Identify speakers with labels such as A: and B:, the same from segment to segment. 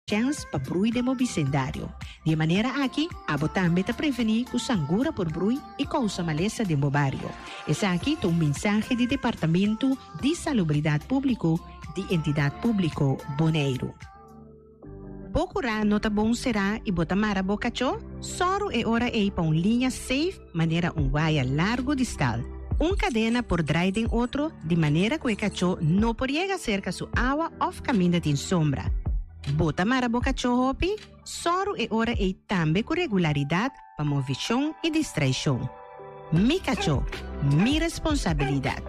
A: Chèns pa brui den bo bisendario. Di e manera aki, abo tambe ta prevení ku sangura por brui i kousa malesa den bo bario. Esaki ta un mensahe di Departamentu di Salubridat Públiko di Entidat Públiko Boneiru. Bo kurá no ta bon será i bo ta mara bo kachó? Sòru e ora ei pa un liña safe manera un waya largu di stal. Un kadena por drai den otro di manera ku e kachó no por yega serka su awa òf kaminda tin sombra. Bo ta mara bo kachó hopi? Sòru e ora ei tambe ku regularidat pa movishon i distraishon. Mi kachó, mi responsabilidat.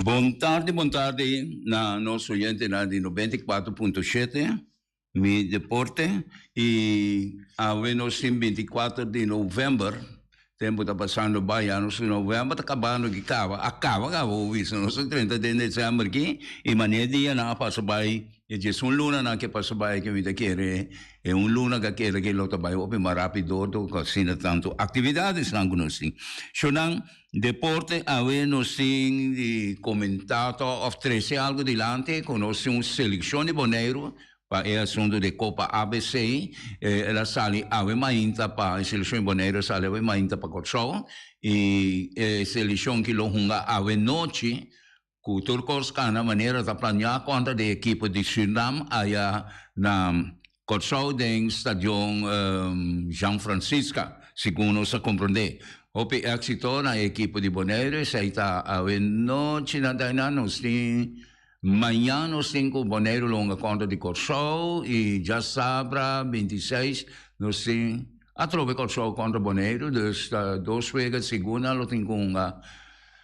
B: Bon tardi, bon tardi na nos oyentenan di 94.7. Mi deporte y awe nos tin 24 di november, tempo ta pasando bai ya nos november ta cabando aki caba, a caba caba bo bisa nos ta 30 den december aki y mane dianan a pasa bai e diesun lunanan ke pasa bai ke mi ta kere e un luna ke a keda ke lo ta bai hopi mas rapido cu asina tanto actividadesnan cu nos tin. Shonan deporte awe nos tin di comenta to of trece algo dilanti cu nos tin un seleccion di Boneiru Pa e asuntu di Copa ABC, el a sali awe mainta pa e seleccion di Boneiru a sali awe mainta pa Kòrsou i e seleccion ki lo hunga awe nochi ku tur kos kana manera ta planeá kontra di ekipo di Surinam aya na Kòrsou den stadion Jean Francisca, segun nos a komprondé. Hopi éksito na e ekipo di Boneiru, esei ta awe nochi na Dainan nos tin. Mañan nos tin ku Boneiru lo hunga kontra di Kòrsou i djasabra 26 nos tin atrobe Kòrsou kontra Boneiru, dus ta dos wega sigur nan lo tin ku hunga.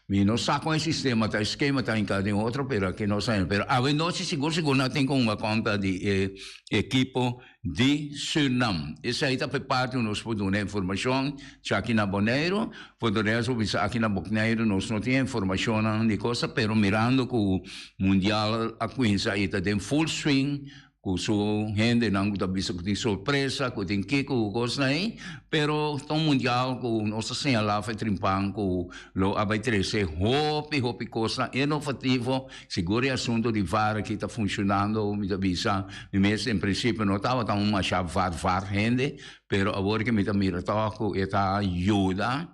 B: Mi no sa kon e sistema ta, e skema ta hinká den otro, pero aki no sa, pero awe nochi sigur sigur nan tin ku hunga kontra di e ekipo di Surnam. Esei ta p'e parti ku nos por duna informashon djaki na Boneiru. For de rest bo bisa aki na Bokneiru nos no tin informashonnan di kosa, pero mirando ku Mundial a kuinsa i ta den full swing ku su hendenan ku ta bisa ku tin sorpresa, ku tin kiko ku kosnan ei, pero ta un Mundial ku nos ta señalá for e trimpan ku lo a bai trese hopi hopi kosnan inovativo. Sigur e asunto di var aki ta funcionando, mi ta bisa, mi mes en principio no tabata un masha var var hende, pero awor ke mi ta mira toch ku e ta yuda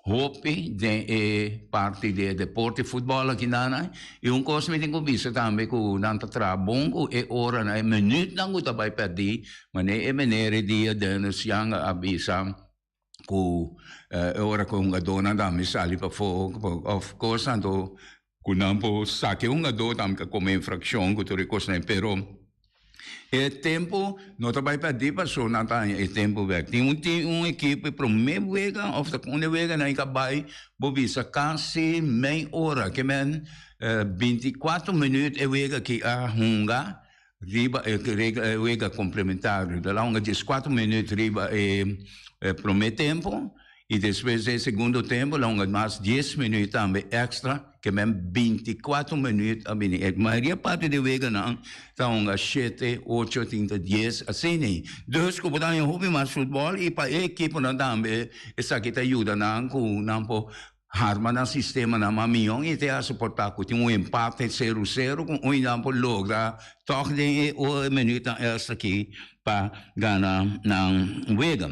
B: hopi den e parti di e deporte futbol aki nan. I un kos mi tin ku bisa tambe ku nan ta traha bon ku e oranan, e minuutnan ku ta bai perdi, manera e meneer e dia Dennis Young a bisa, ku e ora ku e hungadónan tambe sali pafó òf kos anto ku nan por saka e hungadó tambe ka kome infrakshon ku tur e kosnan pero e tempu no ta bai pèrdí paso nan ta haña e tempu bèk. Tin un tin un ekipo e promé wega òf ta kuné wega nan ka bai bo bisa kasi mei ora ke men 24 minüt e wega ki a hunga. Riba e regla e wega komplementario ta la hunga dieskuater minüt riba e promé tempu i despues den segundo tempu la hunga mas dies minüt tambe èkstra ke men bintikuater minüt a bini. E mayoria parti di weganan ta hunga shete, ocho, tin ta dies asina. Dus ku bo ta haña hopi mas futbòl i pa e ekiponan tambe esaki ta yuda nan ku nan por Harma nan sistemanan mas mihó i te a soportá ku tin un empate seru seru ku un nan por logra tòg den e ora e minuutnan èkstra aki pa gana nan wega.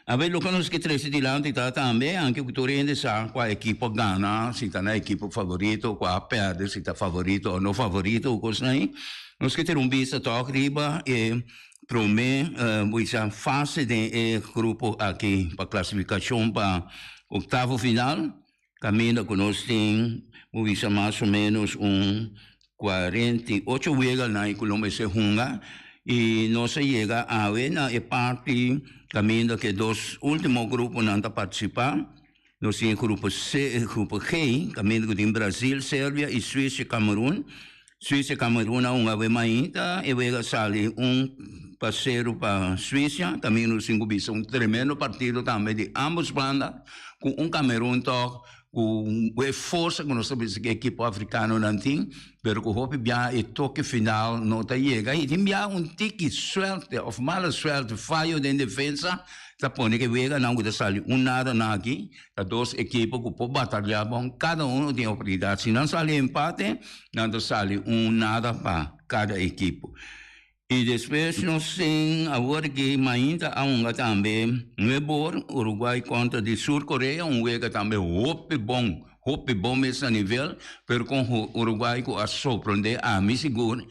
B: Awe loke nos ke trese dilanti ta tambe, anke ku tur hende sa kua ekipo a gana, si ta nan ekipo favorito, kua a pèrdè, si ta favorito o no favorito, kosnan ei. Nos ke tene un bista tòg riba e promé bo bisa fase den e grupo aki pa klasifikashon pa oktavo final. Kaminda ku nos tin bo bisa mas o ménos un 48 weganan ku lo mester hunga i nos a yega awe na e parti kaminda ku e dos último gruponan ta partisipá. Nos tin e grupo C e grupo G kaminda ku tin Brazil, Serbia i Suisia Kamerun. Suisia Kamerun a hunga awe mainta e wega sali 1-0 pa Suisia kaminda nos tin ku bisa un tremendo partido tambe di ambos banda. Ku un Cameroen tòg ku e forsa ku nos ta bisa ku e ekipo afrikanonan tin, pero ku hopi biaha e toke final no ta yega i tin biaha un tiki suerte òf mala suerte, fayo den defensa ta pone ku e weganan ku ta sali un nada nan aki ta dos ekipo ku por bataliá bon, kada uno tin oportunidat. Si nan sali empate nan ta sali un nada pa kada ekipo. I despues nos tin awor ki mainta a hunga tambe nuebor Uruguay kontra di Sur Korea, un wega tambe hopi bon, hopi bon mes na nivel, pero kon Uruguay ku a sorprende ami sigur,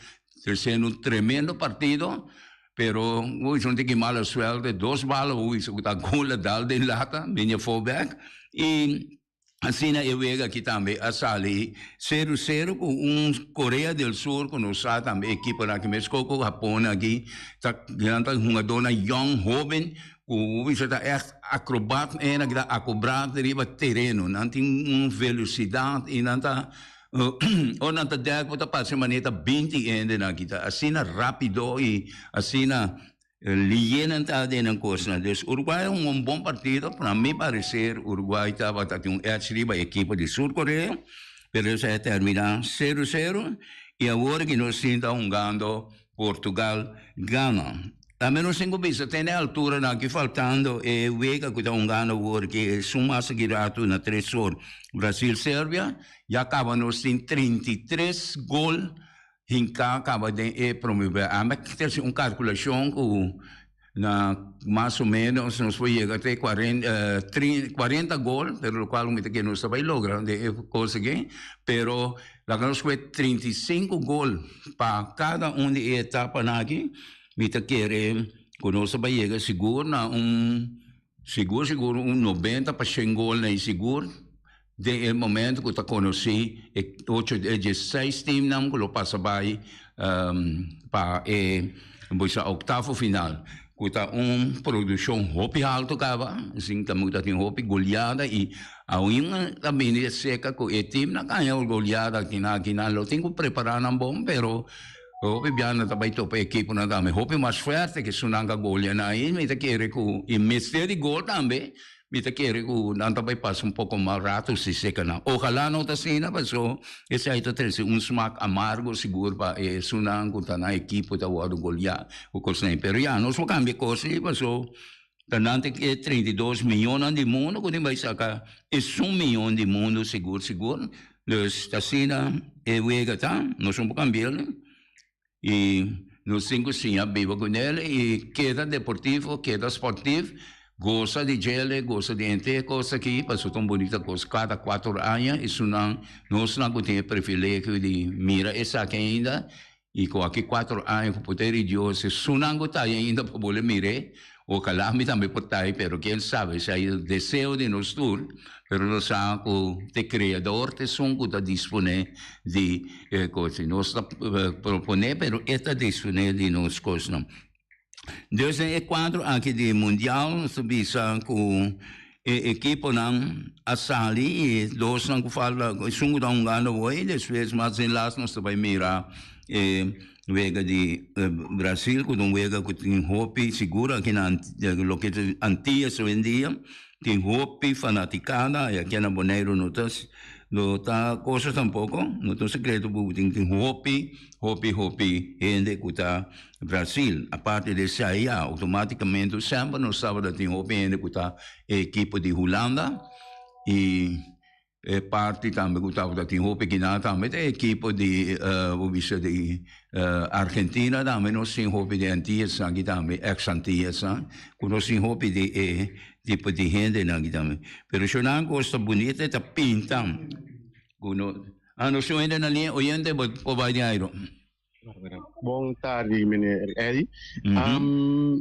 B: ta siendo un tremendo partido, pero uy son tiki mala suerte, dos bala uy ku ta gol a dal den lata, bini afo bek, i. Asina e wega aki tambe a sali sero sero ku un Korea del Sur ku nos sa tambe ekiponan aki meskos ku Hapon aki ta nan ta hungadónan yòn hóben ku bisa ta ègt akrobat nan ta akobrat riba tereno nan tin un velosidat i nan ta ora nan ta dèk bo ta parse manera ta 20 hendenan aki ta asina rápido i asina Liyenan ta den nan kosnan. Dus Uruguay a hunga un bon partido, na mi parecer Uruguay tabata tin un edge riba e ekipo di Sur Korea, pero esei a termina sero sero y awor ki nos tin ta hungando Portugal Ghana. Tambe nos tin ku bisa te na e alturanan aki faltando e wega ku ta hungando awor ki esun mas aki ratu na tres or Brasil Serbia, ya kaba nos tin 33 gol Hinká kaba den e promé bè. Ami a trese un kalkulashon ku na mas o ménos nos por yega te 40 gol, pero lokual mi ta kere nos ta bai logra den e kos aki, pero laga nos kue 35 gol pa kada un di e etapanan aki, mi ta kere ku nos ta bai yega sigur na un sigur sigur un 90 pa shen gol na e sigur. Den e momento ku ta konosí e ocho e diesseis teamnan ku lo pasa bai pa e bisa oktavo final ku ta un produkshon hopi haltu kaba sin ta ta tin hopi goliada i aun ta bini seka ku e teamnan a haña goliada akinan akinan lo tin ku prepará nan bon pero hopi bia nan ta bai topa e ekiponan tambe hopi mas fuerte ke esunnan ku a golia nan i mi ta kere ku i mester di gol tambe. Mi ta kere ku nan ta bai pasa un poko mal rato si seka nan. Ojalá no ta asina paso esei ta trese un smak amargo sigur pa e esunnan ku ta nan ekipo ta wòrdu goliá ku kosnan. Pero ya, nos por kambia kos ei paso ta nan ta e 32 mionnan di mundu ku tin bai saka esun mion di mundu sigur sigur. Dus ta asina e wega ta, nos no por kambi'el. I nos tin ku siña biba ku nel i keda deportivo, keda sportief, gosa di djele, gosa di henter e kos aki, pasobra ta un bunita kos. Kada kuater aña esunnan, nosnan ku tin e privilegio di mira esaki ainda i ku aki kuater aña ku poder di Dios esunnan ku ta ainda pa bolbe mir'é. Ojalá mi tambe por ta ei, pero ken sabe, esei ta deseo di nos tur, pero nos sa ku t'e Kreador ta esun ku ta disponé di e kos. Nos ta proponé, pero e ta disponé di nos kosnan. Dus den e kuadro aki di mundial nos ta bisa ku e ekiponan a sali i dosnan ku falta, esun ku ta hungando awor i despues mas den las nos ta bai mira e wega di Brasil ku ta un wega ku tin hopi sigur aki na loke ta Antillas hoendia tin hopi fanaticada i aki na Boneiru no ta no ta cosa tampoco no ta un secreto ku tin tin hopi hopi hopi hende ku ta Brasil. Aparte di esei ya automaticamente semper nos tabata tin hopi hende ku ta e ekipo di Hulanda i E parti tambe ku tabata tin hopi kinan tambe ta e ekipo di bo bisa di Argentina tambe nos tin hopi di Antillas aki tambe ex Antillas ku nos tin hopi di e. tipo di hendenan aki tambe. Pero si nan kos ta bunita e ta pinta ku no ah nos tin un hende na liña oyente bo por bai den airo.
C: Bon tardi meneer Eddy.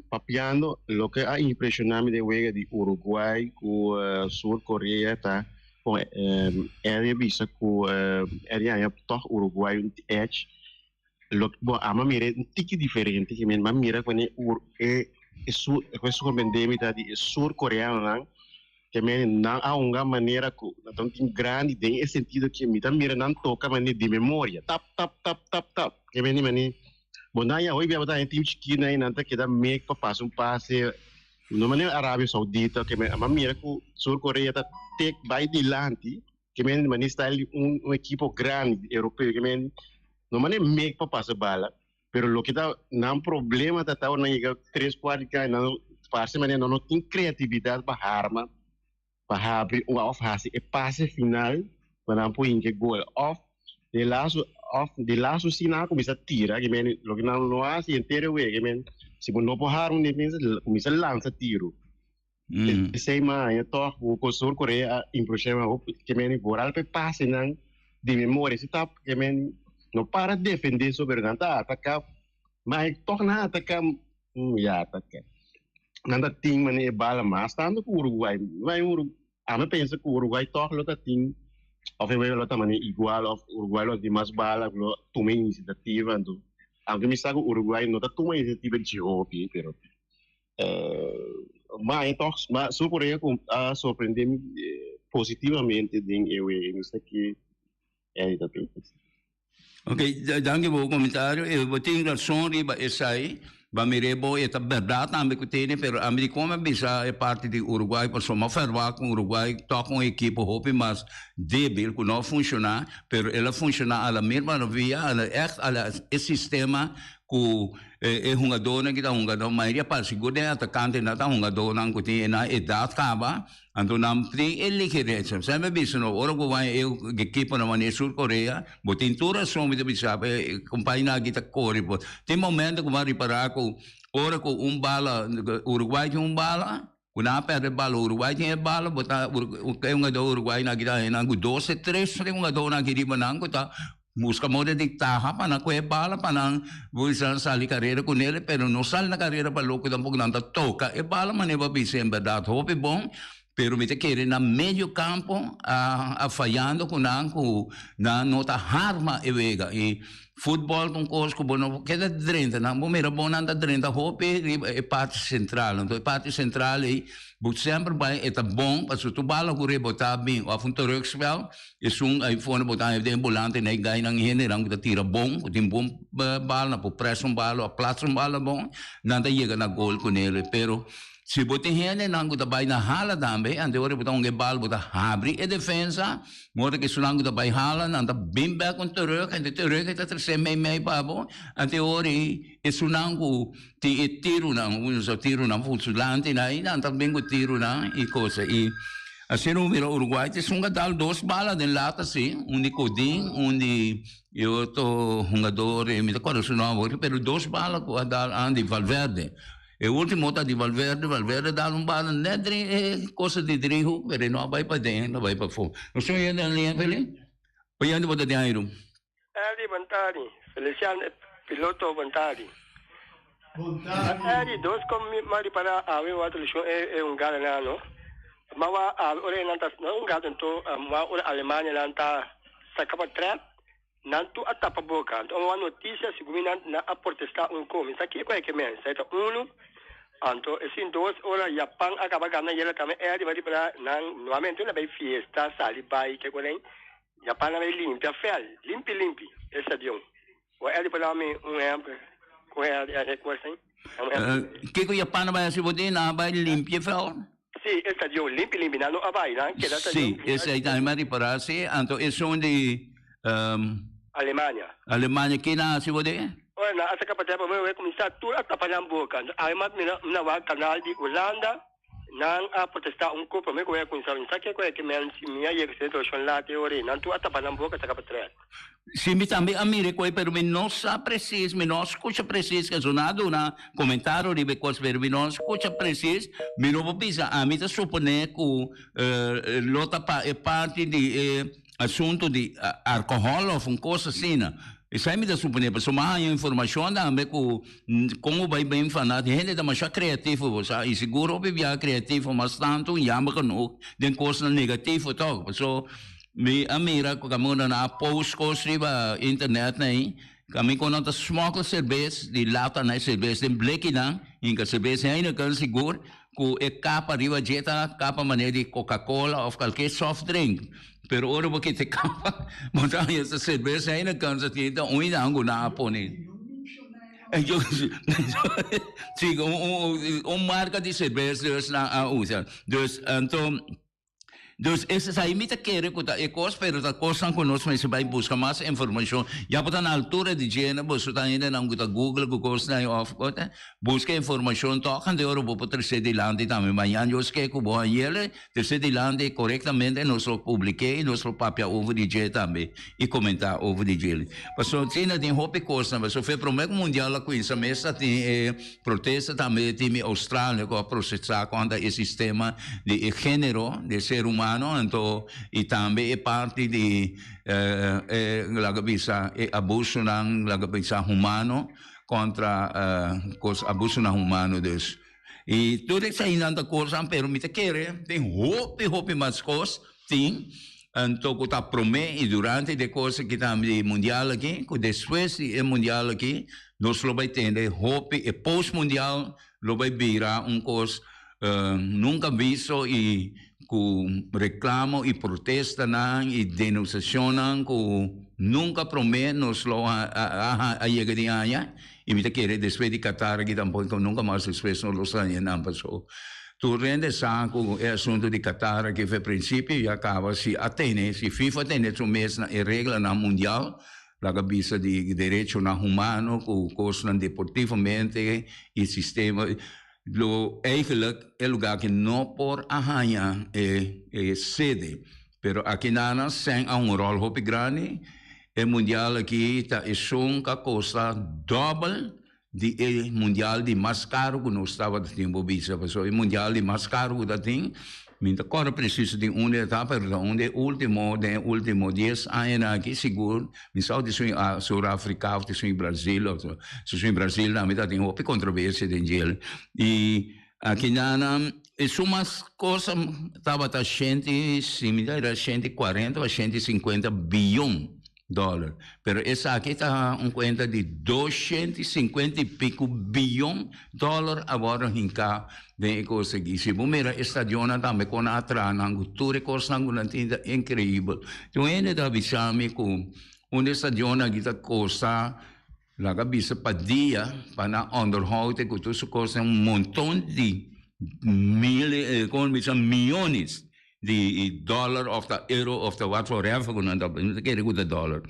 C: Papiando loke a impresiona mi den wega di Uruguay ku Sur Korea ta kon Eddy a bisa ku Eddy a haña tòg Uruguay un edge. Loke bo ama mira un tiki diferente ke mi a mira ku e e sur e sorprende mi ta di e sur koreanonan ke men nan a hunga manera ku nan ta un tim grandi den e sentido ke mi ta mira nan toka manera di memoria tap tap tap tap tap ke men di mane bo nan ya hoy bia bo ta haña tim chikito nan nan ta keda mek pa pasa un pase no manera Arabia Saudita ke men a mira ku Sur Korea ta tek bai dilanti. Ke men mane style di un un ekipo grandi europeo ke men no mane mek pa pasa bala pero loke ta nan problema ta ta ora nan yega tres kuart di kai nan parse manera nan no tin kreatividat pa harma pa habri un of hasi e pase final pa nan por hinka e gol of de lazo of de lazo si nan a kuminsa tira ke men loke nan no hasi henter e wega ke men si bo no por harma un defensa kuminsa lansa tiro. Esei mi a haña tòg ku ku Sur Korea a impresiona hopi ke meni boral pa e pasenan di memoria si ta ke meni no para defende so pero nan ta ataka ma e tòg nan ataka ya ataka nan ta tin mane e bala mas tantu ku Uruguay ami pensa ku Uruguay tòg lo ta tin òf e wega lo ta mane igual òf Uruguay lo tin mas bala lo tuma inisiativa anto aunke mi sa ku Uruguay no ta tuma inisiativa dje hopi pero Ma e toch, ma Sur Korea a sorprende mi positivamente den e wega. Mi sa ki e ta pensa.
B: Ok, danki pa bo komentario. E bo tin rason riba esai. Ba mir'é bo e ta bèrdat tambe ku tene, pero ami di kon a bisa e parti di Uruguay pasobra mi a ferwagt ku Uruguay tok un ekipo hopi mas débil ku no a funshoná, pero el a funshoná a la mir maravilla, a la ègt a la e sistema ku E hungadónan ki ta hunga nan mayoria parti sigur den atakantenan ta hungadónan ku tin nan edat kaba, anto nan tin e ligeresa. Semper bisa no, ora ku bai e ekiponan manera Sur Korea, bo tin tur rason mi ta bisa bo e kompañonan aki ta kore por. Tin momento ku bo a ripará ku ora ku un bala, Uruguay tin un bala, ku nan a pèrdè e bala, Uruguay tin e bala, bo ta e hungadó Uruguaynan aki ta haña nan ku dos e tres hungadónan aki riba nan ku ta Busca moda di taha pa nan coge bala pa nan busa sali carera cu nele pero no sali na carera pa loke tampoco nan ta toca e bala manera bo a bisa en berdad hopi bon pero mi ta kere na medio campo a a fayando cu nan cu nan no ta harma e wega y futbol ta un cos cu bo no por keda drenta nan bo mira bon nan ta drenta hopi riba e parti central anto e parti central ey bo semper bay e ta bon pasobra tur bala cu rebota bin of un terugspel. Esun ai fondo bo ta haña den bolante na e gainan hendenan ku ta tira bon, ku tin bon bal, nan por press un bal o a plats un bal bon, nan ta yega na gol ku nel. Pero si bo tin hendenan ku ta bai na hala tambe, ante ora bo ta hunga e bal bo ta habri e defensa, modo ku esunnan ku ta bai hala nan ta bin bek un terug, ante terug e ta trese mei mei pa bo, ante ora esunnan ku tin e tirunan, usa tirunan fusulante nan ta bin ku tirunan i kosa i. Asina un mira Uruguay ta esun a dal dos bala den lata si, un di Codin, un di e otro hungador, mi ta corda su nomber awor, pero dos bala cu a dal an di Valverde. E ultimo ta di Valverde, Valverde a dal un bala net den e cosa di driehoek, pero e no a bay paden, el a bay pafo. Nos tin un hende den liña, Feli? Oyente bo ta den airu.
D: Eddie Bontadi, Feliciano e piloto Bontadi. Eddie, dos con mi ma ripara awe wak televishon e e hungada nan no. Ma wak awe ora e nan ta no hungada anto ma ora Alemania nan ta saka pa trèp nan tur a tapa boka. Anto wak notisia segun mi nan nan a protesta un ko. Mi sa kiko e ke men. Sa e ta unu. Anto e sin dos ora Japan a kaba gana yela tambe Eddie ma ripara nan nuevamente nan bai fiesta sali bai ke ku nan. Japan a bay limpia fel, limpi limpi, e stadion. Bo Eddie por dami un ehempel con e cos ei?
B: Kico Japan a bay haci bo tin? Nan a bay limpia fel?
D: Si, e stadion limpi limpi, nan no a bay, nan keda
B: stadion. Si, esey tambe mi a ripara si, anto esun di
D: Alemania.
B: Alemania, ki nan a haci bo tin?
D: Ora nan a saca pa tempo, mi a cuminsa tur a tapa nan boca. Awe mas mi na wak canal di Hulanda. Nan a protestá un kop promé ku wega kuminsá. Mi sa kiko e ke men si mi a yega si televishon laat e ora ei. Nan tur a tapa nan boka saka patrèt.
B: Si mi tambe a mira e koi pero mi no sa presis, mi no a skucha presis ke nan a duna komentario riba e kos pero mi no a skucha presis, mi no por bisa. Ami ta suponé ku lo ta pa e parti di e asuntu di alkohòl òf un kos asina. Esei mi ta suponé pasobra mi a haña informashon tambe ku kon bo bai ben fanat hende ta masha kreativo bo sa i sigur hopi biaha kreativo mas tantu yama genoeg den kosnan negativo tòg pasobra mi a mira ku kaminda nan a post kos riba internet nei kaminda ku nan ta smòkel serbes di lata nan e serbes den blekinan hinka serbes Heineken sigur ku e kapa riba dje ta kapa manera di Coca Cola of kalke soft drink pero ora bo kita e kapa bo ta haña esta serbes Heineken sa tin ta un nan ku nan a pone si un marka di serbes dus nan a usa dus anto Dus esei mi ta kere ku ta e kos, pero ta kosnan ku nos mester bai buska mas informashon. Ya bo ta na altura di djena, boso ta hendenan ku ta google ku kosnan òf kos, buska informashon tòg anto ora bo por trese dilanti tambe. Mañan Dios ke ku bo hañ'el, trese dilanti korektamente, nos lo publik'é i nos lo papia over di dje tambe i komentá over di dje. Pasobra asina tin hopi kosnan, pasobra fe promé ku mundial a kuminsá mes ta tin e. Protesta tambe tin mi Australia cu a procesa contra e sistema di e genero di e ser humano anto y tambe e parti di e laga bisa e abusonan laga bisa humano contra cos abusonan humano dus y tur esainan ta cosnan pero mi ta kere tin hopi hopi mas cos tin anto cu ta prome y durante di e cos aki tambe di mundial aki cu despues di e mundial aki Nos lo bai tende hopi e post mundial lo bai bira un kos nunca visto y cu reclamo y protestanan y denunciacionnan cu nunca prome nos lo a yega di haña y mi ta kere despues di Qatar aki tampoco nunca mas despues nos lo sa haña nan paso tur hende sa cu e asunto di Qatar aki fe principio ya caba si a tene si FIFA tene su mes na e reglanan mundial. Laga bisa di derechonan humano ku kosnan deportivamente i sistema lo eigenlijk e lugar aki no por a haña e e sede pero aki nan sèn a un ròl hopi grandi e mundial aki ta esun ku a kosta dòbel di e mundial di mas karu ku nos tabata tin bo bisa pasobra e mundial di mas karu ku ta tin mi ta kòrda presiso di unda e ta pero ta un di e ultimo den e ultimo dies añanan aki sigur mi sa of ta Sur Afrika of ta Brazil of ta Brazil tambe ta tin hopi kontroversia den djel i aki nan esun mas cosa tabata shenti si mi ta era shenti kuarenta o shenti sinkuenta biyon. Dòler. Pero esaki ta un kuenta di 250 i piku biyon dòler a wòrdu hinká den e kos aki. Si bo mira e stadionnan tambe kon nan a traha nan ku tur e kosnan ku nan tin ta inkreibel. Tin un hende ta bisa mi ku un di e stadionnan aki ta kosta laga bisa pa dia pa nan onderhoud e ku tur su kosnan un monton di mil kon bisa miyones. Di dollar of ta euro of ta wat whatever ku nan ta mi ta kere ku ta dollar.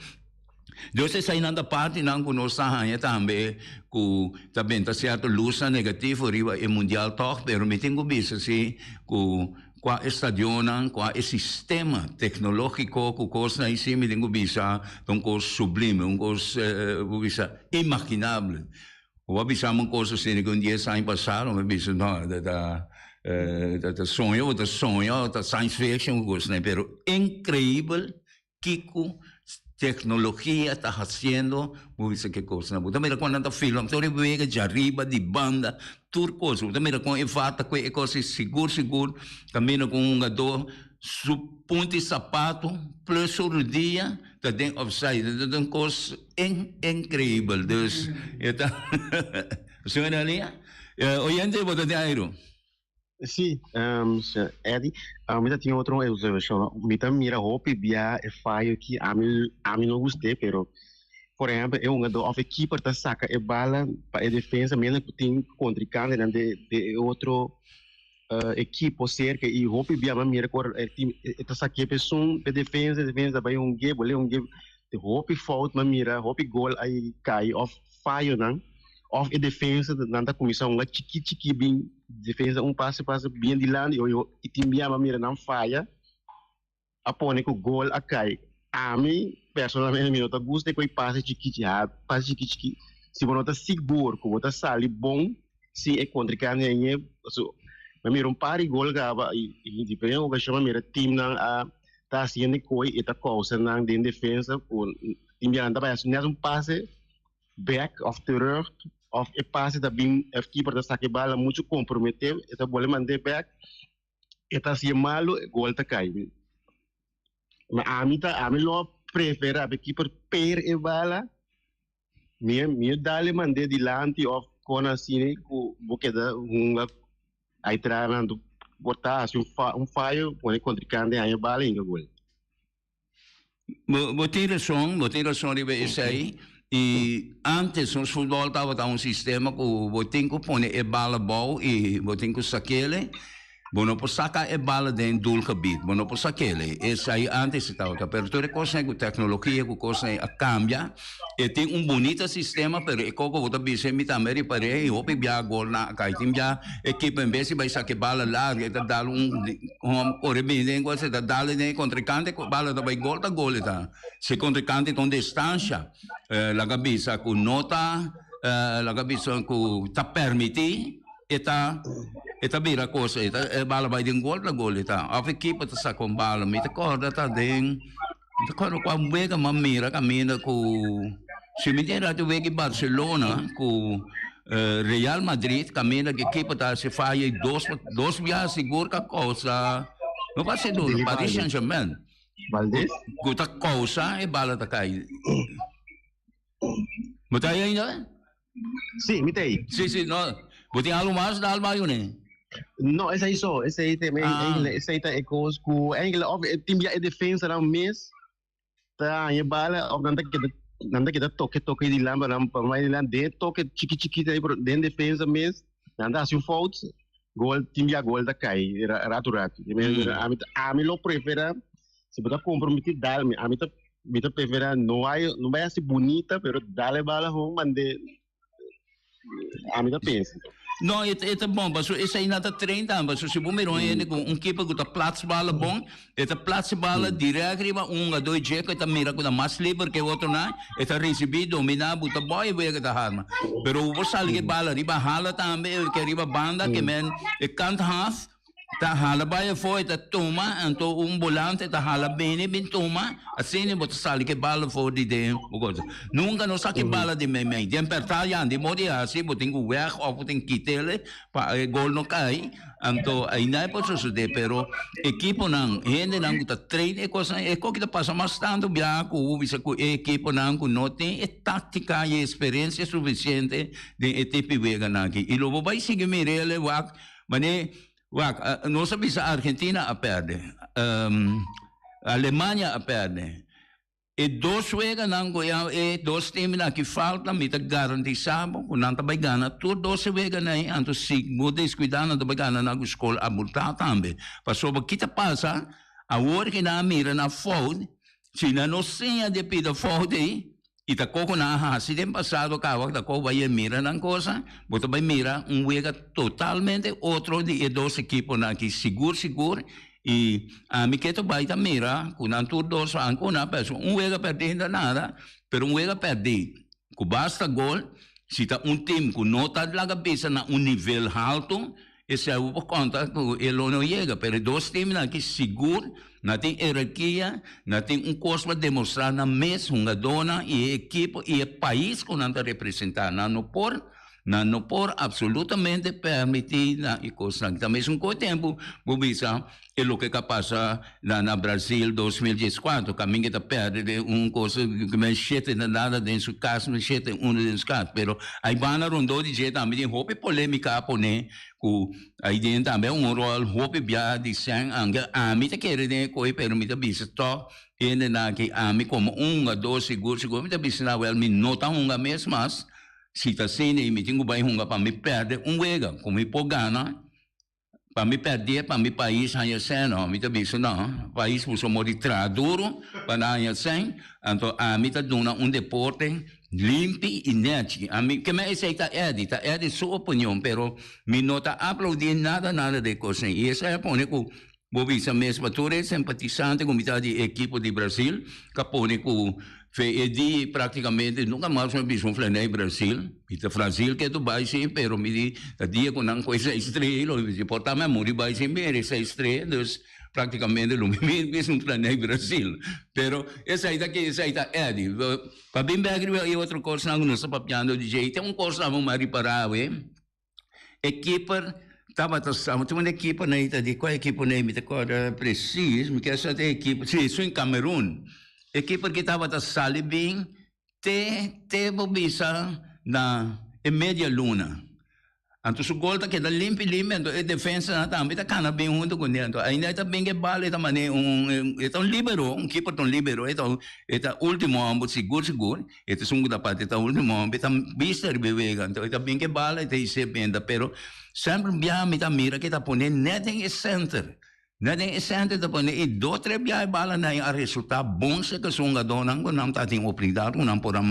B: Dus eseinan ta partinan ku nos ta haña tambe ku ta benta sierto lusnan negativo riba e mundial tòg pero mi tin ku bisa si ku kua e stadionnan kua e sistema teknologiko ku kosnan aisi mi tin ku bisa ta un kos sublime un kos bo bisa imaginable. Bo a bisa mi un kos asina ku un dies aña pasá lo mi a bisa no ta ta ta soño bo ta soña o ta science fiction ku kosnan pero inkreibel kiko teknologia ta hasiendo bo bisa ke kosnan bo ta mira kon nan ta filma tur e wega djariba di banda tur kos bo ta mira kon e var ta kue e kos sigur sigur kaminda ku un hungadó su punta di sapato plus su rudia ta den offside ta un kos Increíbel dus e ta Señor Alia oyente bo ta den airo.
C: Sí, señor Eddy, mi ta tin otro observacion. Mi ta mira hopi bia e fayo ki ami ami no gust'é, pero por ehempel e hungador of e keeper ta saca e bala pa e defensa mientras cu tin contrincantenan de de e otro ekipo cerca y hopi bia mi a mira cu ora e team e ta saqué pa esun pa e defensa, e defensa ta bay hungué, bolé hungué. Hopi fout mi a mira, hopi gol a cay of fayonan. Of e defensa nan ta kuminsá hunga chikí chikí bin defensa un pase pase bien dilanti i tin bia mi a mira nan faya a pone ku gol a kai. Ami personalmente mi no ta gusta e ku e pase chikí chikí ha pase chikí chikí si bo no ta sigur ku bo ta sali bon sin e kontrinkante añe pasobra mi a mira un par di gol kaba i diferente okashon mi a mira teamnan a ta hasiendo e koi i ta kousa nan den defensa ku tin bia nan ta bai hasi net un pase bek of terug of e pase ta bin e keeper ta saka e bala mucho compromete e ta bole mande bek e ta hacié malo e gol ta cay ma ami ta ami lo prefera pa e keeper per e bala mi mi dale mande dilanti of con asina cu bo keda hunga ay traha nan por ta haci un fayo pone contrincante haña bala y hinca gol.
B: Bo, bo tin rason, bo tin rason riba esei. I antes nos futbol tabata un sistema ku bo tin ku pone e bala bou i bo tin ku sakele. Bo no por saka e bala den doelgebied, bo no por sakele. Esei antes e tabata, pero tur e kosnan ku teknologia ku kosnan a kambia. E tin un bunita sistema pero e koko bo ta bisa mi tambe ripar'é y hopi bia gol nan a kai. Tin bia ekipo en bes di bai saka e bala largo e ta dal un hòmber kore bini den kos e ta dal den e kontrinkante ku bala ta bai gol ta gol e ta. Si e kontrinkante ta un distansha laga bisa ku no ta laga bisa ku ta permití e ta e ta bira kos e ta e bala bai den gol ta gol e ta. Òf ekipo ta saka un bala mi ta kòrda ta den. Mi ta kòrda kua wega mi a mira kaminda ku si mi tin rato wega di Barcelona ku Real Madrid kaminda ku ekipo ta hasi faya i dos dos biaha sigur ka kousa no Barcelona Paris Saint Germain ku ta kousa e bala ta kai. Bo ta ei ainda?
C: Sí, mi ta ei.
B: Sí, sí, no. Bo tin algo mas dal bai une?
C: No, esei so, esei te, ah. Eigenlijk, esei ta e kos ku eigenlijk of e tin bia e defensa nan mes ta haña bala of nan ta keda nan ta keda toke toke di lan pa nan pa mai di lan den toke chiki chiki ta pero den defensa mes nan ta hasi un fout gol tin bia gol ta kai ratu ratu. Ami ami lo prefera si bo ta comprometi dal mi ami ta Mi ta prefera no hay no bay hasi bunita pero dale bala hon mande ami ta pensa.
B: No, e ta bon, paso esei nan ta train tambe, paso si bo mira un hende ku un keeper ku ta plats bala bon, e ta plats e bala direct riba un hungadó i dje ku e ta mira ku ta mas liber ke e otronan, e ta risibí, dominá, buta bòl i wega ta harma. Pero bo por sali ku e bala riba hala tambe, ke riba banda, ke men e kant haf, Ta hala bai afó, e ta tuma, anto un bolante ta hala bini bin tuma, asina bo ta sali ku e bala for di den bo cosa. Nunka no saka e bala di meimei. Den pèrtá ya di modo di hasi bo tin ku wèg òf bo tin kit'el pa e gol no kai, anto ainda e por sosodé. Pero ekiponan, hendenan ku ta train e kosnan, e koki ta pasa mas tantu biaha ku bo bisa ku e ekiponan ku no tin e táktika i e eksperensia sufisiente den e tipi weganan aki. I lo bo bai sigui mir'el wak. Mane, wak, nos a bisa Argentina a perde, Alemania a perde. E dos weganan ku ya e dos teamnan aki falta, mi ta garantisa bo ku nan ta bai gana tur dos e weganan ei, anto si bo deskuida nan ta bai gana nan ku skol abultá tambe. Pasobra ki ta pasa, awor ki nan a mira nan fout, si nan no siña di e pida fout ei, I ta koko nan a hasi den pasado kaba ta ko bai e mira nan kosa, bo ta bai mira un wega totalmente otro di e dos ekiponan aki sigur sigur i ami ke ta bai ta mira ku nan tur dos anko nan a un wega pèrdí no ta nada pero un wega pèrdí ku basta gol si ta un tim ku no ta laga bisa na un nivel halto Esei bo por konta ku e lo no yega, pero e dos timnan aki sigur na tin herarkia, na tin un kos pa demostrá nan mes, hungadónan i e ekipo i e pais ku nan ta representá. Nan no por, nan no por apsolutamente permití nan e kosnan. Ta mesun ku e tempu bo bisa e loke ka pasa na na Brasil 2014, kaminda ta pèrdè den un kos ku men shete na nada den su kas, men shete uno den su kas. Pero ai banda rondó di dje tambe tin hopi polémika a pone ku ai den tambe un ròl hopi bia di sèn anke ami ta kere den e koi pero mi ta bisa tòg hendenan aki ami komo un hungadó sigur sigur mi ta bisa nan wèl mi no ta hunga mes mas si ta asina i mi tin ku bai hunga pa mi pèrdè un wega ku mi por gana. Pa mi pèrdé pa mi pais haña sèn no, mi ta bisa no, pais boso mor di traha duru pa nan haña sèn, anto ami ta duna un deporte Limpi i nèchi. Ami ke men esei ta Eddie, ta Eddie su opinion, pero mi no ta aplaudí nada nada di e kosnan. I esei a pone ku bo bisa mes pa tur e simpatisante ku mi ta di e ekipo di Brasil ka pone ku fe e di praktikamente nunka mas mi a bisa un flanei Brasil. Mi ta Frazil ke tu bai si, pero mi di ta dia ku nan kohe seis strea lo mi di por ta mi a muri bai sin mira e seis strea, dus praktikamente lo mi mira bisa un flanei Brasil. Pero esei ta ke esei ta Eddie. Pa bin bek riba e otro kosnan ku nos ta papiando di dje, tin un kos nan bo ripará awe, e keeper tabata sa, tin un ekipo nei ta di kua ekipo nei mi ta kòrda presis, mi kier sa ta e ekipo, si esun in Cameroon, e keeper ki tabata sali bin te te bo bisa na e media luna. Anto su gol ta keda limpi limpi anto e defensanan tambe ta kana bin hunto kuné. Anto ainda e ta bin ku e bal e ta manera un e ta un libero, un keeper ta un libero, e ta e ta ultimo homber sigur sigur, e ta esun ku ta parti e ta ultimo homber, e ta bista riba e wega. Anto e ta bin ku e bal e ta hise benta pero semper un biaha mi ta mira ku e ta pone nèt den e center. Na den e sènter ta pone e do tres biaha e balanan a resultá bon serka su hungadónan ku nan ta tin oportunidat ku nan por a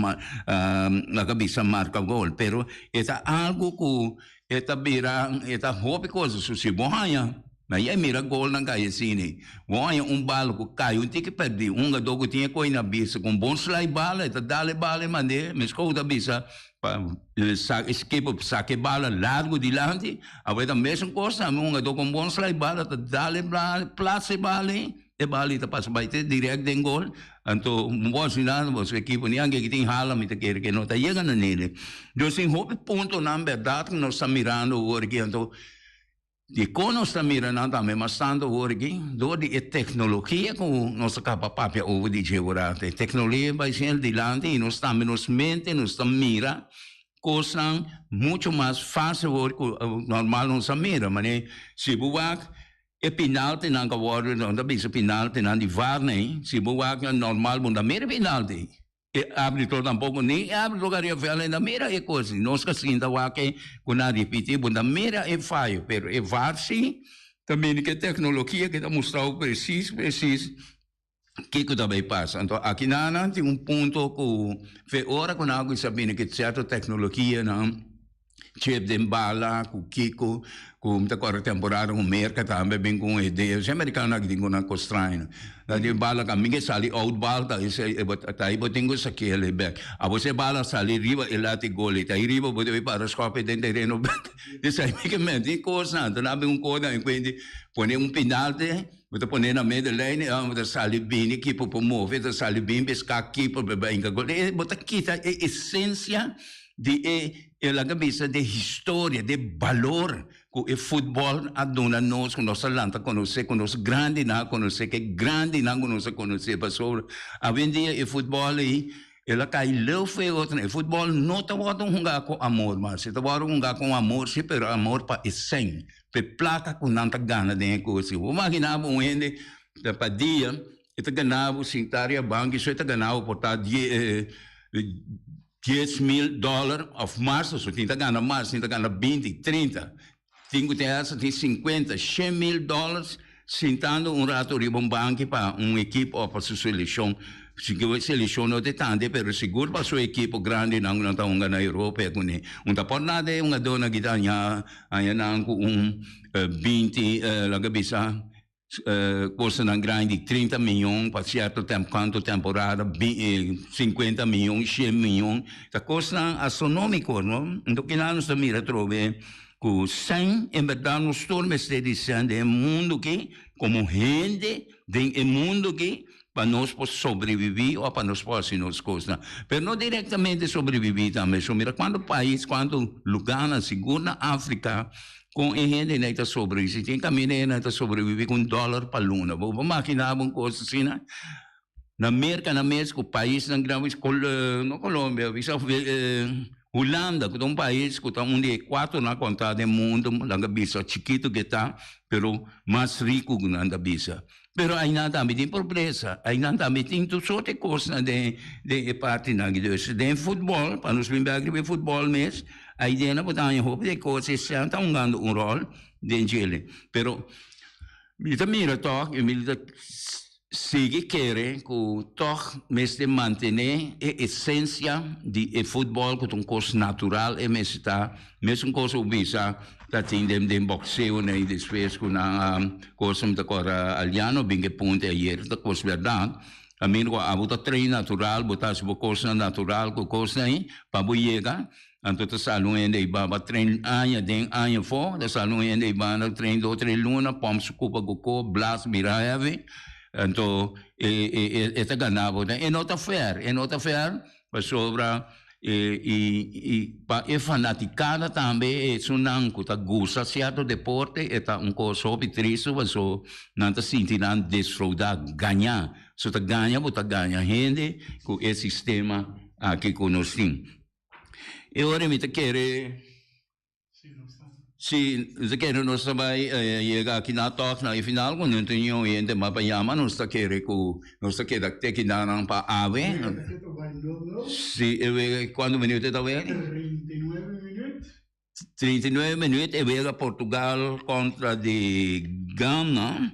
B: laga bisa marka gol. Pero e ta algu ku e ta bira e ta hopi kos. So si bo haña na yei mira golnan kai asina bo haña un bala ku kai un tiki pèrdí un hungadó ku tin e koi na bisa ku un bon slai bala e ta dal e bala e mand'é meskos ku ta bisa Pa ekipo saka e bala largu dilanti, awe ta mesun kos tambe un hungadó ku un bon slai bala ta dal e bala, plasa e bala ei, e bala ei ta pasa bai te dirèkt den gol. Anto bo asina boso ekipo ni anke tin hala mi ta kere ke no ta yega na nele. Nos tin hopi puntonan bèrdat ku nos ta mirando awor aki anto Dikon nos ta mira nan tambe mas tantu awor aki? Dor di e teknologia ku nos a kaba papia over di dje ora. E teknologia bai siña dilanti i nos tambe nos mente nos ta mira kosnan muchu mas fásil awor ku normal nos a mira. Manera si bo wak e pinaltinan ku a wòrdu, nan ta bisa pinaltinan di VAR nei, si bo wak normal bo no ta mira e pinalti. E arbitro tampoco, ni e arbitro ka revel ainda mira e cos, nos ka sinta wak e cu nan ripiti, bo ta mira e fayo, pero e var si ta bini cu e tecnologia cu ta mustrao precies precies kico ta bay pasa. Anto aki nan nan tin un punto cu fe ora cu nan a cuminsa bini cu cierto tecnologianan, Chip den bala ku kiko ku mi ta kòrda temporada ku Merka tambe bin ku un idea. Si amerikano aki tin ku nan kos straño. Nan tin bala ku ami ke sali out bal ta ta ahí bo tin ku sakel e bèk. Abo si e bala sali riba e lati gol ta ahí riba bo debe para skòp e den tereno bèk. Esei mi ke menti e kosnan. Anto nan a bin un kos nan kuenti pone un penalti bo ta pone na medio lijn bo ta sali bini ekipo por move ta sali bin beska keeper pa bai hinka gol. Bo ta kita e esensia di e e laga bisa de historia, de balor ku e futbòl a duna nos, ku nos a lanta konosé, ku nos grandinan a konosé, ku e grandinan ku nos a konosé. Pasobra awendia e futbòl ei, el a kai leu for e otronan. E futbòl no ta wòrdu hungá ku amor mas. E ta wòrdu hungá ku amor sí, pero amor pa e sèn, pa e plaka ku nan ta gana den e kos ei. Bo imaginá bo un hende ta pa dia e ta gana bo sintá riba banki, so e ta gana bo por ta die 10,000 dòler òf mas, pasobra tin ta gana mas, tin ta gana 20, 30, tin ku tin hasta tin 50, 100,000 dòlers sintando un rato riba un banki pa un ekipo òf pa su selekshon. Si ku e selekshon no ta tante, pero sigur pa su ekipo grandinan ku nan ta hunga na Europa e kuné. Un ta por nada e hungadónan ki ta haña haña nan ku un 20, laga bisa Kostanan grandi, 30 miyon pa sierto tempo, kanto temporada, 50 miyon, 100 miyon. Ta kosnan astronómiko, no? Enton kila nos ta mira atrobe ku sèn, en bèrdat nos tur mester di sèn den e mundu aki, komo hende den e mundu aki, pa nos por sobreviví òf pa nos por hasi nos kosnan. Pero no direktamente sobreviví tambe. So mira kuantu pais, kuantu lugánan, sigur na Afrika, Kon e hendenan ta sobrevivi? Tin kaminda e hendenan ta sobrevivi ku un dòler pa luna. Bo por maginá bo un kos asina? Na Merka nan mes ku paisnan grandi, no Colombia, bisa Hulanda ku ta un pais ku ta un di e kuatronan kontá den mundu, nan ta bisa chikitu ke ta, pero mas riku ku nan ta bisa. Pero ainan tambe tin pobresa, ainan tambe tin tur sorte kosnan den den e partinan aki. Dus den futbòl, pa nos bin bek riba e futbòl mes, aidena bo ta haña hopi di e kos esei ta hungando un ròl den djele. Pero mi ta mira tòg i mi ta. sigui kere ku tòg mester mantené e esensia di e futbòl ku ta un kos natural e mester ta mesun kos ku bisa ta tin den den bokseo i despues ku nan a kos mi ta kòrda Aliano bin ke punta ayer ta kos bèrdat kaminda ku abo ta train natural bo ta hasi bo kosnan natural ku kosnan ei pa bo yega Anto ta sali un hende ei baba tren aña den aña afó, ta sali un hende ei banda tren dos tres luna, pòmp su kupa ku ko, blas bira heavy, anto e e e e ta gana bo. E no ta fair, e no ta fair pasobra e i i pa e fanaticada tambe esunnan ku ta gusta sierto deporte e ta un kos hopi tristu paso nan ta sinti nan desfraudá, gañá. So ta gaña bo ta gaña hende ku e sistema aki ku nos tin. E ora mi ta kere, si, mi ta kere nos ta bai yega aki na tòg na e final ku no tin niun hende mas pa yama, nos ta kere ku nos ta keda te kidanan pa awe. Si, e wega kuantu minuut e ta wega? 39 minuut e wega Portugal kontra di Ghana.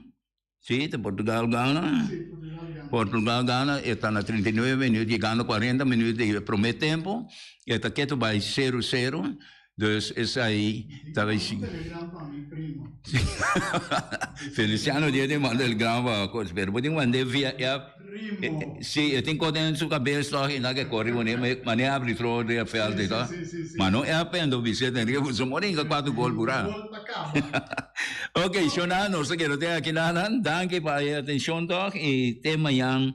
B: Sí, ta Portugal gana.
E: Sí, Portugal gana.
B: Portugal gana, e ta na 39 minuut, yegando 40 minuut di e promé tempo, e ta ketu bai sero sero, dus esei ta bai
E: si. Telegram pa mi primo.
B: Feliciano dia tin manda telegram pa kos, pero bo tin mand'é via app.
E: Primo.
B: Sí, e tin kos den su kabes tòg i nan ke kore kuné, manera arbitro den e vèlt ei tòg. Ma no app endo bis'é tende ke bo mor hinka kuater gol purá.
E: Gol ta kaba.
B: Ok, shona, nos ta keda te aki nanan. Danki pa e atencion toch y te mañan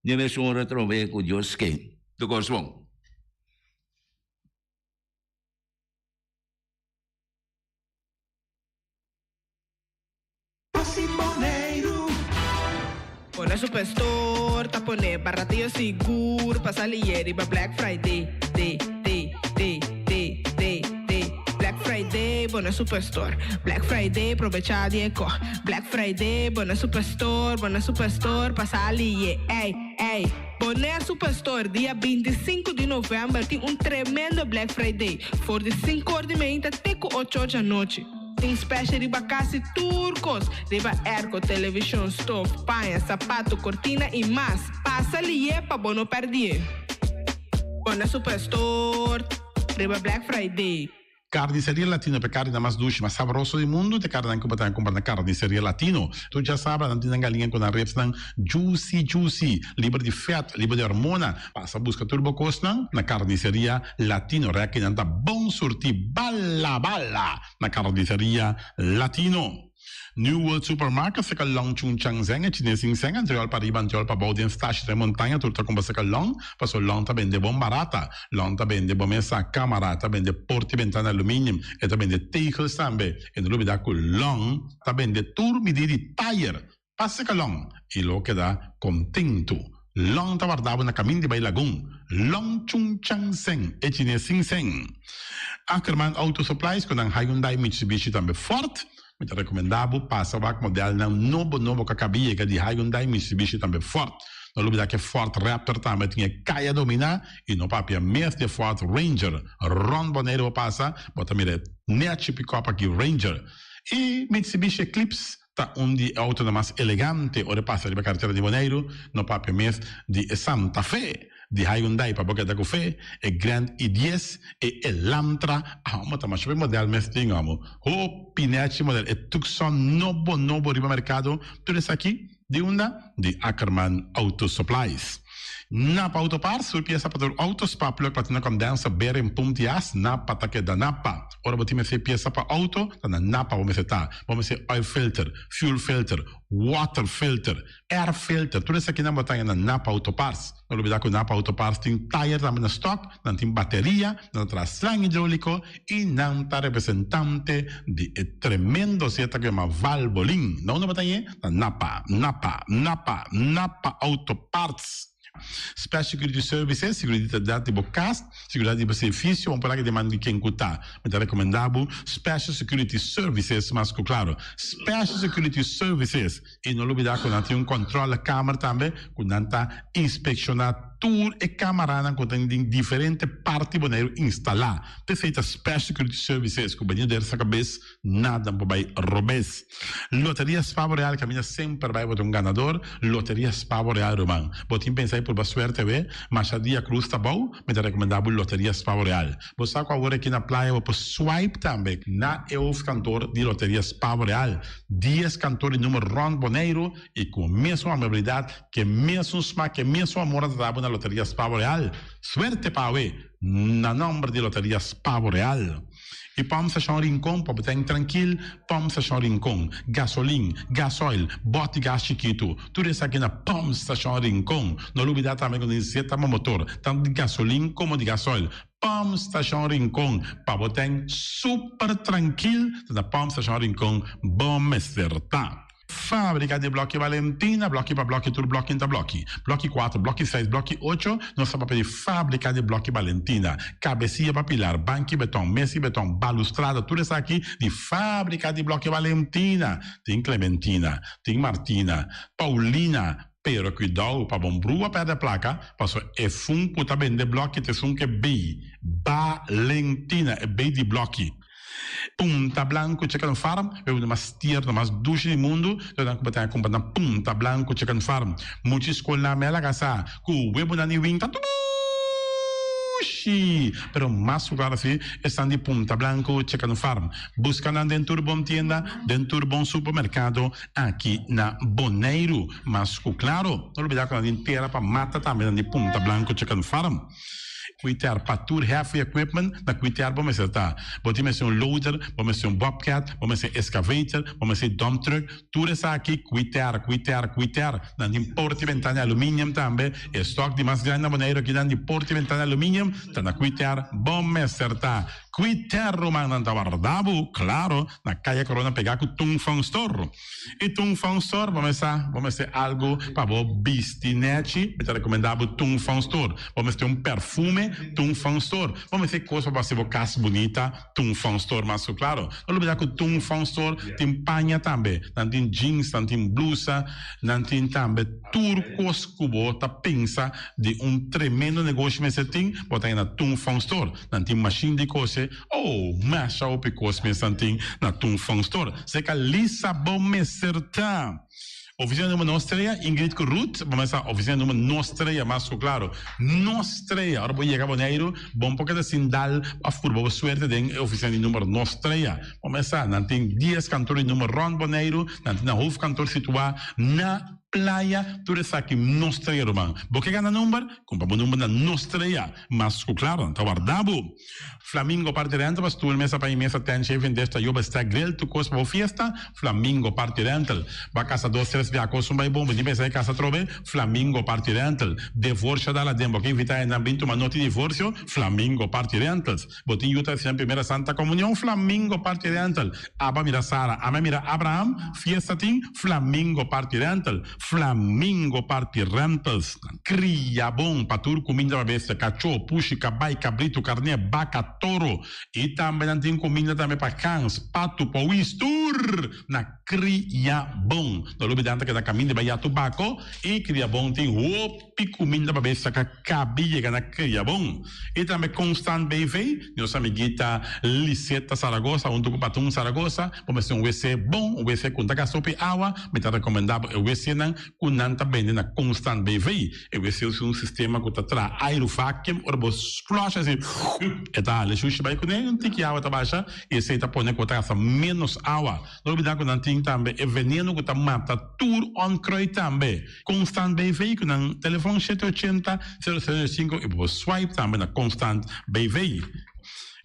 B: den mes ora atrobe cu Dios ke. Tur cos bon.
F: Pone Superstore ta pone baratillo sigur pa sali ye riba Black Friday, day, day, day, day, day, day. Black Friday bo na Superstore, Black Friday probecha di e ko. Black Friday bo na Superstore, bo na Superstore pa sali ye, ey, ey. Bonaire Superstore dia 25 di november tin un tremendo Black Friday for di 5 or di meinta te ku 8 or djanochi. Tin special riba casi tur cos, riba airco, television, stof, paña, sapato, cortina y mas. Pasa lié pa bo no perdié. Bo na Superstore riba Black Friday.
G: Carniceria Latino pa e carninan mas dushi, mas sabroso di mundu, ta e carninan cu bo ta cumpra na Carniceria Latino. Tur djasabra nan tin nan galiña cu nan ribsnan juicy juicy, liber di vet, liber di hormona. Pasa busca tur bo cosnan na Carniceria Latino. Rekinan ta bon surti bala bala na Carniceria Latino. New World Supermarket seka long Chung Chang Zeng e chines sin seng antriol pa riba antriol pa bou den stashi den montaña tur ta cumpra seka long paso long ta bende bon barata long ta bende bo mesa camara ta bende porta y bentana aluminium e ta bende tegels tambe e no lubida cu long ta bende tur midi di tayer pa seka long y lo keda contento long ta warda bo na camin di bay lagun long Chung Chang Zeng e chines sin seng Ackerman Auto Supplies cu nan Hyundai Mitsubishi tambe Ford Mi ta recomenda bo pasa wak modelnan nobo nobo cu a caba yega di Hyundai, Mitsubishi tambe Ford. No lubida cu e Ford Raptor tambe tin e caya domina y no papia mes di e Ford Ranger. Rond Bonaire bo pasa, bo ta mira e nechi pick-up aki Ranger. Y Mitsubishi Eclipse ta un di e autonan mas elegante ora e pasa riba carretera di Boneiru, no papia mes di e Santa Fe. Di Hyundai pa bo keda ku fe, e Grand i dies, e Elantra, amo ta masha hopi model mes tin amo. Hopi nechi model, e Tucson nobo nobo riba merkado, tur esaki di unda? Di Ackerman Auto Supplies. Napa Auto Parts, tur piesa pa tur auto, spark plug, platina condenser, bearing, pump di as, Napa ta keda Napa. Ora bo tin mester piesa pa auto, ta na Napa bo mester ta. Bo mester oil filter, fuel filter, water filter, Air filter, tur esakinan bo ta haña na Napa Auto Parts. No lubida ku Napa Auto Parts tin tayer tambe na stock, nan tin bateria, nan ta traha slang hidroliko i nan ta representante di e tremendo zeta ku yama Valvoline. Na unda bo ta hañ'é? Na Napa, Napa, Napa, Napa Auto Parts. Special Security Services, Seguridat di bo kas, seguridat di bo servicio, bo por laga den man di ken ku ta. Mi ta rekomendá bo Special Security Services mas ku klaro. Special Security Services. I no lubidá ku nan tin un kòntròlekamer tambe ku nan ta inspekshoná. tur e camaranan cu tin den diferente parti Boneiru instala. P'esey ta Special Security Services cu benido der sa cabes nada por bay robes. Loteria Spavo Real caminda semper bay bo ta un ganador. Loteria Spavo Real ruman. Bo tin pensa di purba suerte awe? Masha dia cruz ta bou, mi ta recomenda bo Loteria Spavo Real. Bo sa cu awor aki na playa bo por swipe tambe na e hoofdkantoor di Loteria Spavo Real. Dies kantoor di numero rond Boneiru y cu mesun amabilidad, cu e mesun smaak, cu e mesun amor nan ta dabo na Loteria Spavo Real. Suerte pa awe na nomber di Loteria Spavo Real. Y Pump Station Rincon pa bo ta trankil, Pump Station Rincon, gasolin, gasoil, bòt di gas chikitu, tur esaki na Pump Station Rincon. No lubida tambe ku tin zeta pa motor, tantu di gasolin komo di gasoil. Pump Station Rincon, pa bo ta super trankil, ta na Pump Station Rincon bo mester ta. Fábrika di blòki Valentina, blòki pa blòki, tur blòki ta blòki. Blòki kuater, blòki seis, blòki ocho, nos ta papia di fábrika di blòki Valentina. Kabesia pa pilar, banki beton, mesa di beton, balustrada, tur esaki di fábrika di blòki Valentina. Tin Clementina, tin Martina, Paulina, pero kuidou pa bon brua pèrdè plaka, pasobra e fun ku ta bende blòki ta esun ku e bei Valentina, e bei di blòki. Punta Blanco Chicken Farm, e un mas tierno, mas dushi di mundu, lo nan ku bo ta kumpra na Punta Blanco Chicken Farm. Mucha skolnan me a laga sa ku webunan di win ta dushi, pero mas ku klaro si esnan di Punta Blanco Chicken Farm. Buska nan den tur bon tienda, den tur bon supermerkado aki na Boneiru. Mas ku klaro, no lubida ku nan tin tera pa mata tambe nan di Punta Blanco Chicken Farm. Cuiter pa tur heavy equipment na cuiter bo mester ta. Bo tin mester un loader, bo mester un bobcat, bo mester excavator, bo mester dump truck, tur esaki cuiter, cuiter, cuiter. Nan tin porta y ventana di aluminium tambe. E stock di mas grandi na Boneiru akinan di porta y ventana di aluminium ta na cuiter bo mester ta. Cuiter ruman nan ta warda bo, claro, na Caya Corona pega cu Tung Fong Store. I Tung Fong Store bo mester bo mester algu pa bo bisti nechi, mi ta rekomendá bo Tung Fong Store. Bo mester un perfume, Tung Fong Store. Bo mester kos pa bo hasi bo kas bunita, Tung Fong Store mas ku klaro. No lubidá ku Tung Fong Store tin paña tambe. Nan tin jeans, nan tin blusa, nan tin tambe tur kos ku bo ta pensa di un tremendo negoshi mester tin, bo ta haña na Tung Fong Store. Nan tin mashin di kose. Oh, masha hopi kos mes nan tin na Tung Fong Store. Seka Lisa bo mester ta. Oficina numero nos trea, Ingrid ku Ruth, bo mester sa oficina numero nos trea mas ku klaro. Nos trea, ora bo yega Boneiru, bo no por keda sin dal of purba bo suerte den e oficina di numero nos trea. Bo mester sa, nan tin dies kantor di numero rond Boneiru, nan tin nan hoofdkantoor situa na Playa, tur esaki nos trea ruman. Bo ke gana number? Kumpra bo number na nos trea. Mas ku klaro, nan ta warda bo. Flamingo Party Rental pa stoel, mesa pa mesa, tent, shaving dish, tayoba, stack, grill, tur kos pa bo fiesta, Flamingo Party Rental. Bo a kasa dos, tres bia kos un bai bon, bo tin pensa di kasa atrobe, Flamingo Party Rental. Devorsio dal aden, bo ke invita hendenan bin tuma noti divorsio, Flamingo Party Rentals. Bo tin yu ta hasi nan primera Santa Comunion, Flamingo Party Rental. Aba mira Sara, ame mira Abraham, fiesta tin, Flamingo Party Rental. Flamingo Party Rentals. Cria bon pa tur cuminda pa bestia, cacho, pushi, cabai, cabrito, carne, baca, toro. Y tambe nan tin cuminda tambe pa gans, patu, powis, tur na Cria Bon. No lubida nan ta keda caminda bai ya Tubaco y Cria Bon tin hopi cuminda pa bestia ca cabi yega na Cria Bon. Y tambe Constant BV, nos amiguita Liseta Zaragoza hunto cu Patun Zaragoza, bo mester un wc bon, un wc cu no ta gasta hopi awa, mi ta recomenda bo e wcnan cu nan ta bende na Constant BV. E wc usa un sistema cu ta traha airu vacuum, ora bo flush asi, e ta hala e shushi bay cune, un tiki awa ta basha y esey ta pone cu bo ta gasta menos awa. No olbida cu nan tin tambe e veneno cu ta mata tur onkruid tambe. Constant BV cu nan telefon shete ochenta, sero sero sinku y bo por swipe tambe na Constant BV.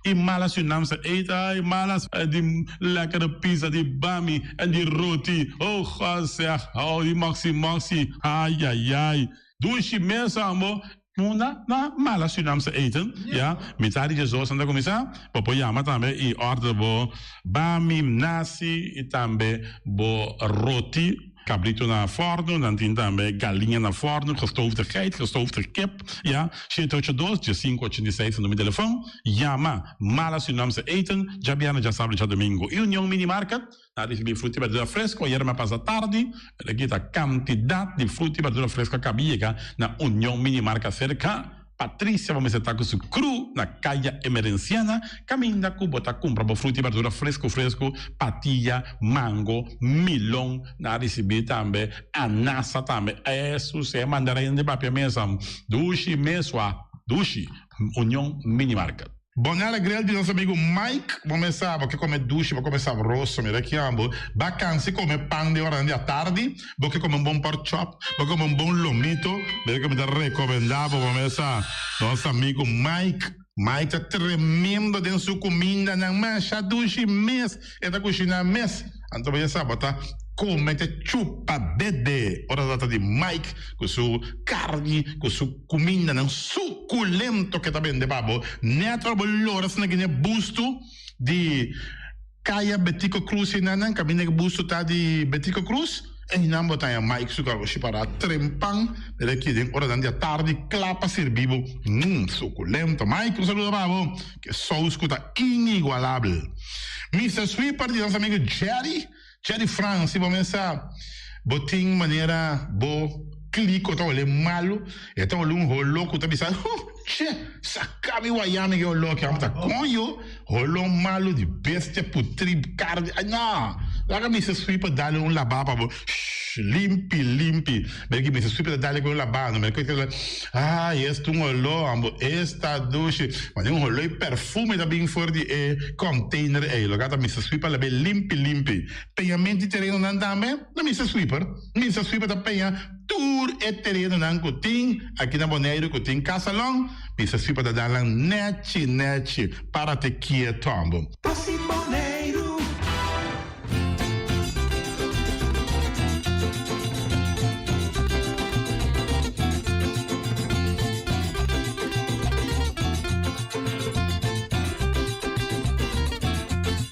G: Y malas yu nam sa eet ay malas di lekkere pizza di bami en di roti oh God zeg oh di moxi moxi ayayay dushi mes ambo na na malas yu nam sa eten ya mitad di djesdos nan ta cuminsa bo por yama tambe y order bo bami nasi y tambe bo roti. Cabrito na forno, nan tin tambe galiña na forno, gestoofde geit, gestoofde kip, ya. 782 1586 ta numero di telefon. Yama Mala Surinaamse Eten, djabièrnè, djasabra i djadumingu. I Union Mini Market, nan a risibí fruta i berdura fresco ayera mi a pasa tardi, pero aki ta kantidat di fruta i berdura fresco a kaba yega na Union Mini Market serka Patricia bo mester ta ku su kru na Kaya Emerenciana kaminda ku bo ta kumpra bo fruta i berdura fresku fresku, patia, mango, milon, nan a risibí tambe anasa tambe, esus e mandarin di papia mesa dushi mesua dushi, Union Mini Market.
H: Bonella Grill di nos amigo Mike, bo mes sa bo ke kome dushi, bo kome sabroso, mira ki ambo, ba kansi kome pan den oranan di atardi, bo ke kome un bon pork chop, bo ke kome un bon lomito, mira ke mi ta rekomenda bo, bo mes sa nos amigo Mike, Mike ta tremendo den su kumindanan, masha dushi mes e ta kushina mes, anto bo ya sa bo ta kome te chupa dede ora ta trata di Mike ku su karni, ku su. Kumindanan sukulento ke ta bende pa bo. Nèt ora bo lora asina gine bustu di Kaya Betico Cruz einanan, kaminda ke bustu ta di Betico Cruz, einan bo ta haña Mike su karoshi pará trempan mira aki den oranan di atardi kla pa sirbi bo. Mmm, sukulento. Mike, un saludo pa bo. Ke sous ku ta inigualabel. Mister Sweeper di nos amigo Jerry. Jerry Frans, si bo mesa bo tin manera bo kliko ta hole malu, e ta hole un holo ku ta bisa, huh, che, saka mi waya mi ke holo aki, amo ta koño, holo malu di bestia putri karni, ay no, laga Mister Sweeper dale un laba pa bo, shh, limpi, limpi, mira ki Mister Sweeper ta dale ku un laba, no mira ku ay, esta un holo, amo, esta dushi, mane un holo i perfume ta bin for di e container ei, loke ta Mister Sweeper labe limpi limpi. Peñamento di terenonan tambe na Mister Sweeper. Mister Sweeper ta peña tur e terenonan ku tin aki na Boneiru ku tin kasalon, Mister Sweeper ta dal nan nechi nechi para te kieto ambo.
I: Pasi Boneiru.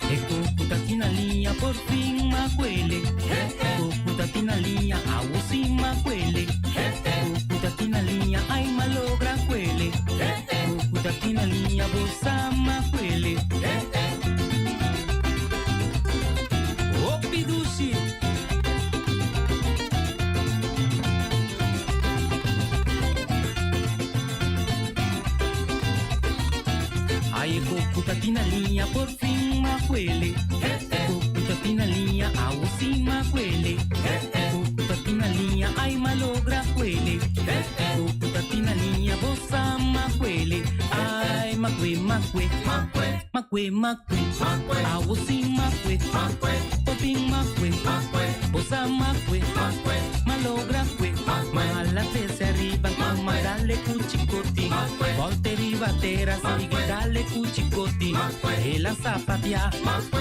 J: E coco ta tin na liña por fin macuele. E coco ta tin na liña awo sin macuele. E coco ta tin na liña ay malogra cuele. E coco ta tin na liña bo sa macuele. Hopi dushi. Ay e coco ta tin na liña por fin macuele. E coco ta tin na liña awo si macuele. E coco ta tin na liña ay malogra cuele. E coco ta tin na liña bo sa macuele. Ay macue macue macue macue awo si macue por fin macue bo sa macue malogra cue mala trece arriba cama dale cu chicoti volte riba tera sigui dale cu chicoti el a sapapia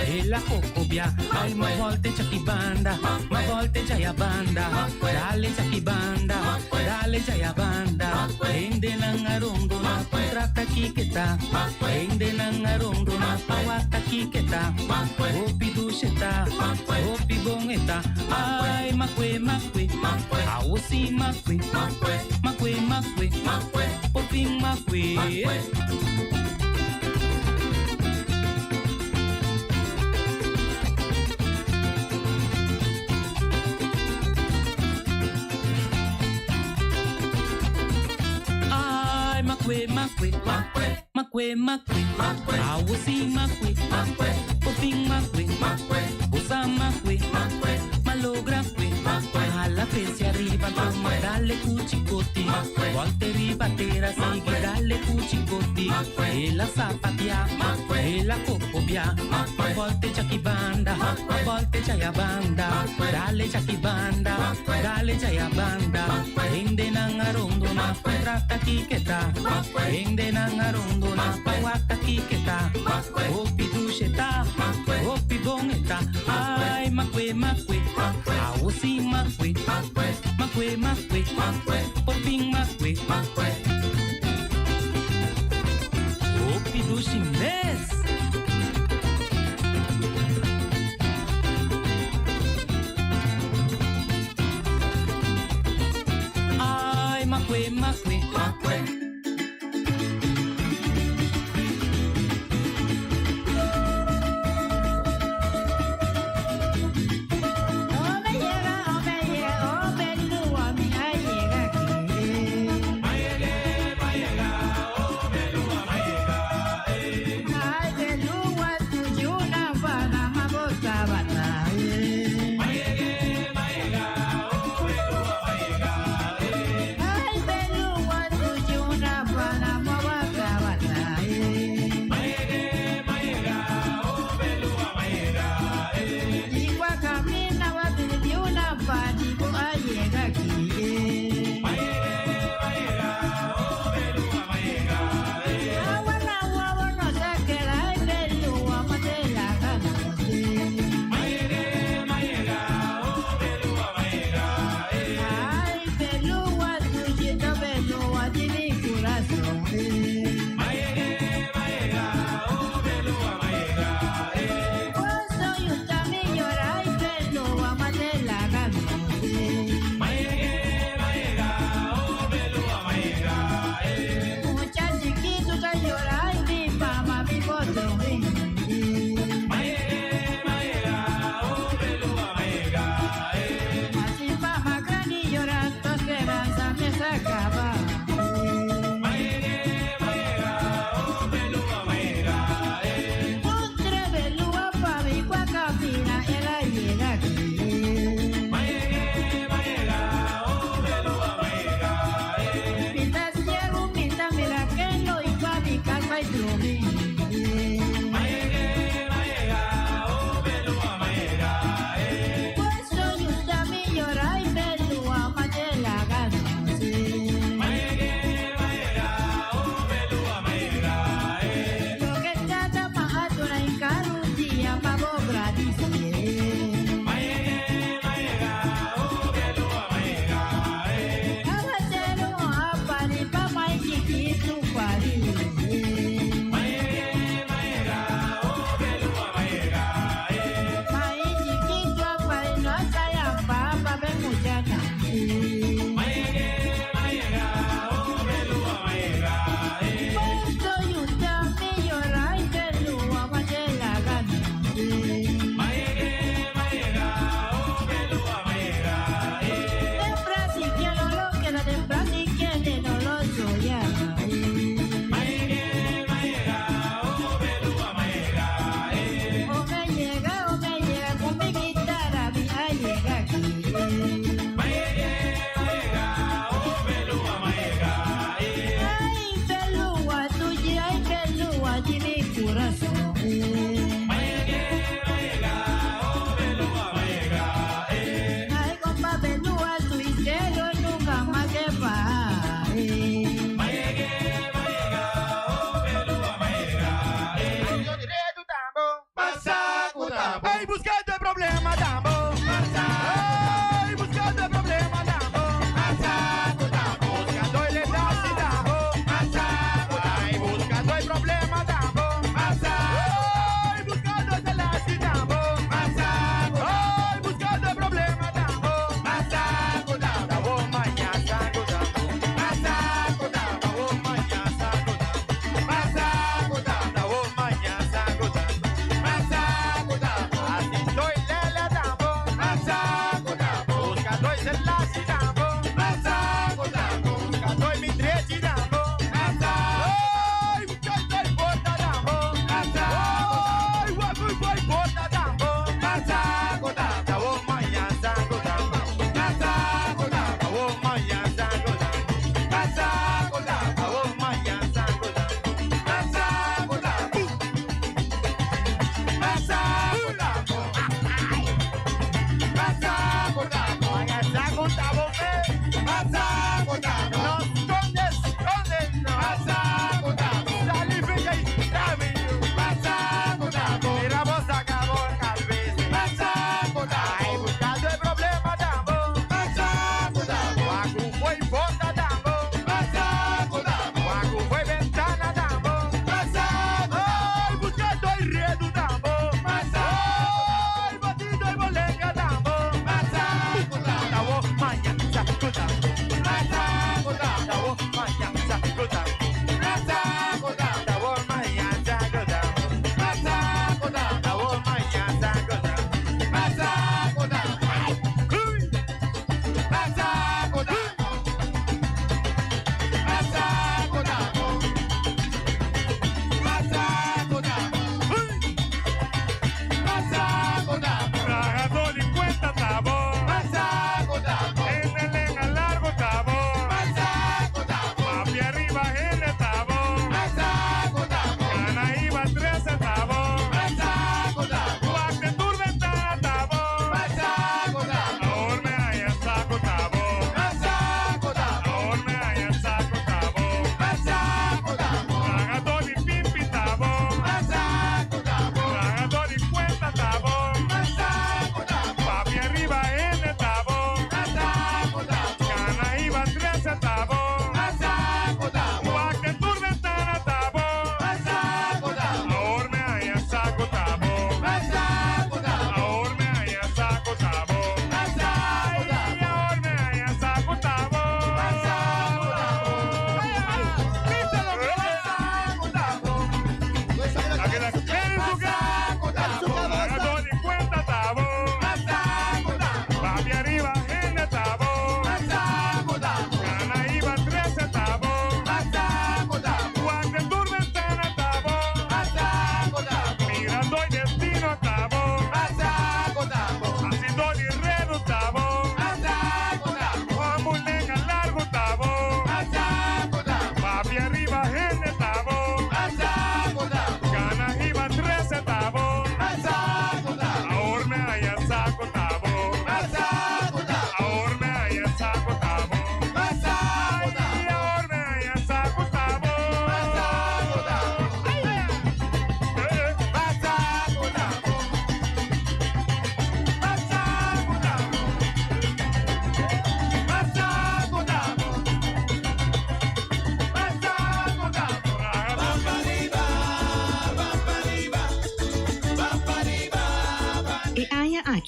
J: el a cocobia ay ma volte chaki banda ma volte chaya banda dale chaki banda dale chaya banda hendenan a rondona contrata kiketa hendenan a rondona pawata kiketa hopi dushe ta hopi bon e ta ay makwe makwe awo si makwe makwe makwe por fin makwe. Ay makwe makwe makwe makwe awo si makwe por fin makwe bo sa makwe malogra kwe hala trece ariba toma dale ku chicoti volte riba tera sigui dale ku chicoti el a sapatia el a cocobia volte chaki banda volte chaya banda dale chaki banda dale chaya banda hendenan a rondona trata kiketa hendenan a rondona pawata kiketa hopi dushe ta hopi bon e ta ay makwe makwe awo si makwe makwe makwe por fin makwe hopi dushi mes. Makwe, makwe, makwe.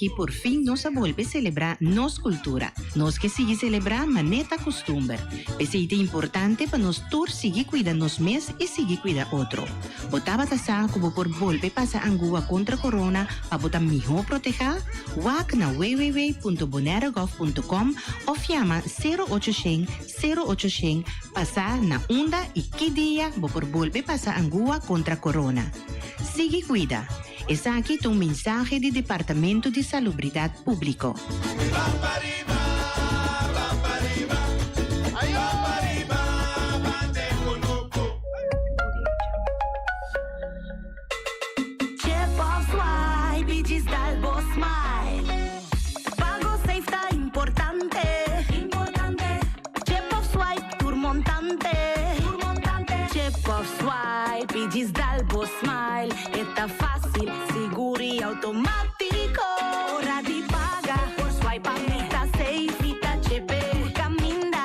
A: aki porfin nos a bolbe selebrá nos kultura. Nos ke sigui selebrá manera ta kustumber. P'esei ta importante pa nos tur sigui kuida nos mes i sigui kuida otro. Bo tabata sa ku bo por bolbe pasa angua kontra korona pa bo ta mihó protehá? Wak na www.bonairogov.com òf yama sero ocho shen sero ocho shen pa sa na unda i ki dia bo por bolbe pasa angua kontra korona. Sigui kuida! Esaki ta un mensahe di Departamento di Salubridat Públiko.
K: E ta fásil, sigur i outomátiko. Ora di paga, por swipe pa mi ta safe. Mi ta chepe, tur kaminda.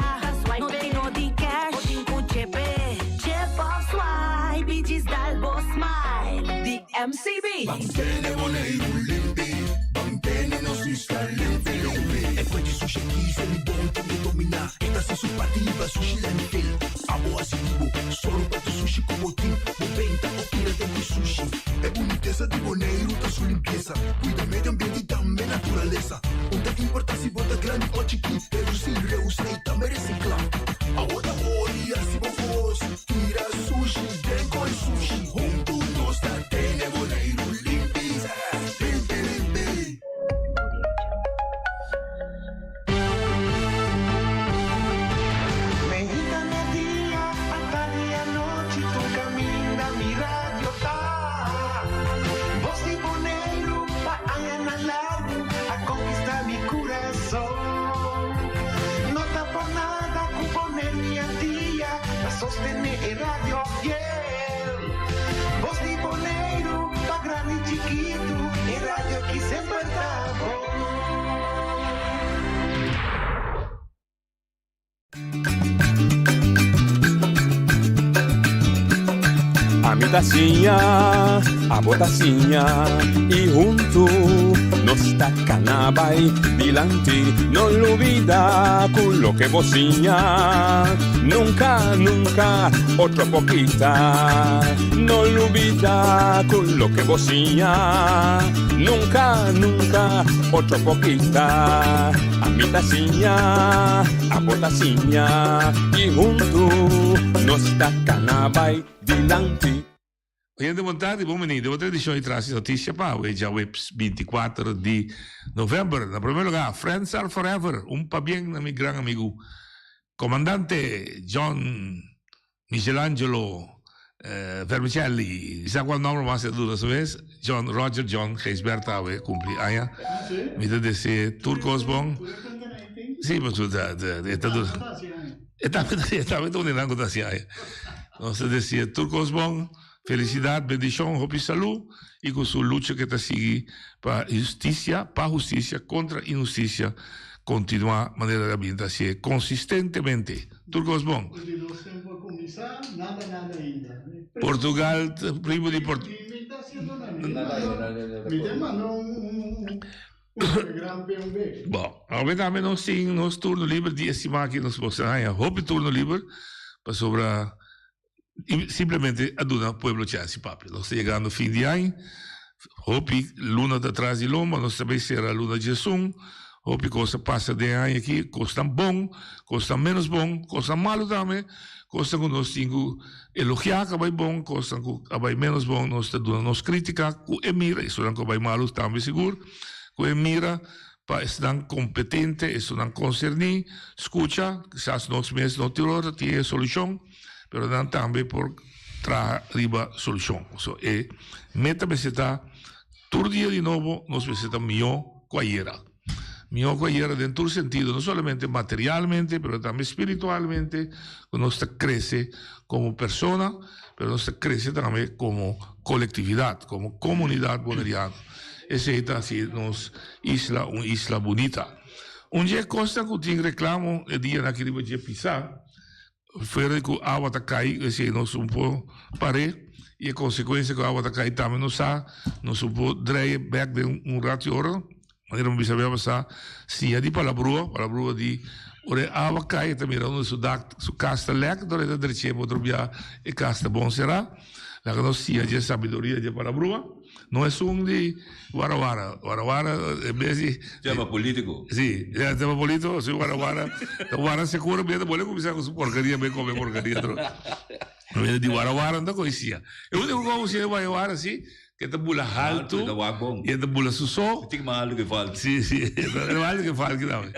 K: No tin no di cash, bo tin ku chepe. Chep òf swipe i djis dal bo smile.
I: Di MCB.
L: Ban tene Boneiru limpi, ban tene nos isla limpi limpi. E kue di sushi aki se mi bon tin ke dominá. E ta hasi su parti riba sushi landfill. Abo hasi di bo, sòru pa tur sushi ku bo tin. Bo benta o tira den di sushi. E bunitesa di Boneiru ta su limpiesa. Kuida medio ambiente i tambe naturalesa. Un ta importá si bo ta grandi o chikí. Redusí, reusá i tambe resiklá. Awor ta ora di hasi bo kos. Tira sushi den koi sushi. Huntu nos ta tene Boneiru limpi. Limpi limpi.
I: Meinta media, atardi anochi, tur kaminda mi radio ta. Bos di Boneiru pa añanan largu a konkistá mi kurason. No ta por nada ku Boneiru i Antia ta sostené e radio fiel. Bos di Boneiru pa grandi i chikitu, e radio ki semper ta bon.
M: Ami ta siña, abo ta siña y huntu nos ta cana bay dilanti. No lubida cu loke bo siña nunca, nunca otro por kita. No lubida cu loke bo siña nunca, nunca otro por kita. Ami ta siña, abo ta siña y huntu nos ta cana bay dilanti.
H: Oyente bon tardi, bon bini den otro edicion di Tras di Noticia pa awe djaweps 24 di november. Na primer lugar, Friends are forever, un pabien na mi gran amigu Comandante John Michelangelo Vermicelli, sa cual nomber mas e duna su mes, John Roger John Gijsbertha awe cumpli aña. Mi ta desea tur cos bon. Sí, pasobra ta e ta duna. E tambe ta e tambe ta un di nan cu ta haci aña. Nos ta desea tur cos bon, felicidad, bendicion, hopi salud y cu su lucha cu e ta sigui pa husticia, pa husticia contra inhusticia continua manera el a bin ta hacié consistentemente. Tur kos bon.
E: Di nos tempu a kuminsá, nada nada ainda.
H: Portugal, primo di Port.
E: Mi ta haciendo na mi. Mi te manda un un un gran BMW.
H: Bon, awe tambe nos tin nos turno liber di e siman aki nos por haña hopi turno liber pasobra simplemente a duna pueblo chance papia. Nos ta yegando fin di aña, hopi luna ta tras di lomba, nos ta bay cera luna diesun, hopi cos a pasa den aña aki, cosnan bon, cosnan menos bon, cosnan malo tambe, cosnan cu nos tin cu elogia cu a bay bon, cosnan cu a bay menos bon, nos ta duna nos critica cu e mira, esunnan cu a bay malo tambe sigur, cu e mira pa esnan competente, esunnan concerni, scucha, kisas nos mes no tin ora tin e solucion. pero nan tambe por traha riba solushon. So e meta mester ta tur dia di nobo nos mester ta mihó ku ayera. Mihó ku ayera den tur sentido, no solamente materialmente, pero tambe spiritualmente, ku nos ta krese komo persona, pero nos ta krese tambe komo kolektividat, komo komunidat boneriano. Esei ta hasi nos isla un isla bunita. Un dje kosnan ku tin reklamo e dianan aki riba dje pisá. Fuera di ku awa ta kai, esei nos un por par'é i e konsekuensia ku awa ta kai tambe nos sa, nos un por drei bèk den un ratu di ora. Manera mi bisa bia pasá, siña di palabrua, palabrua di ora e awa kai e ta mira unda su dak, su kas ta lèk, ora e ta drech'é pa otro bia e kas ta bon será. Laga nos siña dje sabiduria dje palabrua. No esun di warawara. Warawara en bes di.
B: Tema politico.
H: Si, ya tema politico, si warawara. Ta wara seguro bia ta bole kuminsá ku su porkeria, bai kome porkeria otro. Di warawara no ta koe siña. E úniko kos ku siña di warawara si. Ke ta bula haltu.
B: E ta wak bon.
H: I e ta bula su so.
B: E tin mas haltu ke Falk.
H: Si, si. E ta mas haltu ke Falk tambe.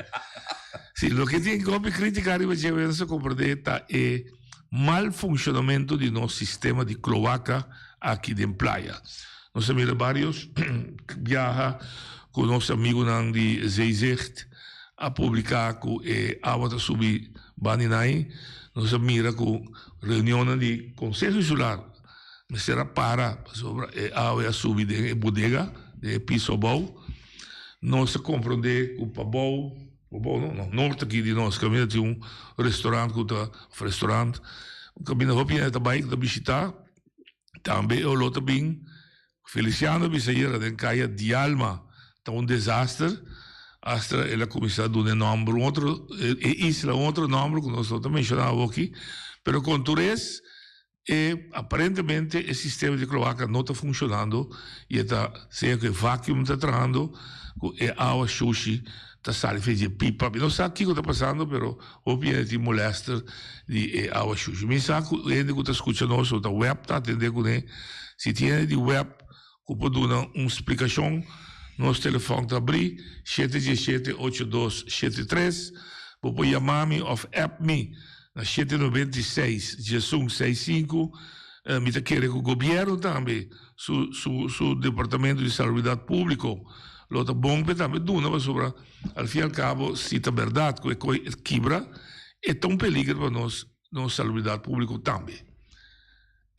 H: Si, loke tin hopi kritika riba dje nos a komprendé ta e mal funshonamentu di nos sistema di kloaka aki den playa. Nos a mira barios biaha ku nos amigunan di Zeezicht a publiká ku e awa ta subi banda nai. Nos a mira ku reunionnan di Konseho Insular Mester a para pasobra e awe a subi den e bodega, den e piso abou. Nos a komprondé ku pabou, pabou no, no, nort aki di nos kaminda tin un restaurant ku ta, òf restaurant, un kaminda hopi hende ta bai ku ta bishitá. Tambe e oló ta bin. Feliciano a bisa ayera den kaya Dialma ta un desaster. Hasta el a kuminsá duna e nòmber un otro, e isla un otro nòmber ku nos no ta menshoná awoki. Pero kon tur es. E aparentemente e sistema di kloaka no ta funshonando i e ta sea ku e vacuum ta trahando ku e awa shushi ta sali for di e pipa. Mi no sa kiko ta pasando pero hopi hende tin molester di e awa shushi. Mi sa ku hende ku ta skucha nos o ta web ta atende kuné. Si tin hende di web ku por duna un splikashon nos telefòn ta abrí shete diesshete ocho dos shete tres. Bo por yama mi òf app mi. Na shete 96 diesun seis sinku mi ta kere ku gobièrnu tambe su su su departamento di salubridat públiko lo ta bon p'e tambe duna pasobra al fin al kabo si ta bèrdat ku e koi e kibra e ta un peliger pa nos nos salubridat públiko tambe.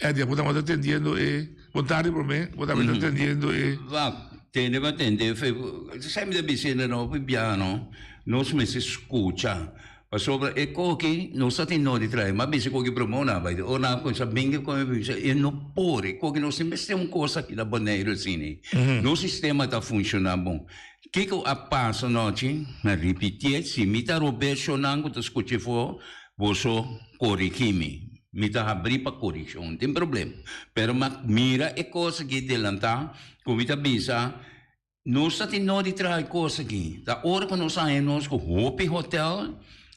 H: Eddie abo tabata atendiendo e bon tardi prome bo tabata atendiendo e.
B: Wak, tende pa tende fe sa mi ta bisa hende no hopi biaha no nos mester skucha pasobra e koki nos ta tin no di traha mi a bisa koki prome una bai ora nan a kuminsá bingi ku mi bisa e no por e koki nos tin mester un kos aki na Boneiru asina nos sistema ta funshoná bon kiko a pasa anochi mi a ripitié si mi ta robeshonan ku ta skucha afó boso korigí mi. Mi ta habrí pa korikshon, no tin problem. Pero mi a mira e kos aki delantá ku mi ta bisa, nos ta tin nodi traha e kos aki. Ta ora ku nos a haña nos ku hopi hotel,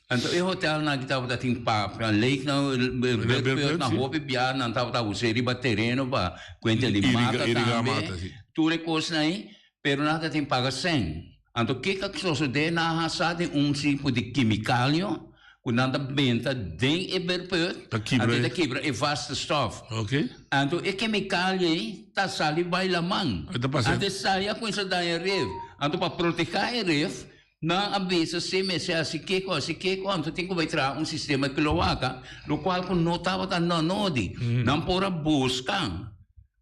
B: anto e hotelnan aki tabata tin pa leegnan, bergpuntnan, hopi biaha nan tabata us'é riba tereno pa kuenta di mata tambe, tur e kosnan ei, pero nan ta tin paga sèn. Anto kiko a sosodé? Nan a hasa den un tipo di kimikalio ku nan ta benta den e berput, anto e ta kibra e vaste stof. Anto e kemikalio ei ta sali bai laman. Anto e sali a kuminsá daña e ref. Anto pa protehá e ref, nan a bisa si mester hasi kiko, hasi kiko, anto tin ku bai traha un sistema kloaka, lokual ku no tabata nodi. Nan por a buska.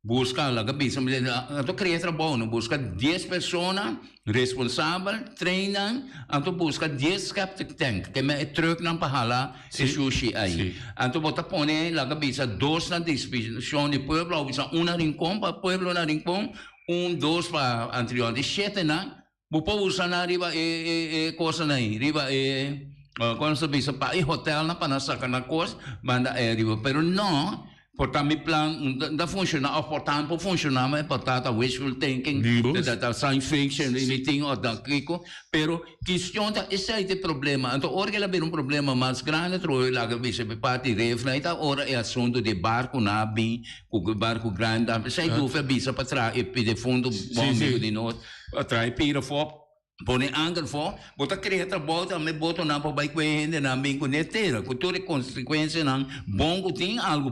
B: Buska, laga bisa mi anto krea trabou no, buska dies persona responsabel, train nan, anto buska dies septic tank, ke men e trucknan pa hala e shushi ai. Anto bo ta pone, laga bisa, dos na disposishon di pueblo, of bisa un na Rincon pa pueblo na Rincon, un, dos pa Antriol, di shetenan, Bo por usa nan riba e e e kosanan ei, riba e kon nos ta bisa pa e hotelnan pa nan saka nan kos manda ei ariba. Pero no, por ta mi plan no ta funshoná òf por ta por funshoná ma por ta ta wishful thinking, ta ta science fiction mi tin òf ta kiko. Pero kistion ta esei ta e problema. Anto ora ku el a bira un problema mas grandi atrobe laga bisa e parti refnan ei ta ora e asuntu di e barkunan a bin ku barku grandi. Esei dufi a bisa pa traha e defuntu bon amigu di nos. A trae pira afó, pone anker afó, bo ta krea trabou tambe botonan pa bai ku e hendenan bin ku ne tera, ku tur e konsekuensianan bon ku tin, algu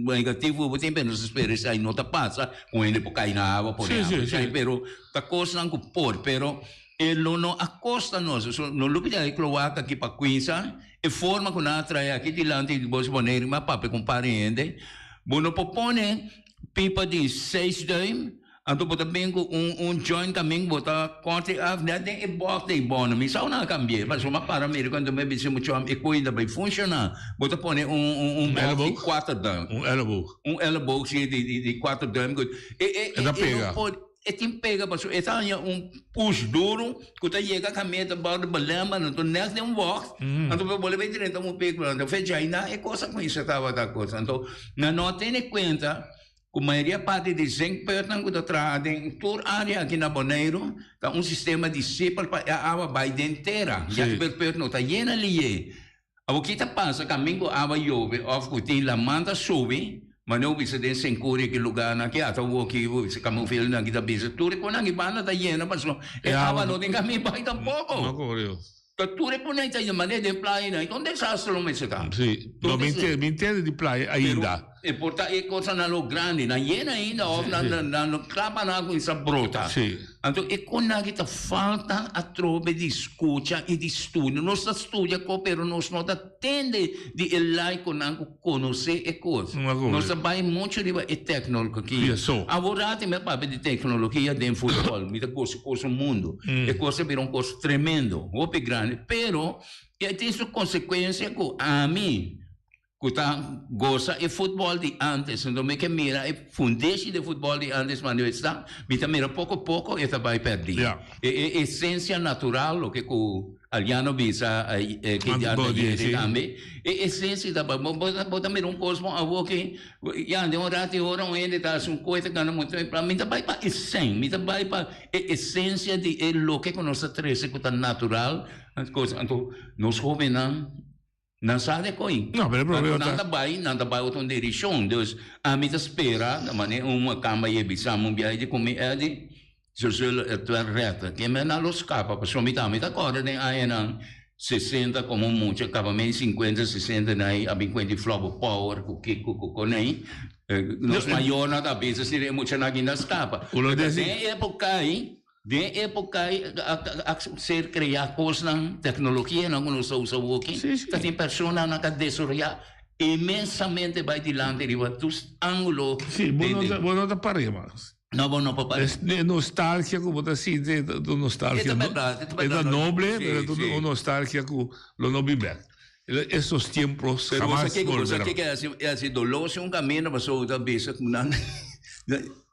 B: negativo ku tin, pero nos ta spera esei no ta pasa, ku hende por kai na awa por ehèmpel, esei, pero ta kosnan ku por, pero e lo no a kosta nos, so no lubida e kloaka aki pa kuinsa, e forma ku nan a trae aki dilanti di Bos Boneiru, mi a papia ku un par di hende, bo no por pone pipa di seis duim. Anto bo ta bin ku un un joint kamin bo ta kòrti af nèt den e bòk den bòno. Mi sa una kambi'é pasobra mi a para mira kuantu mi a bisa muchu am e koida bai funshoná. Bo ta pone un un un bòk di kuater duim.
H: Un elleboog.
B: Un elleboog si di di di kuater duim ku e e
H: E ta pega.
B: e no por. e tin pega pasobra e ta haña un push duru ku ta yega kamia ta bou di belember anto nèt den un bògt anto bo bolbe bai drenta un pek anto fecha ainan e kos a kuminsá tabata kos anto nan no a tene kuenta ku mayoria parti di zinkputnan ku ta traha den tur área aki na Boneiru ta un sistema di sipel pa e awa bai den tera ya ku put no ta yena liye. Awor ki ta pasa kamin ku awa yobe òf ku tin laman ta subi, manera bo bisa den Senkuria ki lugarnan ki ata awor ki bo bisa Kamovelnan ki ta bisa tur e konan ki banda ta yena pasobra e awa no tin kamin bai tampoko. Ta tur e konan ta yena manera den playanan i ta un desastre lo mester ta.
H: Sí, no mi ntende di playa ainda.
B: E por ta e kosanan lo grandi, nan yena ainda òf nan nan lo klapa nan a kuminsá brota.
H: Sí.
B: Anto e konan aki ta falta atrobe di skucha i di studia. Nos ta studia ko pero nos no ta tende di e laikonan ku konosé e kos. Nos ta bai muchu riba e teknologia. Awor rati mi a papia di teknologia den futbòl. Mi ta gosa kos un mundu. E kos a bira un kos tremendo, hopi grandi. Pero e tin su konsekuensia ku ami. Ku ta gosa e futbòl di ántes. Anto mi ke mira e fundeshi di e futbòl di ántes manera e sta, mi ta mira poko poko e ta bai pèrdí. E e esensia natural, loke ku Aliano bisa ki dia anteayer tambe, e esensia ta bai. Bo bo ta mira un kos bon awor ki ya den un ratu i ora un hende ta hasi un kos ta gana mucho plaka. Mi ta bai pa e sèn, mi ta bai pa e esensia di e loke ku nos ta trese ku ta natural. Anto nos hóbennan. Nan sa de koi.
H: No, pero e problema
B: ta. Nan ta bai, nan ta bai otro direccion. Dus, ami ta spera, ta manera un kamba ye bisa mi un biaha di ku mi Eddie, ze zullen het wel redden. Ke men nan lo skapa, pasobra mi tambe ta kòrda den añanan sesenta komo mucha, kaba men sinkuenta, sesenta nan a bin kuenta di Flower Power ku kiko ku konei. Nos mayornan ta bisa si e muchanan aki nan skapa. Den e epoka ei, Den epoca ei a ser crea cosnan, tecnologianan cu nos ta usa awoki, ta tin personanan cu a desaroya inmensamente bay dilanti riba tur angulo.
H: Si, bo no ta, bo no ta pare mas.
B: No, bo no por pare.
H: E nostalgia cu bo ta sinti ta un nostalgia.
B: E ta berdad, e ta berdad.
H: E ta noble, pero ta un nostalgia cu lo no bin bek. Esos tiempos
B: jamas
H: volverán.
B: Pero bo sa kico e haci doloso un camino pasobra bo ta bisa cu nan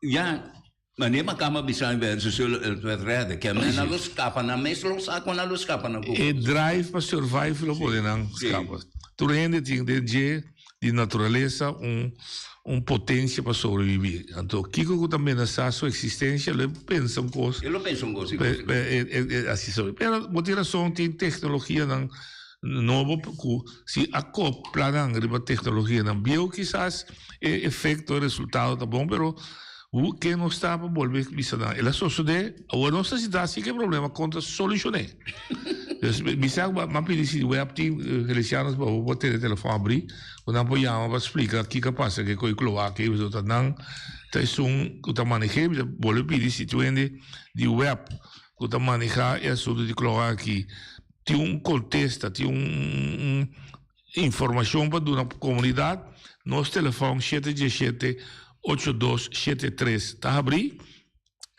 B: ya. Manera pa kamba bisa mi ber, ze zullen het wel redden. Ke men nan lo skapa, nan mes lo sa kon nan lo skapa nan ku.
H: E drive pa survive lo pone nan skapa. Tur hende tin den dje di naturalesa un un potencia pa sobrevivi. Anto kiko ku ta menasa su existencia lo e pensa un kos.
B: E lo pensa un kos, si.
H: Asi sobre. Pero bo tin rason tin teknologianan nobo ku si akopla nan riba teknologianan bieu kisas e efekto e resultado ta bon pero Hu ken nos ta pa bolbe bisa nan? El a sosodé, awor nos ta sinta si ke problema kon ta solushoné. Dus mi sa ku m'a pidi si web tin Felicianos pa bo por tene telefòn abrí ku nan por yama pa splika kiko a pasa ke koe kloak ei pasobra ta nan ta esun ku ta maneh'é. Mi ta bolbe pidi si tur hende di web ku ta manehá e asuntu di kloak aki tin un kontesta, tin un Informashon pa duna komunidat, Nos telefòn shete diesshete ocho dos shete tres ta habrí.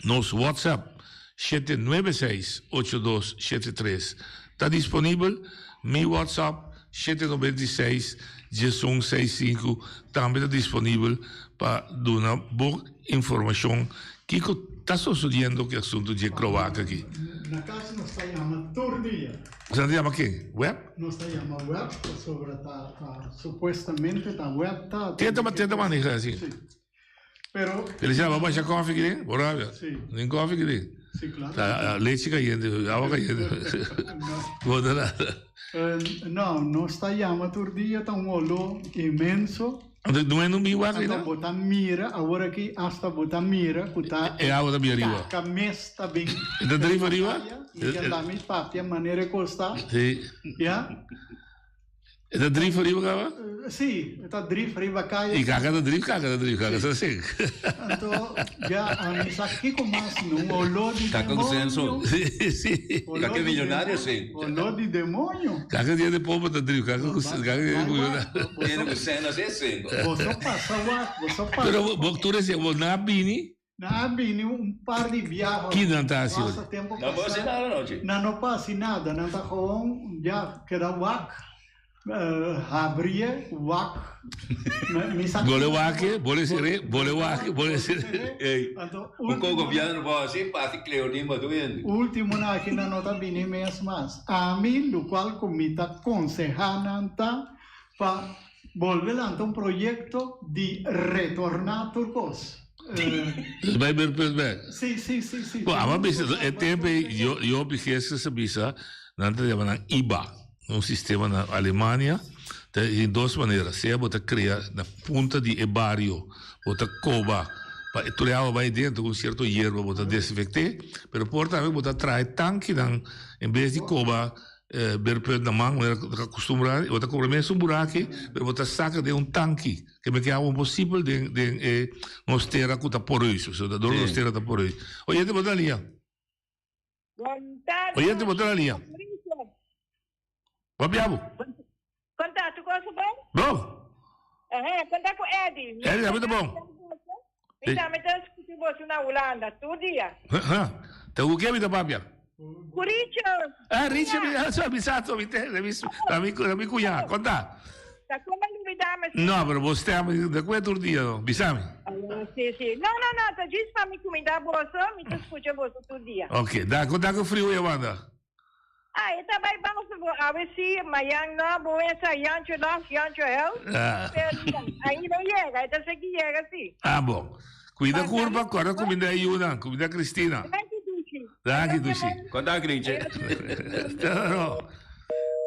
H: Nos WhatsApp 796 8273 ta disponibel. Mi WhatsApp 796 1165 tambe ta disponibel pa duna bo informashon kiko ta sosodiendo ku e asuntu dje kloak aki.
E: Na kas nos ta yama tur dia.
H: Nos ta yama ken? Web?
E: Nos ta yama web pasobra ta ta supuestamente ta web ta.
H: Ken ta ken ta maneha asi?
E: Si. Pero.
H: Felicidad, bo a basha koffie kini? Bo rabia?
E: Si.
H: Nin koffie kini?
E: Si, claro.
H: Ta leche cayente, awa cayente. Bo ta nada.
E: No, nos ta yama tur dia, ta un olor inmenso.
H: Anto no e no bin wak
E: Anto bo ta mira awor aki hasta bo ta mira ku ta
H: E awa ta bin ariba.
E: kaka mes ta bin.
H: E ta drief ariba?
E: Mi ke lami papia manera e kos ta.
H: Si.
E: Ya.
H: E ta drief ariba kaba?
E: Si, e ta drief riba kaya.
H: I kaka ta drief, kaka ta drief, kaka ta sink.
E: Anto ya ami sa kiko mas no, un olor di
B: Kaka ku
E: demonio.
B: senso.
H: Si, si.
B: Kaka millonario si.
E: Olor di demonio.
H: Kaka dia di pober ta drief, kaka ku kaka dia di millonario.
B: Tiene ku sena si sink.
E: Boso pasa wak, boso pasa.
H: Pero bo tur esei, bo nan a bini?
E: Nan a bini un par di biaha.
H: Ki nan ta hasi
E: ora?
B: Nan no hasi nada nochi.
E: Nan no por hasi nada, nan ta gewoon ya keda wak. Habrie wak mi sa
N: Bole wak, bole sere, bole wak, bole sere.
B: Ey, un ko gobierno bo hasi parti Cleonin bo duende.
E: Ultimo na aki nan no ta bini mes mas. Ami locual cu mi ta conseha nan ta pa bolbe lanta un proyecto di retorna tur cos.
N: Dus bay ber punt bek.
E: Si, si, si, si.
N: Bo, ama bisa, e tempo ey, yo, yo Geske sa bisa, nan ta yama nan IBA. Un sistema na Alemania ta di dos manera, sea bo ta crea na punta di e bario, bo ta coba pa e tur e awa bay dentro cu un cierto yerba bo ta desinfecte, pero por tambe bo ta traha e tankinan en bes di coba berput na man manera ta acostumbra, bo ta cobra mes un buraki pero bo ta saca den un tanki ke meke awa posibel den den e nos tera cu ta poreus, pasobra dor nos tera ta poreus. Oyente bo ta na liña. Oyente bo ta na liña. Papia bo.
O: Konta tu cosa bon?
N: Bon.
O: Ehe, konta ku Eddie.
N: Eddie, ami ta bon.
O: Mi tambe ta skucha boso na Hulanda tur dia.
N: Ta ku ken mi ta papia?
O: Ku Richard.
N: Ah, Richard, mi a bisa to, mi te, mi mi cuña, konta.
O: Ta como lubida mi
N: si. No, pero bo stem de kue tur dia no, bisa mi.
O: Si, si. No, no, no, ta djis pa mi cuminda boso, mi ta scucha boso tur dia.
N: Ok, da, kon ta ku friu e banda?
O: Ah, e ta bai basta bo, awe si, mayan no, bo wens a Jancho los, Jancho hel.
N: Ah.
O: Pero ainda yega, e ta sigui yega si.
N: Ah, bon. Cuida curpa, corda cuminda e yunan, cuminda Cristina.
O: Danki Dushi.
N: Danki Dushi.
B: Conta Grinche.
N: No.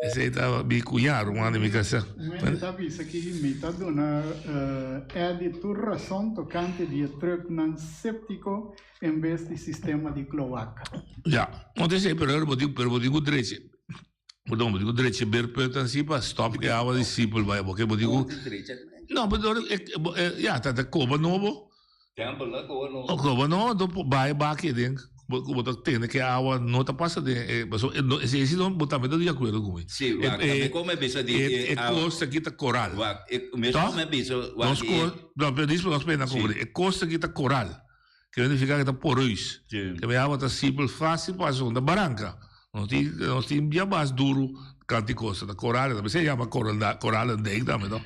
N: Esey ta mi cuñado, ruman di mi casa.
E: Mi ta bisa ki mi ta duna Eddie tur rason tocante di e trucknan septico en bes di sistema di cloaca.
N: Ja, no ta esey, pero bo tin, pero bo tin cu drecha. Perdon, bo tin cu drecha beerput ansi pa stop e awa di sipel bai, porque bo tin cu. No, pero ya, ta ta coba nobo.
B: Tempel na koba nobo.
N: Koba nobo, anto bai baki aden, ku bo ta tende ku e awa no ta pasa den e, pasobra e esei si no bo tambe ta di akuerdo ku mi.
B: Si, wak, tambe komo e bisa di
N: e kos aki ta koral.
B: Wak, e mes komo e bisa, wak,
N: Nos kos, no, pero dis nos pena komprende, e kos aki ta koral, ke significa ke ta poreus, ke e awa ta simpel fasil pasa, ta baranka. Nos tin, nos tin bia mas duru kanti kosta, ta koral, ta mester yama koral, koralendijk tambe no.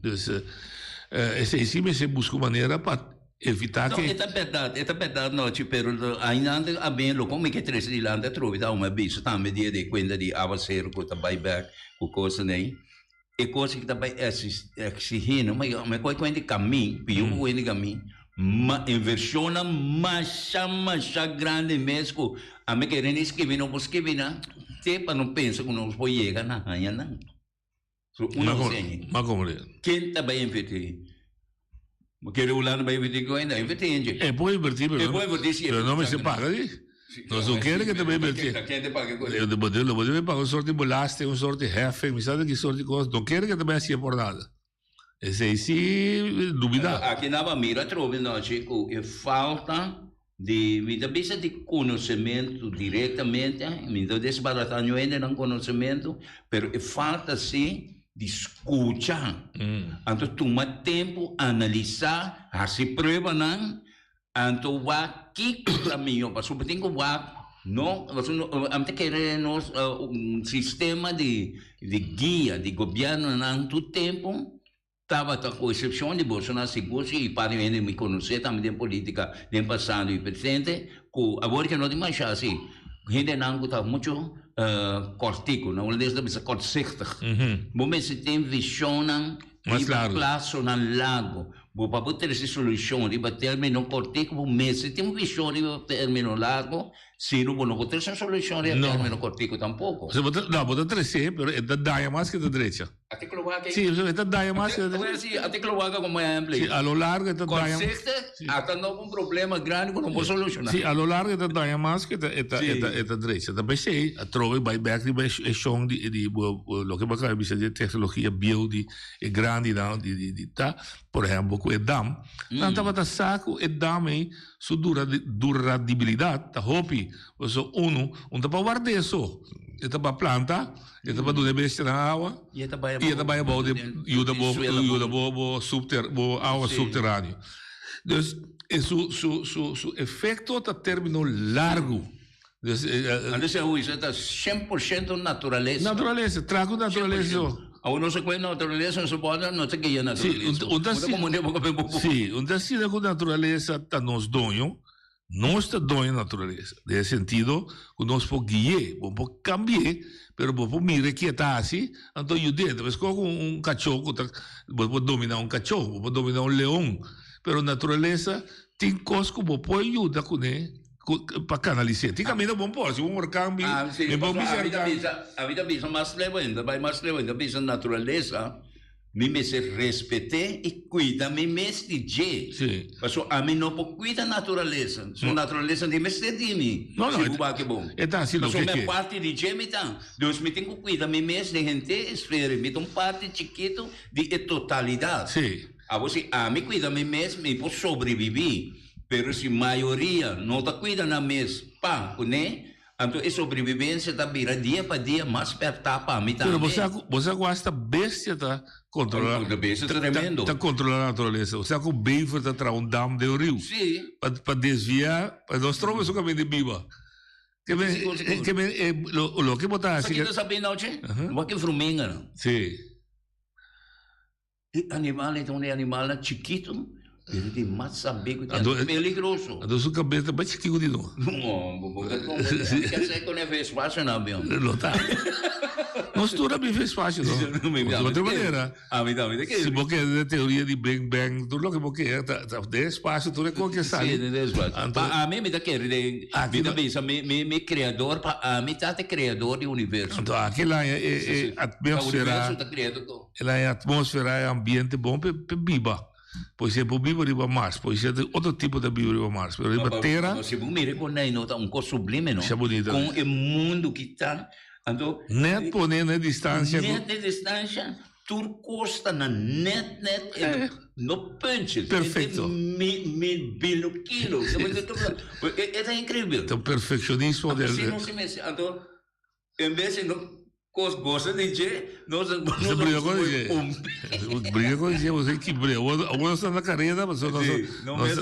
N: Dus esei si mester buska un manera pa evita
B: No,
N: ke.
B: e ta bèrdat, e ta bèrdat Nochi, pero ainda antes a bin lo kon mi ke trese dilanti atrobe ta un aviso tambe di e kuenta di awaseru ku ta bai bèk ku kosnan ei. E kos ki ta bai exigí no, mi kohe kuenta di kamin, piyo ku kuenta di kamin, ma invershonnan masha masha grandi mes ku ami kere ni skibi no por skibi nan te pa no pensa ku nos por yega na haña nan. So una kos ei.
N: Ma komo di?
B: Ken ta bai invertí? Bo kere Hulanda bai invertí ku ainda? Invertí hende.
N: E por invertí pero
B: E por invertí si e
N: pero no mester paga di. Nos no kere ke ta bai invertí.
B: Ta ken ta paga ku
N: e? Bo bo debe paga un sorti belasting, un sorti heffing, mi sa di ki sorti kos. No kere ke ta bai hasié por nada. Esei si dubidá.
B: Aki nan a mira atrobe nochi ku e falta di, mi ta bisa di konosementu direktamente, mi no ta desbaratá niun hende nan konosementu, pero e falta si di skucha. Anto tuma tempu analisá, hasi pruebanan, anto wak kiko ta mihó, pasobra bo tin ku wak no, pasobra ami ta kere nos un sistema di guia di gobièrnunan tur tempu tabata ku eksepshon di bosonan sigur si i par di hende mi konosé tambe den politika den pasado i presente ku awor ke no tin masha asi hendenan ku ta muchu kòrtiku, na hulandes ta bisa kortzichtig. Bo mester tin vishonnan riba plasonan largu. Bo pa bo trese solushon riba término kòrtiku bo mester tin un vishon riba término largu, si no bo no por trese un solushon riba término kòrtiku tampoko.
N: No, bo ta tres'é pero e ta daña mas ke ta drecha.
B: Ate kloaka
N: Sí, e ta daña mas.
B: Sí, ate kloaka como ehemplo.
N: Sí, a lo largo e ta daña.
B: Kortzichtig, ata no un problema grandi ku no por solushoná.
N: Sí, a lo largo e ta daña mas ku e ta e ta e ta e ta drecha. Ta p'esei atrobe bai bèk riba e shon di di loke bo a kaba bisa di e teknologia bieu di e grandinan di di di ta, por ehempel ku e dam, nan tabata sa ku e dam ei su dura duradibilidat ta hopi, pasobra unu un ta pa ward'é so, e ta pa planta. E ta pa duna e bestianan awa
B: I e ta bai
N: i e ta bai abou den yuda bo yuda bo bo subter bo awa subteraneo. Dus e su su su su efecto ta termino largu. Dus
B: Anto esei huicio ta 100% naturalesa.
N: Naturalesa, traha ku naturalesa so.
B: Awor nos a kohe naturalesa nos a bòrda no ta guia naturalesa.
N: Un ta
B: si,
N: si, un ta asina ku naturalesa ta nos doño, nos ta doño naturalesa. Den e sentido ku nos por gui'é, bo por kambi'é, pero bo por mira ke e ta hasi, anto yud'é. Ta meskos ku un kachó ku ta, bo por dominá un kachó, bo por dominá un leon, pero naturalesa tin kos ku bo por yuda kuné pa kanalis'é. Tin kaminda bon por, si un orkan bin, mi por bisa
B: orkan. Ami ta bisa mas leu ainda, bai mas leu ainda, bisa naturalesa mi mester respet'é i kuida mi mes di dje. Pasobra ami no por kuida naturalesa, su naturalesa no mester di mi, si bo wak bon. Pasobra mi a parti di dje mi ta. Dus mi tin ku kuida mi mes den henter esfera, mi ta un parti chikitu di e totalidat. Awor si ami kuida mi mes, mi por sobrebibí. Pero si mayoria no ta cuida nan mes pa cune, anto e sobrevivencia ta bira dia pa dia mas perta pa mi
N: tambe. Pero bo sa cu, bo sa cu hasta bestia ta controla.
B: Ta bestia ta tremendo.
N: Ta controla naturalesa. Bo sa cu bever ta traha un dam den un riu.
B: Si.
N: Pa, pa desvia, pa no stroba su caminda di biba. Ke men, ke men, lo, loke bo ta
B: Sa
N: haci.
B: kico ta sabi nou che? Wak e vruminganan.
N: Si.
B: E animal ei ta un di e animalnan chikitu, pero di mas sabí ku tin. Peligroso.
N: Anto su kabes ta bai chikí ku di no.
B: No, bo bo ta konta. Mi ka sa kon e fe espacio na avion.
N: Lo ta. Nos tur a bin fe espacio no. Di otro manera.
B: Ami tambe ta kere.
N: Si bo kere den teoria di Big Bang, tur loke bo kere ta den espacio tur e kos ke sali.
B: Si, den espacio. Pa ami mi ta kere den, mi ta bisa mi mi creador pa ami ta e creador di universo.
N: Anto aki laña e atmosfera.
B: Universo ta creado todo.
N: El a e atmósfera, e ambiente bon p'e p'e biba. Por ser por biba riba Mars, por ser tin otro tipo ta biba riba Mars, pero riba Tera.
B: Ma si bo mira kon ei no ta un kos sublime no.
N: Masha bunita.
B: Kon e mundu ki ta, anto.
N: Net pone na e distancia ku.
B: Net e distancia, tur kos ta na net net, e no puntjes.
N: Perfecto.
B: Mi mi bilo kilo. E ta increibel.
N: Ta un perfeccionismo del.
B: Asina nos mester, anto. En bes di no kos gosa di dje, nos a
N: Nos briga con dje. Briga con dje, boso ki briga. Awor nos ta na careda, pasobra nos
B: Sí, no mes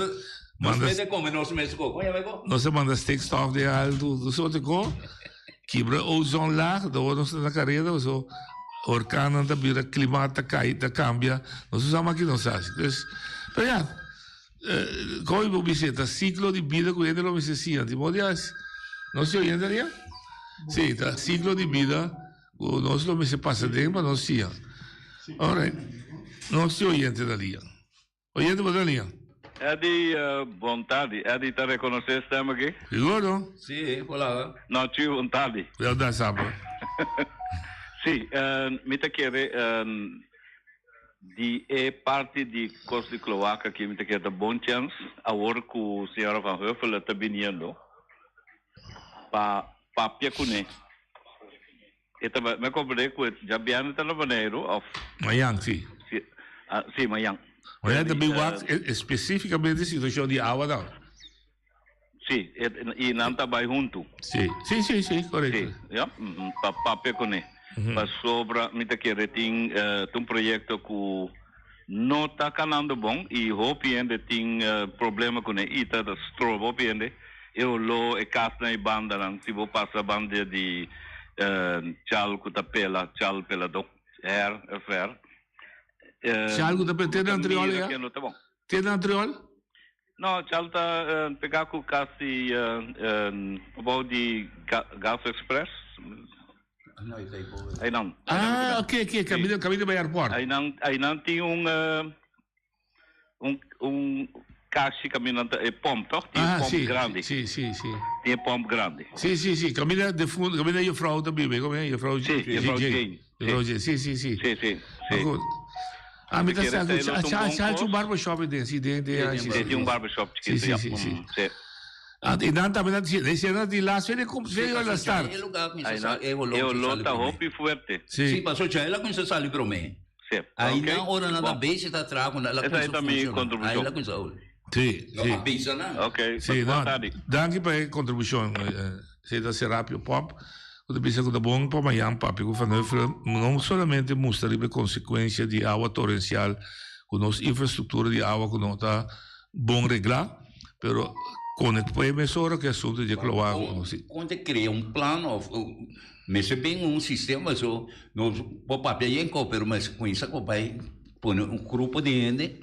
B: nos mete come nos mes ko. Kon yama ko?
N: Nos a manda stikstof den alto, tur soort di ko. Kibra ozonlaag, awor nos ta na careda, pasobra orkannan ta bira, klimaat ta kai, ta kambia. Nos no sa mas ki nos hasi. Dus, pero ya, Kon bo bisa ta siklo di bida ku hende lo mester siña. Di modo ya nos si oyente aria? Si, ta siklo di bida ku nos lo mester pasa den pa nos siña. Alright. Nos si oyente na lia. Oyente bo ta na lia?
P: Eddy, bon tardi. Eddy ta rekonosé e stèm aki?
N: Sigur no?
B: Si, hola.
P: No, Chu, bon tardi.
N: Wel dan, Saba.
P: Si, mi ta kere Di e parti di kos di kloak aki mi ta kere ta bon chèns awor ku señora Van Huffelen ta biniendo pa papia kuné. E ta mi a komprendé ku e djabièrnè ta na Boneiru òf?
N: Mayan, si.
P: Si, si mayan.
N: Mayan ta bin wak espesífikamente situashon di awa nan.
P: Si, i nan ta bai huntu.
N: Si, si, si, si, korekto.
P: Si, ya, pa papia kuné. Pasobra mi ta kere tin un proyekto ku no ta kanando bon i hopi hende tin problema kuné i ta stroba hopi hende. E oló, e kasnan i bandanan, si bo pasa banda di chal ku ta pela, chal peladó, her, fer.
N: Chal ku ta pela, te na Antriol ya? Te na Antriol?
P: No, Chal ta pegá ku kas di abou di Gas Express. Einan.
N: Ah, oké, oké, kaminda, kaminda bai airport.
P: Einan, einan tin un un un kashi kaminda ta e pomp, toch? Tin e pomp grandi.
N: Si, si, si.
P: Tin e pomp grandi.
N: Si, si, si, kaminda de fun, kaminda juffrouw ta biba, kom e, juffrouw
P: Si, juffrouw Jane.
N: Juffrouw Jane, si, si, si.
P: Si, si, si.
N: Goed. Ah, mi ta sa ku cha cha cha un barbershop den si den den
P: si si. Tin un barbershop
N: chiquito ya. Si si si. Si. Ah, y nan tambe nan si si nan di las vede kom vede la start.
B: E lugar kuminsa sa e holó
P: E holó ta hopi fuerte.
B: Si. Si, paso cha el a kuminsa sali promé.
P: Si.
B: Ahí nan ora nan ta bezig ta traha ku nan el a kuminsa funciona. Ahí el a kuminsa hol.
N: Si,
B: si. No avisa nan.
P: Ok,
N: Si, no. Danki pa e kontribushon. Si ta Serapio Pop ku ta bisa ku ta bon pa mañan papia ku Van Huffelen no solamente mustra riba e konsekuensia di awa torensial ku nos infrastruktura di awa ku no ta bon reglá, pero konekp'e mesora ku e asuntu di e kloak.
B: Kon ta krea un plan òf. Mester bin un sistema so nos por papia yen ko pero mester cuminsa ku bai pone un grupo di hende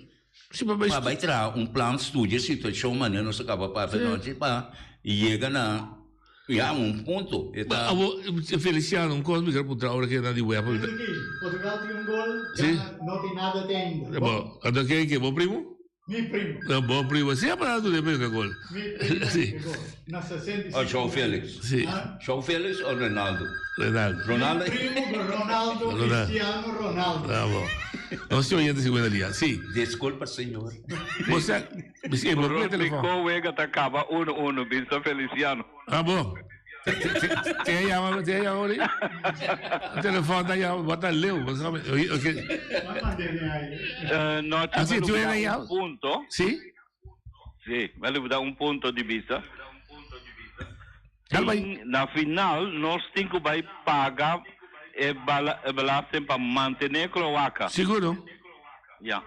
B: pa bai traha un plan studia e situacion manera nos a caba papia anochi pa yega na ya un punto. E ta.
N: Abo Feliciano un cos mi ker puntra ora ke na di web.
E: Portugal tin un gol,
N: Gana
E: no tin nada te ainda.
N: Bo, anto ken ke bo primo?
E: Mi primo.
N: No, bo primo. Sí, para tu de primo gol.
E: Mi primo sí. gol. Na 65.
B: Oh, João Félix.
N: Sí.
B: João Félix o Ronaldo?
N: Ronaldo.
B: Ronaldo.
E: Mi primo Ronaldo, Ronaldo. Cristiano Ronaldo.
N: Bravo. No se oyente si buena día. Sí.
B: Disculpa, señor.
N: O sea, sí, bo
P: Pronto wega ta caba 1-1, bisa Feliciano.
N: Ah, bo. Te llama, te llama ahorita. El teléfono está llama, va a estar lejos, vos sabes. Oye, ok.
P: Eh, no,
N: Ah, sí, tú eres ya.
P: un punto.
N: Sí?
P: Sí, me da un punto di vista. Tin- Na final, nos tin ku bai paga e bala- e belasting pa mantené kloaka.
N: Seguro.
P: Ja.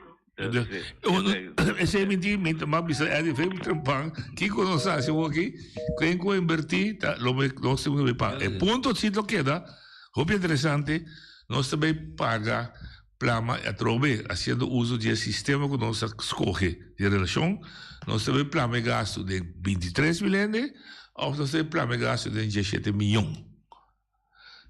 N: Esei mi tin mi ta bisa Eddie fe mi trempan kiko nos hasi awor aki ken ku inverti ta lo me nos tin ku paga e punto si lo keda hopi interesante nos ta bay paga plama atrobe haciendo uso di e sistema ku nos a skohe di relashon nos ta bay plama e gasto den 23 mil hende of nos ta bay plama e gasto den 17 miyon.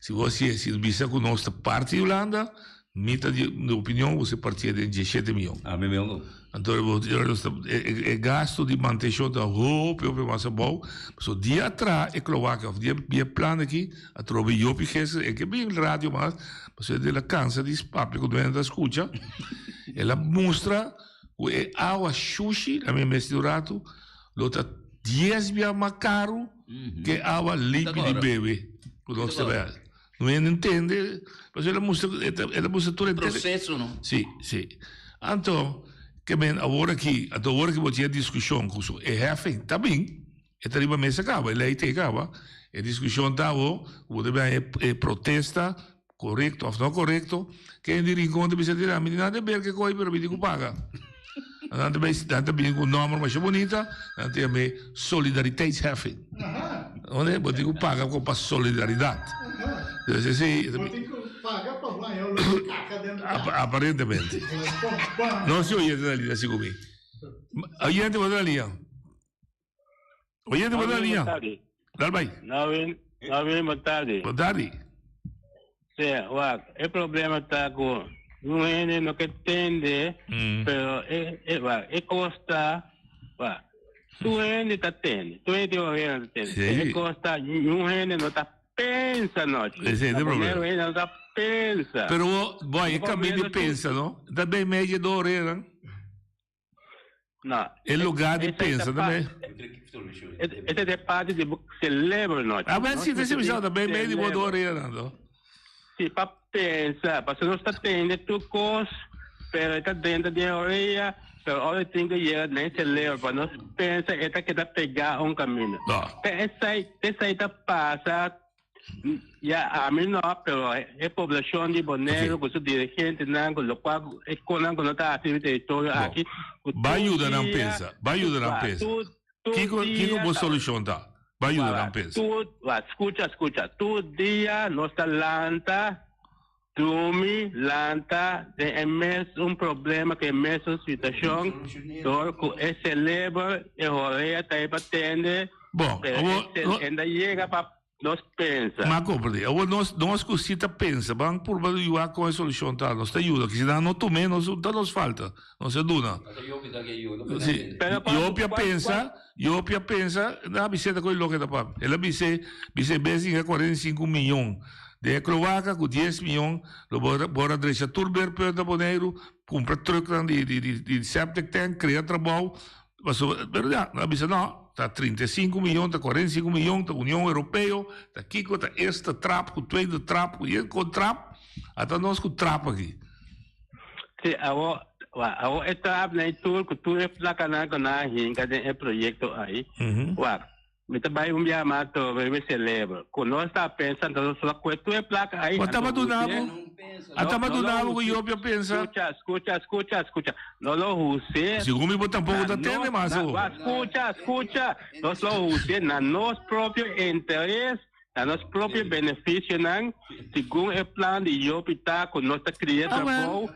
N: Si bo hasié, si bisa ku nos ta parti di Hulanda, mi ta di opinion ku se partié den diesshete mion.
B: Ami mesmo.
N: Anto e gasto di mantenshon ta hopi hopi mas abou. Pasobra dia atra e kloaka òf dia e plan aki atrobe Jopie Gester e ke bin radio mas pasobra el a kansa di papia ku duende ta skucha. El a mustra ku e awa shushi, ami a mester un ratu, lo ta dies bia mas karu. Ke awa limpi di bebe ku nos ta bebe. No hende ntende, pasobra el a mustra, el a mustra tur e
B: Proseso, no?
N: Si, si. Anto, ke men awor aki, anto awor aki bo tin e diskushon ku su e heffing ta bin, e ta riba mesa kaba, e lei ta e kaba, e diskushon ta awor ku bo ta bin haña e protesta Korekto òf no korekto, ken di Rincon ta bisa tira mi di nan ta ber ke koi pero mi tin ku paga. Nan ta bai nan ta bini ku un nòmber masha bunita, nan ta yam'é solidariteitsheffing. Oné bo tin ku paga kon pa solidaridat. Dus esei
E: Bo tin ku paga pa baña lo kaka den bo kaka.
N: Aparentemente. No si oyente na liña sigu mi. Oyente bo ta na liña. Oyente bo ta na liña. Dal bai.
Q: Navin, bon tardi.
N: Bon tardi.
Q: Sí, wak, e problema ta ku un hende no ke tende, pero e, e, wak, e kos ta, wak, tur hende ta tende, tur hende tin oreha ta tende.
N: Sí.
Q: E kos ta, un hende no ta pensa nochi.
N: Ese es
Q: Na
N: el problema.
Q: Boneiru hende no ta pensa.
N: Pero bo, bo, e kaminda di pensa, no? Ta bei media do oreha.
Q: No.
N: E lugar di pensa tambe.
Q: Ese ta parte di bo celebro nochi.
N: A ver si te bisa tambe medio di bo dori no.
Q: Si pa pensa, pasobra nos ta tende tur cos, pero e ta dentro di e orea, pero ora e tin cu yega den e celebro pa nos pensa e ta keda pega un caminda. Te esai, te esai ta pasa Ya, ami no, pero e poblacion di Boneiru cu su dirigentenan, cu locual e conan cu no ta haci riba e territorio aki, cu
N: Ba
Q: tur
N: yuda nan
Q: dia,
N: pensa, ba yuda nan
Q: wa,
N: pensa.
Q: tur, tur
N: Kiko, kiko
Q: dia
N: bo
Q: ta,
N: solucion ta? Ba yuda
Q: wa,
N: nan pensa.
Q: tur, wa, scucha, scucha, tur dia nos ta lanta, drumi, lanta den e mes un problema, cu e mesun situacion, door cu e celebro, e horea ta e pa tende,
N: Bon,
Q: pero
N: awor,
Q: e,
N: no-
Q: e ta yega pa Nos pensa.
N: M'a comprende. Awor nos, nos cu si ta pensa, ban purba yuda con e solucion ta. Nos ta yuda. Ki si nan no tum'é, nos ta nos falta. Nos a duna. Si. Yopi a pensa, Yopi a pensa, nan a bis'é ta cu e loke ta papia. El a bis'é, bis'é bes di 45 miyon den e kloaka cu 10 miyon lo bo por a drecha tur beerpunt na Boneiru, cumpra trucknan di, di, di, di septic tank, crea trabou. Pasobra, pero ya, nan a bisa no, ta 35 miyon, ta 45 miyon, ta Union Europeo, ta kiko, ta eerste trap ku tweede trap ku yen kon trap, ata nos ku trap aki.
Q: Sí, awor, wak, awor e trap nan e tur ku tur e plakanan ku nan a hinka den e proyekto ai, wak, Mi ta bai un bia mas atrobe mi celebro. Cu nos ta pensa anto nos lo cue tur e placa ai.
N: Bo taba duna bo? A taba duna bo cu Job a pensa?
Q: Scucha, scucha, scucha, scucha. No lo huse.
N: Segun mi bo tampoco ta tende mas awo.
Q: Scucha, scucha. Nos lo huse na nos propio interes. Na nos propio beneficionan, segun e plan di Jopi ta cu nos ta cria trabou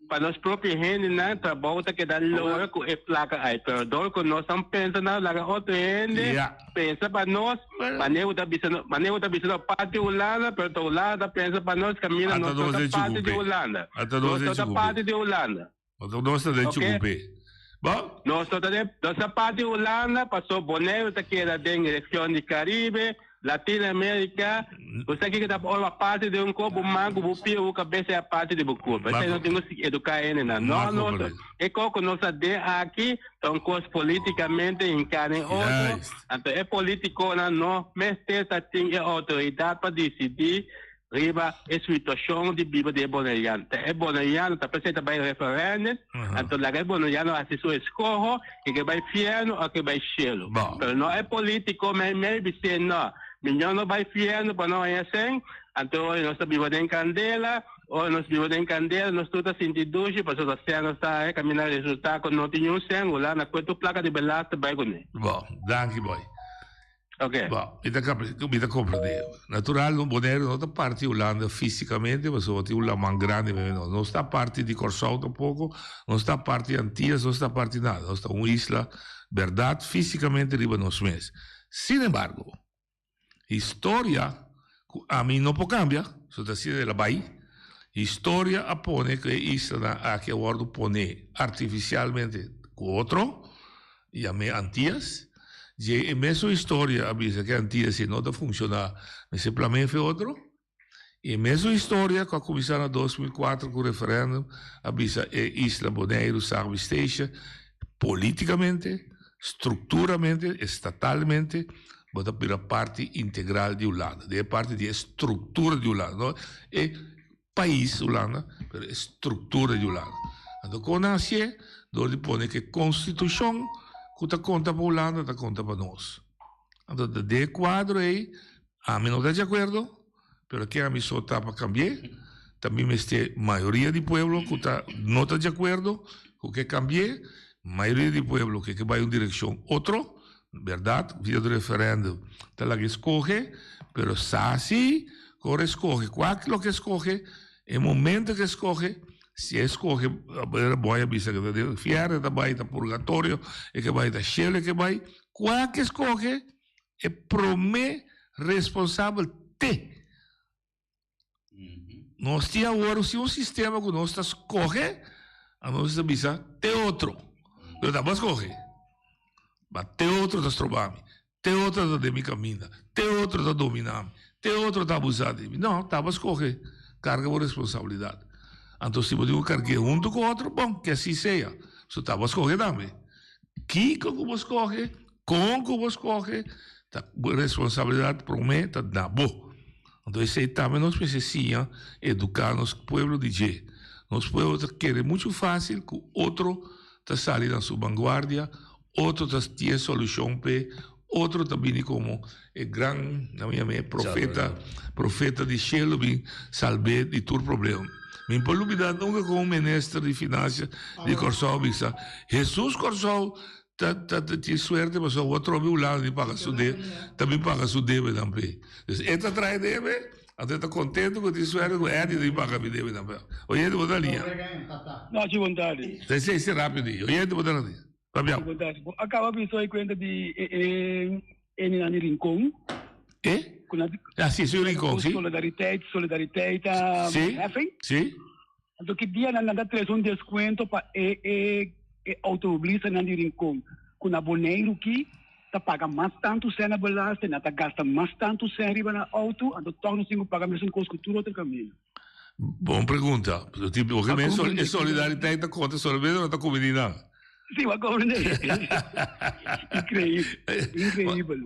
Q: pa nos propio hendenan, trabou ta keda logra cu e placa ay. Pero dor cu nos nan pensa na laga otro hende pensa pa nos, manera cu ta bisa no, manera cu ta bisa no parti Hulanda, pero ta Hulanda ta pensa pa nos caminda nos no ta parti di Hulanda. Nos no ta parti di Hulanda.
N: Nos ta den Chukupé. Bo?
Q: Nos no ta den, nos ta parti Hulanda, paso Boneiru ta keda den region di Caribe, Latino America. Bo sa kiko ta ora bo parti den un kos, bo man ku bo pia, bo kabesa ya parti di bo kurpa. Esei nos tin ku sigui eduká hendenan. No, nos, e kos ku nos ta den aki ta un kos politikamente hinká den otro. Anto e politikonan no mester ta tin e outoridat pa disidí riba e situashon di biba di e boneriano. Ta e boneriano ta presenta bai referendum, anto laga e boneriano hasi su eskoho, ke ke bai fierno o ke bai shelu. Pero no e politiko mei mei bis'é no, miño no bai fierno pa no haña sen, anto ora nos ta biba den kandela, ora nos biba den kandela nos tur ta sinti dushi pasobra sen nos ta haña kaminda resulta ku no tin niun sen, Hulanda kue tur plaka di belasting bai kuné.
N: Bo, danki boy.
Q: Ok.
N: Bo, mi ta kap, mi ta komprendé. Natural, no, Boneiru no ta parti Hulanda físikamente, pasobra tin un laman grandi meimei nos. No sta parti di Kòrsou tampoko, no sta parti Antias, no sta parti nada. Nos ta un isla, bèrdat, físikamente riba nos mes. Sin embargo, historia ku ami no por kambia, so ta asina el a bai, historia a pone ku e islanan aki a wòrdu poné artifisialmente ku otro, Yam'é Antias. Dje e mesun historia a bisa ku e Antias ei no ta funshoná, mester plam'é fe otro. I e mesun historia ku a kuminsá na 2004 ku referèndum a bisa e isla Boneiru, Saba i Statia polítikamente, strukturamente, estatalmente bo ta bira parti integral di Hulanda, den e parti di e struktura di Hulanda, no e pais Hulanda, pero e struktura di Hulanda. Anto kon nan hasié? Dor di pone ku e konstitushon ku ta konta pa Hulanda ta konta pa nos. Anto den e kuadro ei ami no ta di akuerdo, pero ken ami so ta pa kambi'é? Ta mi mester mayoria di pueblo ku ta no ta di akuerdo ku ke kambi'é, mayoria di pueblo ke ke bai un direkshon otro, Berdad, via di referendum ta laga e scoge, pero sa si cu ora e scoge, cua loke e scoge, e momento cu e scoge, si e scoge, manera Boy a bisa cu ta den infierno e ta bay, ta purgatorio e ke bay, ta cielo e ke bay, cua ke scoge, e prome responsabel te. Nos tin awor si un sistema ku nos ta skohe, a nos ta bisa te otro. Pero ta bo skohe. Ma te otro ta stroba mi, te otro ta den mi kaminda, te otro ta domina mi, te otro ta abusa di mi. No, ta bo skohe. Karga bo responsabilidat. Anto si bo tin ku karg'é huntu ku otro, bon, ke asi sea. So ta bo skohe tambe. Kiko ku bo skohe, kon ku bo skohe, ta bo responsabilidat promé ta na bo. Anto esei tambe nos mester siña eduká nos pueblo di dje. Nos pueblo ta kere muchu fásil ku otro ta sali na su vanguardia, otro ta tin e solushon p'e, otro ta bini komo e gran, nan mi yam'é profeta, profeta di shelu bin salb'é di tur problema. Mi por lubidá nunka kon un minister di finansia di Kòrsou a bisa, Hesus Kòrsou Ta ta tin suerte pasobra bo trobe Hulanda di paga su debe, ta bin paga su debenan p'e. Dus e ta trae debe, anto e ta contento cu tin suerte cu Eddie ta bin paga mi debenan p'e. Oyente bo ta liña.
R: Nochi bon tardi.
N: Esei si rapido di. Oyente bo ta liña. Papia.
R: Bon tardi. Bo a caba biso e cuenta di e e e ninan di Rincon.
N: E? Ah si, si Rincon, si.
R: Solidariteit, solidariteit
N: Si,
R: heffing.
N: si.
R: Anto ki dia nan ta trese un deskuento pa e e e outomobilistanan di Rincon ku na Boneiru ki ta paga mas tantu sèn na belasting, nan ta gasta mas tantu sèn riba nan outo, anto tòg nos tin ku paga mesun kos ku tur otro kaminda.
N: Bon pregunta. Porque men e solidariteit ta konta solamente ora ta kumini nan.
R: Sí, wa comprende. Increíble. Increíble.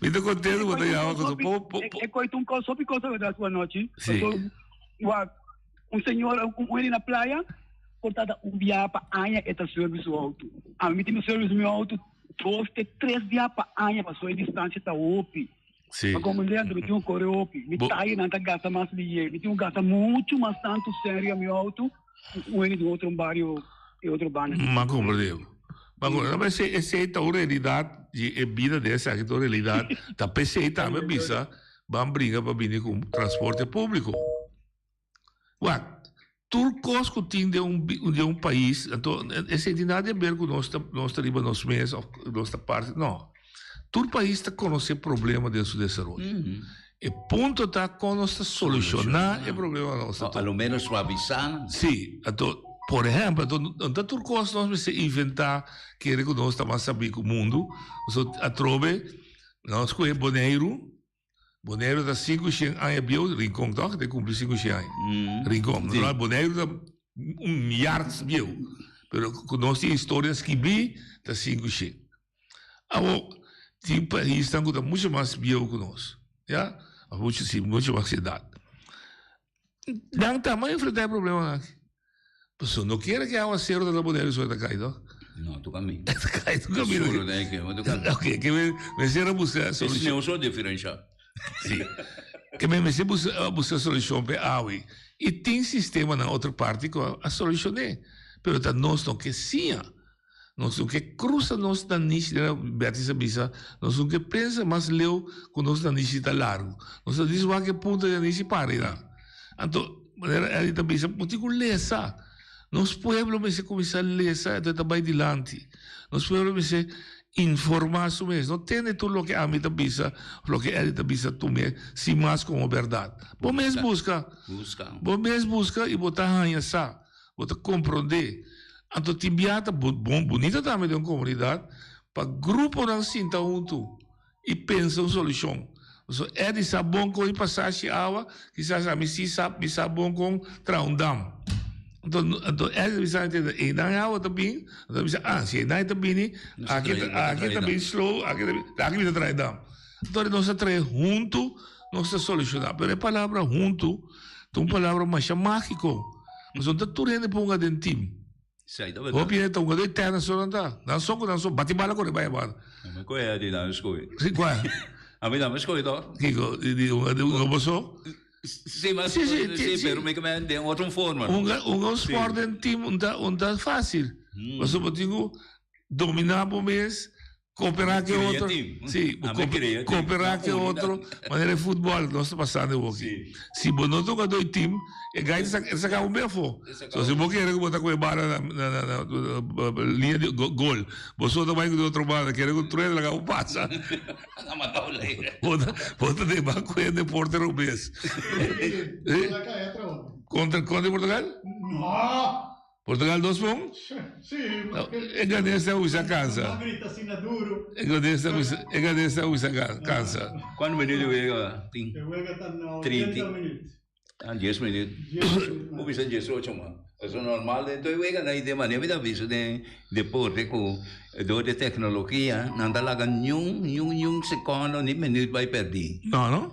N: Mi ta contento cu ta yama cu po po.
R: E coito un cos, hopi cosa verdad su anochi.
N: Sí.
R: Wa un señor, un hende na playa, por tata un bia pa aña e ta service su auto. A mi tin service mi auto dos te tres bia pa aña paso e distancia ta hopi.
N: Sí.
R: Pa comprende anto mi tin un core hopi. Mi tayenan ta gasta mas liye. Mi tin un gasta mucho mas tanto serio mi auto un hende di otro bario e otro banda.
N: Ma comprende. Ma comprende. Ma esey, esey ta un realidad di e bida di esaki ta un realidad. Ta pesey tambe bisa. Ban bringa pa bini ku transporte públiko. Wak, tur kos ku tin den un den un pais, anto esei tin nada di aber ku nos ta nos ta riba nos mes òf nos ta parti, no. Tur pais ta konosé problema den su desaroyo. E punto ta kon nos ta solushoná e problema nos ta
B: A lo menos suavisá nan.
N: Sí, anto, por ehèmpel, anto no ta tur kos nos mester inventá kere ku nos ta mas sabí ku mundu. Pasobra atrobe nos kohe Boneiru, Boneiru ta 500 aña bieu, Rincon toch? Ta cumpli 500 aña. Rincon.
B: Sí.
N: Boneiru ta un miard bieu. Pero cu nos tin historia skibí ta 500. Awo, tin paisnan cu ta mucho mas bieu cu nos. Ya? Of mucho, sí, mucho mas edad. Nan tambe a enfrenta e problemanan aki. Pasobra no kier ke awasero ta na Boneiru so e ta kai toh?
B: No, tu kaminda.
N: E ta kai tu kaminda.
B: Solo den ke, tu kaminda.
N: Oké, ke men mester a buska solushon.
B: E sneu so diferensha.
N: Si. Ke men mester buska buska solushon pa e awe. I tin sistemanan otro parti ku a solushoné. Pero ta nos no ke siña. Nos no ke krusa nos nanishi, Bertie sa bisa, nos no ke pensa mas leu ku nos nanishi ta largu. Nos ta djis wak e punta di nanishi para einan. Anto, manera Eddie ta bisa, bo tin ku lesa. Nos pueblo mester kuminsá lesa anto e ta bai dilanti. Nos pueblo mester informá su mes. No tende tur loke ami ta bisa òf loke Eddie ta bisa tum'é sin mas komo bèrdat. Bo mes buska. Bo mes buska i bo ta haña sa. Bo ta komprondé. Anto tin bia ta bon bunita tambe den un komunidat pa gruponan sinta huntu i pensa un solushon. Pasobra Eddie sa bon kon i pasashi awa, kisas ami si sa, mi sa bon kon traha un dam. Anto anto Eddie ta bisa mi tende einan e awa ta bin, anto mi bisa ah si einan e ta bini aki aki ta bin slow, aki ta bin, aki mi ta traha e dam. Anto nos ta traha huntu nos ta solushoná. Pero e palabra huntu ta un palabra masha mágiko. Pasobra no ta tur hende por hunga den tim.
B: Sí, ta verdad.
N: Hopi hende ta hunga den tènis so nan ta. Nan so ku nan so bati bala kore bai abanda.
B: Mi kohe a di nan skohe.
N: Sí, kua?
B: A mi nan skohe to.
N: Kiko? Di hunga di hunga bo so?
B: Sí, mas
N: Sí, sí,
B: sí,
N: sí.
B: pero mi ke men den otro forma.
N: Hunga hunga un
B: Sí.
N: sport den tim un ta un ta fácil. Pasobra bo tin ku dominá bo mes. Cooperá ke otro. Sí, cooperá ke otro. Manera e futbol nos ta pasando awor aki. Si bo no toca doi team, e gai ta saca bo be afó. So si bo kere ku bo ta ku e bala na na liña di gol, bo so ta bai ku di otro banda, kere ku truena laga bo pasa. Bo ta bo ta deba ku e deporte robes. Kontra kontra Portugal?
E: No!
N: Portugal dos pon?
E: Sí.
N: E ganés ta usa cansa. E ganés ta usa, e ganés ta usa cansa.
B: Cuánto minuut e wega tin?
E: E wega ta na
B: 30
E: 80 minuut.
B: Ah, 10 minuut. Bo bisa 18 man. Eso normal den tur wega nan de manera mi ta bisa den deporte cu door di tecnologia nan ta laga niun niun niun secondo ni minuut bay perdi.
N: No, no?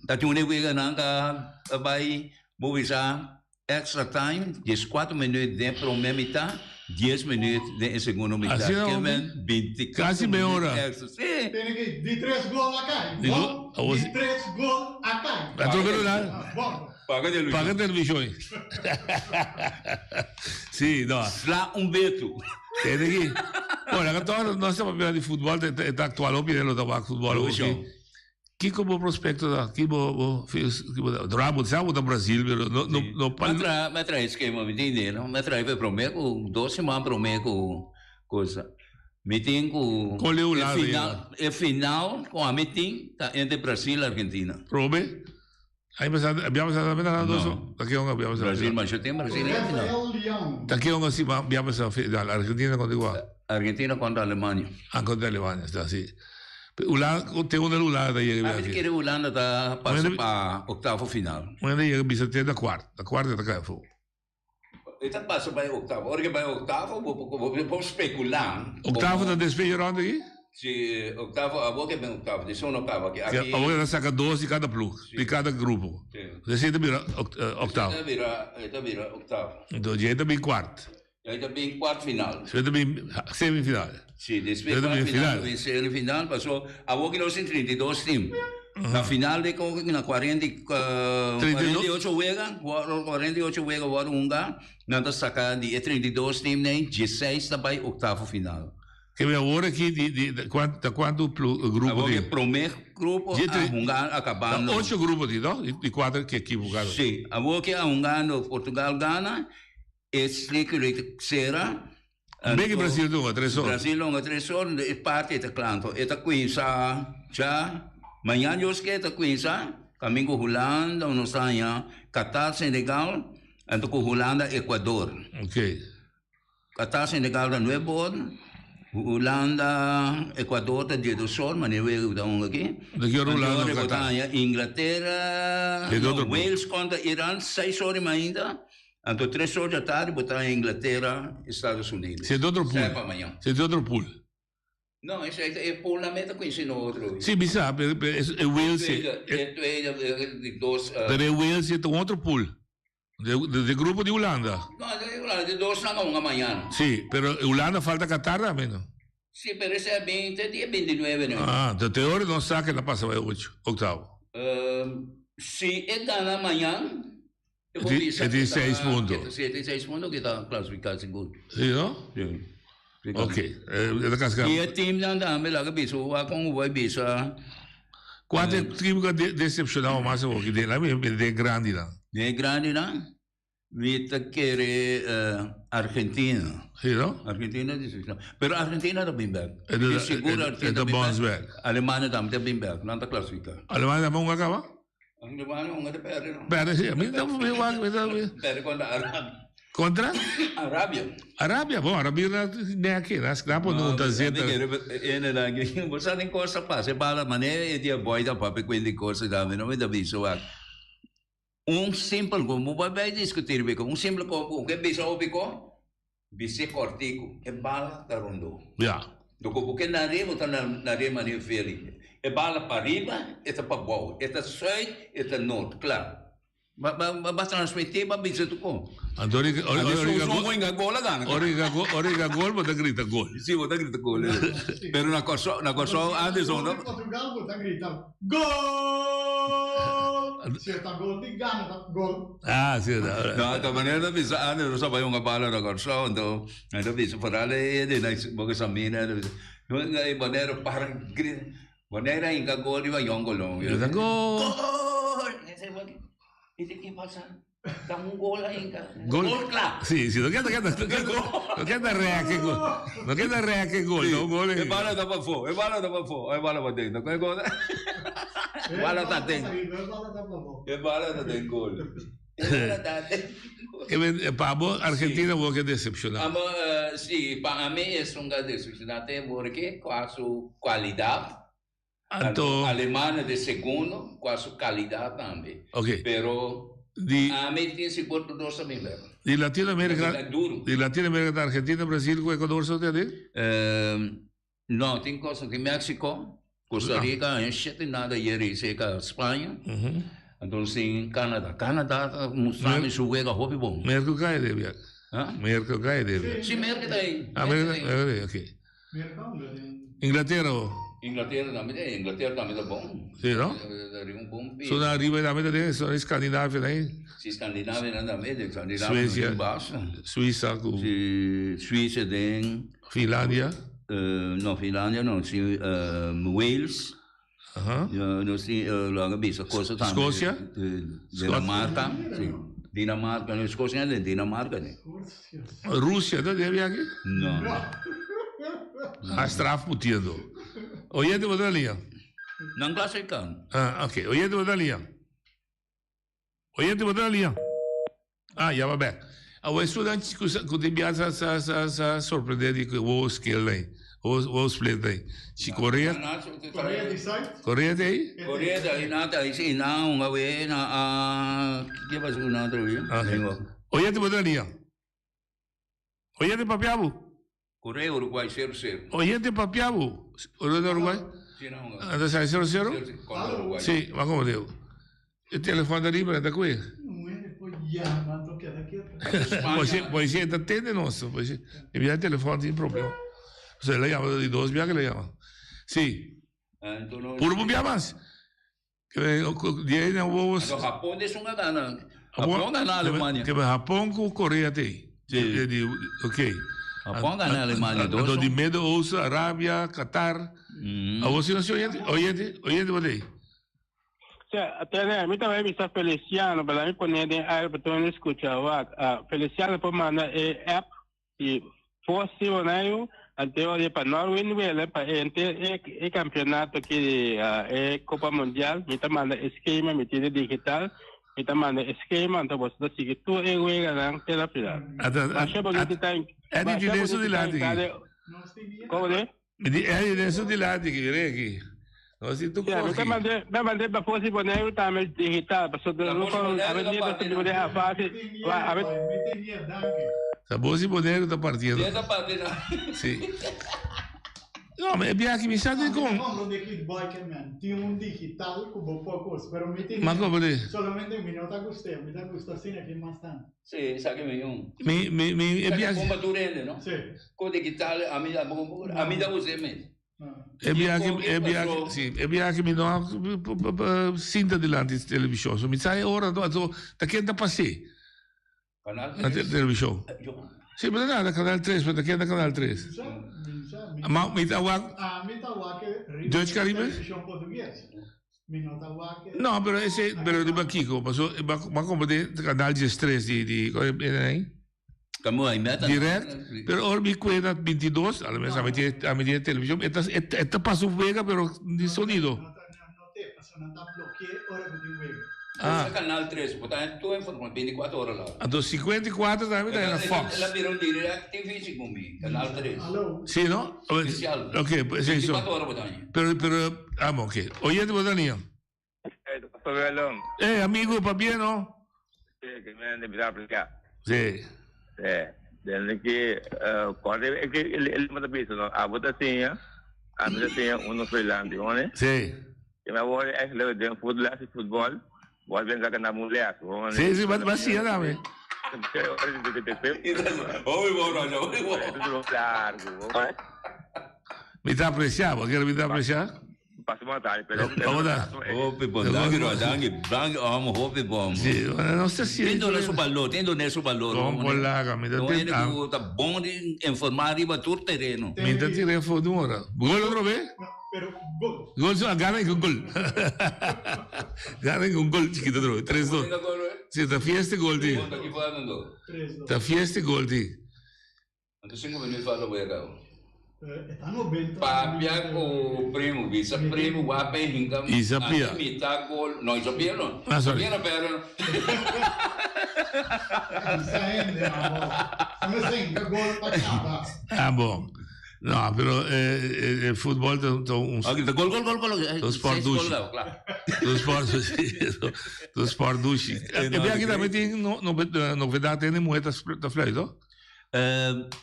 B: Ta tin un e weganan ta bay bo bisa Extra time, dieskuater minuut den prome mitá, dies minuut den e segundo mitá.
N: Asina
B: Ke
N: hopi?
B: men binticuatro
N: Casi meia
B: minuut
N: ora.
B: extra. Sí.
E: Tene ki di tres gol a kai.
N: Di
E: Bon,
N: go- a wos-
E: di tres gol a kai.
N: A troca do nada.
E: Bon.
B: Paga television.
N: Paga television. Sí, no.
B: Sla un betu.
N: Tene ki. Bueno, laga toch nos ta papia di futbol, ta ta actual hopi hende lo ta wak futbol hopi.
B: Television.
N: Kiko bo prospecto ta? Ki bo bo ki bo ta dra bo sa bo ta Brasil pero no no no
B: Mi a traha mi a traha eskema mi tin idea no mi a traha e prome ku dos siman prome ku cosa mi tin ku
N: Kon leu
B: e
N: lado
B: final
N: yega?
B: e final ku ami tin ta entre Brasil Argentina.
N: Prome? Aña pasado bia pasado tambe ta dos
B: No.
N: ta ke onga bia pasado
B: Brasil masha tin Brasil e final.
E: Rafael Leão.
N: Ta ke onga si bia pasado final Argentina kontra kua?
B: Argentina kontra Alemania.
N: Ah kontra Alemania sta si. Hulanda, te unda Hulanda ta yega
B: Ami ta kere Hulanda ta pasa pa octavo final.
N: Hulanda yega bisa te na kwart, na kwart e ta kai afo.
B: E ta pasa pa e octavo, ora ke bai octavo bo por specula.
N: Octavo ta despues di ronda aki?
B: Si, octavo, abo ke ben octavo, di son octavo aki. Aki
N: Abo ke ta saka dos di kada ploeg, di kada grupo. Despues e ta bira octavo.
B: E ta bira octavo.
N: Enton dje ta bin kwart.
B: Ei ta bin kwart final.
N: Despues ta bin semifinal.
B: Si, despues kwart final ta bin semifinal, paso awor ki nos tin 32 team. Na final de kon na 48 wega, 48 wega wòrdu hunga, nan ta saka di e 32 team nei, dieseis ta bai oktavo final.
N: Ke mi awor aki di di ta kuantu grupo
B: Awor e prome grupo a hunga a kabando.
N: Ta ocho grupo di no? Di kuater ke ekipo kada.
B: Si, awor ke a hungando Portugal gana e slikuli ta sera.
N: Beki Brasil ta hunga tres or.
B: Brasil hunga tres or e parti ta kla anto e ta kuinsa dja mañan Dios ke ta kuinsa kamingo Hulanda nos ta haña Qatar Senegal anto ku Hulanda Ecuador.
N: Okay.
B: Qatar, Senegal ta nuebe or, Hulanda, Ecuador ta diesdos or, manera wega ku ta hunga aki.
N: De ki ora Hulanda
B: ku Qatar? Inglatera, no, Wales kontra Iran seis or di mainta, anto tres or di atardi bo ta haña Inglatera, Estados Unidos.
N: Si e otro pool.
B: Sai pa mañan.
N: Si e otro pool.
B: No, esei ta e pool nan meta kuinsi no otro.
N: Si, mi sa, pero e Wales.
B: E tweede, di dos.
N: Pero e Wales ta un otro pool. De grupo di Hulanda.
B: No, de Hulanda, de dos nan a hunga mañana.
N: Sí, pero Hulanda falta Qatar tambe, no?
B: Sí, pero ese a 20, dia 29, no?
N: Ah, de te ora nos sa ke ta pasa bai ocho, octavo.
B: Si e gana mañan, e por bisa
N: E tin seis punto.
B: Si e tin seis punto, ke ta clasifica sigur.
N: Sí, no?
B: Sí.
N: Ok, e ta casca.
B: I e teamnan tambe laga bisa, wak kon ku bai bisa.
N: Kua ta e team ku a decepciona bo mas awor? Den e grandinan.
B: Den e grandinan? Mi ta kere Argentina.
N: Si no?
B: Argentina decepciona. Pero Argentina ta bin bek. Mi sigur Argentina ta bin bek. Alemania tambe ta bin bek. Nan ta clasifica.
N: Alemania tambe hunga kaba?
B: Alemania hunga ta perde no.
N: Perde si. Mi ta mi wak mi ta.
B: Perde kontra Arabia.
N: Kontra?
B: Arabia.
N: Arabia, bon Arabia na nèki na na pone un ta zeta.
B: Ene na ki bo sa den kos ta pasa e bala manera e dia boy ta papia ku hende kos ta mi no mi ta bisa wak. Un simpel ku bo bai diskutir biko un simpel kos ku ke bisa hopi ko bis'é kòrtiku e bala ta rondó.
N: Ya.
B: Doko bo ke nare bo ta nare manera feli. E bala pa riba e ta pa bou e ta sùit e ta nort kla. Ba ba ba transmití ba bisa tu kon.
N: Anto ora ora
B: Anto
N: ora
B: su
N: gol
B: su winga gol a gana.
N: Ora gol ora gol bo ta grita gol.
B: Si bo ta grita gol. Pero na Kòrsou na Kòrsou antes
E: Gol di Portugal bo ta grita gol. Si e ta gol di gana ta gol.
N: Ah si ta.
B: No ta manera ta bisa antes nos a bai hunga bala na Kòrsou anto nan ta bisa foral e di nan bo ke samina nan ta bisa manera para grita Wanneer a hinka gol riba Jong Colombia.
N: Grita gol!
B: Gol! I di ki pasa? Ta un gol a hinka.
N: Gol.
B: Gol kla.
N: Si, si, no keda keda no keda rèk e gol. No keda rèk e gol, no gol.
B: E bala ta pafó, e bala ta pafó, e bala pa den. No keda gol. E bala ta den. E bala ta den gol. E bala ta den.
N: E pa bo Argentina bo ke decepciona.
B: Amo si pa ami esun ka decepciona te porque kua su cualidad.
N: Anto
B: Alemania de segundo kua su calidad tambe.
N: Ok.
B: Pero
N: di
B: ami tin sigur tur dos ta bin bek.
N: Di Latinoamerica di Latinoamerica ta Argentina, Brasil ku Ecuador so te aden?
B: No, tin cosa tin Mexico, Costa Rica, en shit tin nada yeri cerca Spaña. Entonces tin Canada. Canada ta mustra mi su wega hopi bon.
N: Merca cae de biak. Merca cae de biak.
B: Si Merca ta ahí.
N: Ah, Merca, Merca ta ahí, ok. Inglaterra o?
B: Inglaterra tambe ta ahí, Inglaterra tambe ta bon.
N: Si, no? So na ariba tambe ta den, so Scandinavia ta ahí.
B: Si Scandinavia nan tambe, Scandinavia
N: Suecia, Suiza cu.
B: Si, Suiza den.
N: Finlandia?
B: No, Finlandia no, si Wales. Nos tin lo a bisa cosa tambe.
N: Scocia?
B: Dinamarca, si. Dinamarca, no, Scocia no den Dinamarca den.
N: Rusia ta den aki?
B: No.
N: A straf putiendo. Oyente bo ta lia?
B: Nan clasifican.
N: Ah, ok. Oyente bo ta lia? Oyente bo ta lia? Ah, ya ba bek. Awor esunnan ku sa ku tin bia sa sa sa sa sorprende di ku wowo skel ei, wowo wowo split ei. Si Korea
E: Korea di Zuid.
N: Korea ta ei?
B: Korea ta ei, nan ta ei si nan hunga we na a ke pasa ku nan otro dia?
N: Oyente bo ta lia? Oyente papia bo?
B: Korea Uruguay sero sero.
N: Oyente papia bo? Korea Uruguay?
B: Si nan hunga.
N: Anta sai sero sero?
B: Kontra Uruguay.
N: Si, ban como digo. E telefon ta riba, ta koe. Polisía ta tende nos. Polisía, e bia telefon tin problema. O sea, el a yama di dos bia ke el a yama. Si. Puro bo bia mas.
B: Japon es un a gana. Japon gana Alemania.
N: Ke Japon ku Korea te. Ok.
B: Japon gana Alemania dos.
N: Anto di Midden-Oosten, Arabia, Qatar. Awor si nos oyente, oyente, oyente bo tei.
Q: Sea, tene, mi ta bai bisa Feliciano, pero mi pone den aire pa tur hende scucha. Wak, ah, Feliciano por manda e app di Fosi Boneiru, anto di pa Norwin Wille, pa e henter e, e campeonato ki di ah, e Copa Mundial, mi ta manda e schema, mi tin e digital, mi ta manda e schema, anto boso ta sigui tur e weganan te na final. Masha bonito ta en,
N: Eddie
Q: masha
N: tiene su
Q: bonito ta
N: dilanti
Q: en
N: aki.
Q: cada, Como de?
N: Mi di Eddie den su dilanti aki, mira aki. Nos tin tur
Q: Ja, mi
N: kos
Q: ta
N: aki.
Q: mand'é, mi a mand'é pa Fosi Boneiru tambe digital, pasobra
B: Ta
Q: no
B: Fosi
Q: kon,
B: Boneiru
Q: a
B: ta
Q: mi ta
B: parti
Q: subi
B: na.
Q: de a fase, wa a mi.
N: Ta Fosi Boneiru ta partiendo.
B: Dia ta parti na.
N: Si. No, ma e biaha aki mi sa di kon.
E: Mi comprende ki boy ke men tin un digital ku bo por kos, pero mi tin
N: Ma komo di?
E: solamente mi no ta gust'é, mi ta gusta asina ki mas tantu.
B: Si, esaki mi un.
N: Mi, mi, mi, e
B: Esaki
N: biaha.
B: bon pa tur hende, no?
E: Si.
B: Ku digital ami ta ami ta us'é mes.
N: E biaha ki, e biaha ki, si, e biaha ki mi no a sinta dilanti di televishon. So mi sa e ora anto ta ken ta pas'é
B: Canal
N: na
B: tres.
N: televishon. Si, pero nada, Canal tres, pero ta ken ta Canal tres?
E: Mi sa, mi sa, mi
N: Ma mi ta wak
E: Ami ta wak riba
N: Dutch Caribbean?
E: televishon portugues. Mi no ta wak e.
N: No, pero ese, pero riba kiko? Paso, bo a komprende Canal diestres di, di, koe e nan? Direct, pero ora mi kue na 22, a lo mes ami tin, ami tin e television, e ta, e ta pasa un wega pero di sonido.
B: Ah. Canal 3, bo ta tur informa 24 ora la.
N: Anto 54 tambe ta na Fox.
B: El a bira un direct TV segun mi, Canal 3.
N: Si no?
B: Especial.
N: Ok, si so.
B: 24 ora bo ta haña.
N: Pero, pero, ah, ok. Oyente bo ta niño.
S: Hey, Doctor Welum.
N: Hey, amigo, pabien, no?
S: Sí, que me han de aplicar.
N: Sí.
S: Sí. Desde que, uh, cuando es que el el mata piso, no, a bota sinha, a mí sinha uno freelance, ¿no?
N: Sí.
S: Que me voy eigenlijk de fútbol, así fútbol, voy a pensar que na mulher, ¿no?
N: Sí, sí, va va sinha tambe. Mi ta aprecia, bo kier mi ta aprecia?
S: Pasa bon tarde, pero
N: Vamos a.
B: Hopi bon, danki Roy, danki, danki omo, hopi bon.
N: Sí, no sé si.
B: Tin duna su balor, tin duna su balor.
N: Con polaca, mi ta
B: tin. Ku ta bon di informa riba tur tereno.
N: Mi ta tira afo di un ora. Gol otro be?
E: Pero gol.
N: Gol so gana con gol. Gana con gol chiquito otro be. 3-2. Sí, ta fiesta gol di. Ta fiesta gol di.
B: Anto sinku minuut falta bo yega. Papia ku primo, bisa primo wak pe hinka
N: Isa pia.
B: antes mita gol. No, isa pia no.
N: Ah, sorry.
B: Pia no pero.
N: Ah, bon. No, pero eh, eh, futbol ta ta un
B: Ok, ta gol gol gol gol.
N: ta un sport
B: Seis gol
N: dushi.
B: daw, kla.
N: Ta un sport ta un sport dushi.
B: Eh,
N: E
B: no,
N: bia aki
B: de
N: tambe tin no, no, novedad hende muhe ta ta fluit, no?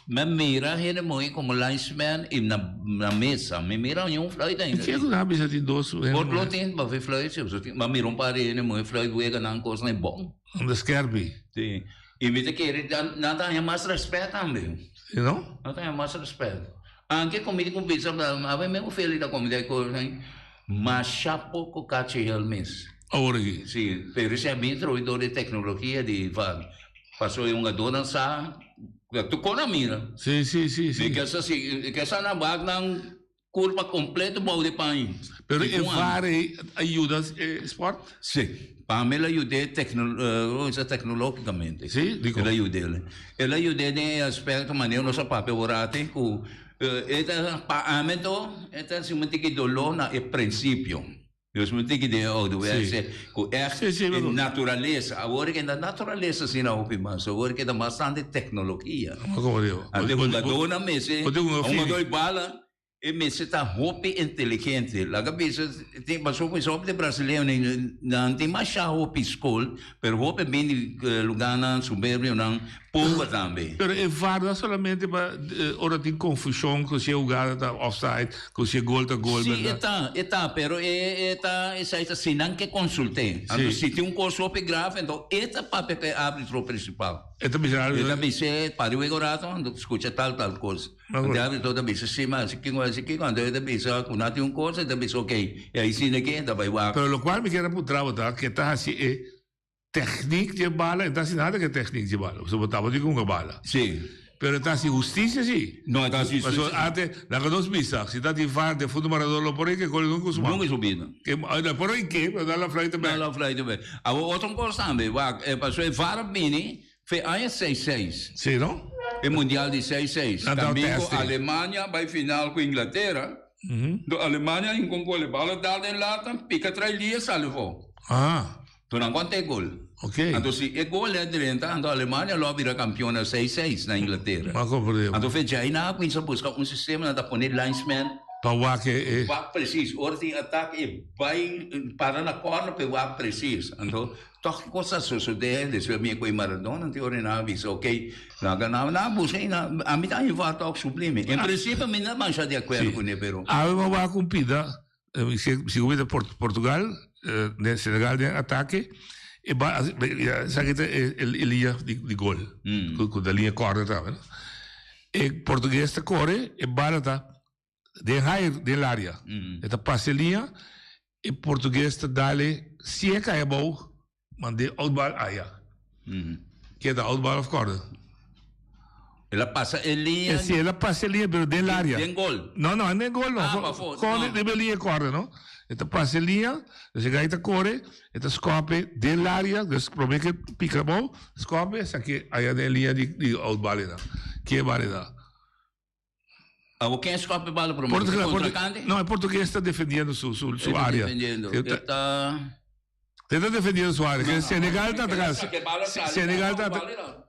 B: Mi a mira hende muhé komo linesman i na na mesa. Mi mira niun fluit ainda.
N: Ke ku nan a bisa tin dos hende
B: Por lo
N: muhé?
B: tin pa fluit si pasobra tin. Mi a mira un par di hende muhé fluit wega nan kosnan bon.
N: Nan ta skerpi.
B: Si. I mi ta kere nan nan ta haña mas rèspèt tambe.
N: Si no?
B: Nan ta haña mas rèspèt. Anke ku mi di ku bisa awe mi Ofelia ta komida e kosnan masha poko kachi hel mes.
N: Awor aki?
B: Si. Pero esei a bin trobe dor di teknologia di var. Paso e hungadónan sa tur kon a mira.
N: Sí, sí, sí, sí.
B: Mi ke sa si, ke sa nan wak nan kurpa kompleto bou di paña.
N: Pero e VAR ei a yuda e sport?
B: Sí. Pa mi el a yud'é teknologikamente.
N: Sí? Dikon?
B: El a yud'é. El a yud'é den e aspekto manera nos a papia orati ku e ta pa ami anto e ta hasi un tiki doló na e prinsipio. Dios mi tiki den e ouderwetse ku ègt e naturalesa. Awor ke na naturalesa asina hopi mas. Awor ke ta mas tantu e teknologia. Anto e hungadónan mester, un hungadó di bala e mester ta hopi inteligente. Laga bisa tin pasobra ku hopi di brasileñonan nan tin masha hopi skol pero hopi bin di lugánan suburbionan pober tambe.
N: Pero e var no solamente pa ora tin confusion cu si e hugada ta offside, cu si e gol ta gol,
B: Si,
N: berdad?
B: e ta, e ta, pero e e ta esai ta si nan ke consult'é. Anto
N: Si.
B: si tin un cos hopi grave, anto e ta papia cu e arbitro principal.
N: E ta bisa
B: E ta bis'é, para wega un rato, anto scucha tal tal cos. Anto e arbitro ta bisa, si, ma si kico, si kico, anto e ta bisa cu nan tin un cos, e ta bisa ok, e ai si ke, e ta bay wak.
N: Pero locual mi kier a puntra bo ta, ke ta haci e Techniek dje bala, e ta hasi nada ku e techniek dje bala, pasobra bo tabata di hunga bala.
B: Sí.
N: Pero ta hasi husticia si.
B: No, ta hasi
N: Paso
B: husticia.
N: ante, laga nos bisa, si ta tin VAR den fondo Maradona lo por hinca gol nunca su man.
B: Nunca su bida.
N: Ke, no por hinca, pero nan la fluit bek.
B: Nan la fluit bek. Awor otro cos tambe, wak, paso e VAR a bini fe aña seis seis.
N: Si, no?
B: E mundial di seis seis.
N: Nan ta
B: Tambe cu
N: teste.
B: Alemania bay final cu Inglatera. Do Alemania hinca un gol, e bal a dal den lata, pica trai lia sali afo.
N: Ah.
B: To nan konta e gol.
N: Ok.
B: Anto si e gol a drenta, anto Alemania lo a bira kampion na seis seis na Inglatera.
N: M'a komprende.
B: Anto fe djai nan a kuminsa buska un sistema, nan ta pone linesman.
N: Pa wak e.
B: Wak presis. Ora tin atake e bai para na kòrner pa e wak presis. Anto tòg kos a sosodé despues mi a kohe Maradona, anto ora nan a bisa ok, laga nan a buska i nan ami ta haña var tòg sublime. En prinsipio mi no a masha di akuerdo kuné pero.
N: Awe mi a wak un pida Si ku Portugal, Senegal den atake, e bal esaki ta e liña di gol, ku ta liña kòrda tambe no. E portugues ta kore, e bala ta den hair, den laria. E ta pasa e liña, e portugues ta dale si e kai abou, Mand'é outbal aya. Keda outbal of kòrda?
B: El a pasa e liña.
N: Si, el a pasa e liña pero den laria.
B: Den gol?
N: No, no, den gol no.
B: Ah, pafó.
N: Kòrda riba e liña e kòrda, no? E ta pasa e liña, dus e gai ta kore, e ta skòp den laria, dus promé ke pika abou, skòp esaki aya den e liña di outbal einan. Ke bal einan?
B: Abo ken skòp e bala promé?
N: Portugal,
B: E kontrankante?
N: No, e portugues ta defendiendo su, su, su
B: E ta
N: área.
B: defendiendo.
N: E
B: E
N: ta,
B: ta...
N: e ta defendiendo su área.
B: No, no,
N: Senegal ta
B: no,
N: atras.
B: que bala sali,
N: Senegal ta
B: bala
N: atras.
B: no.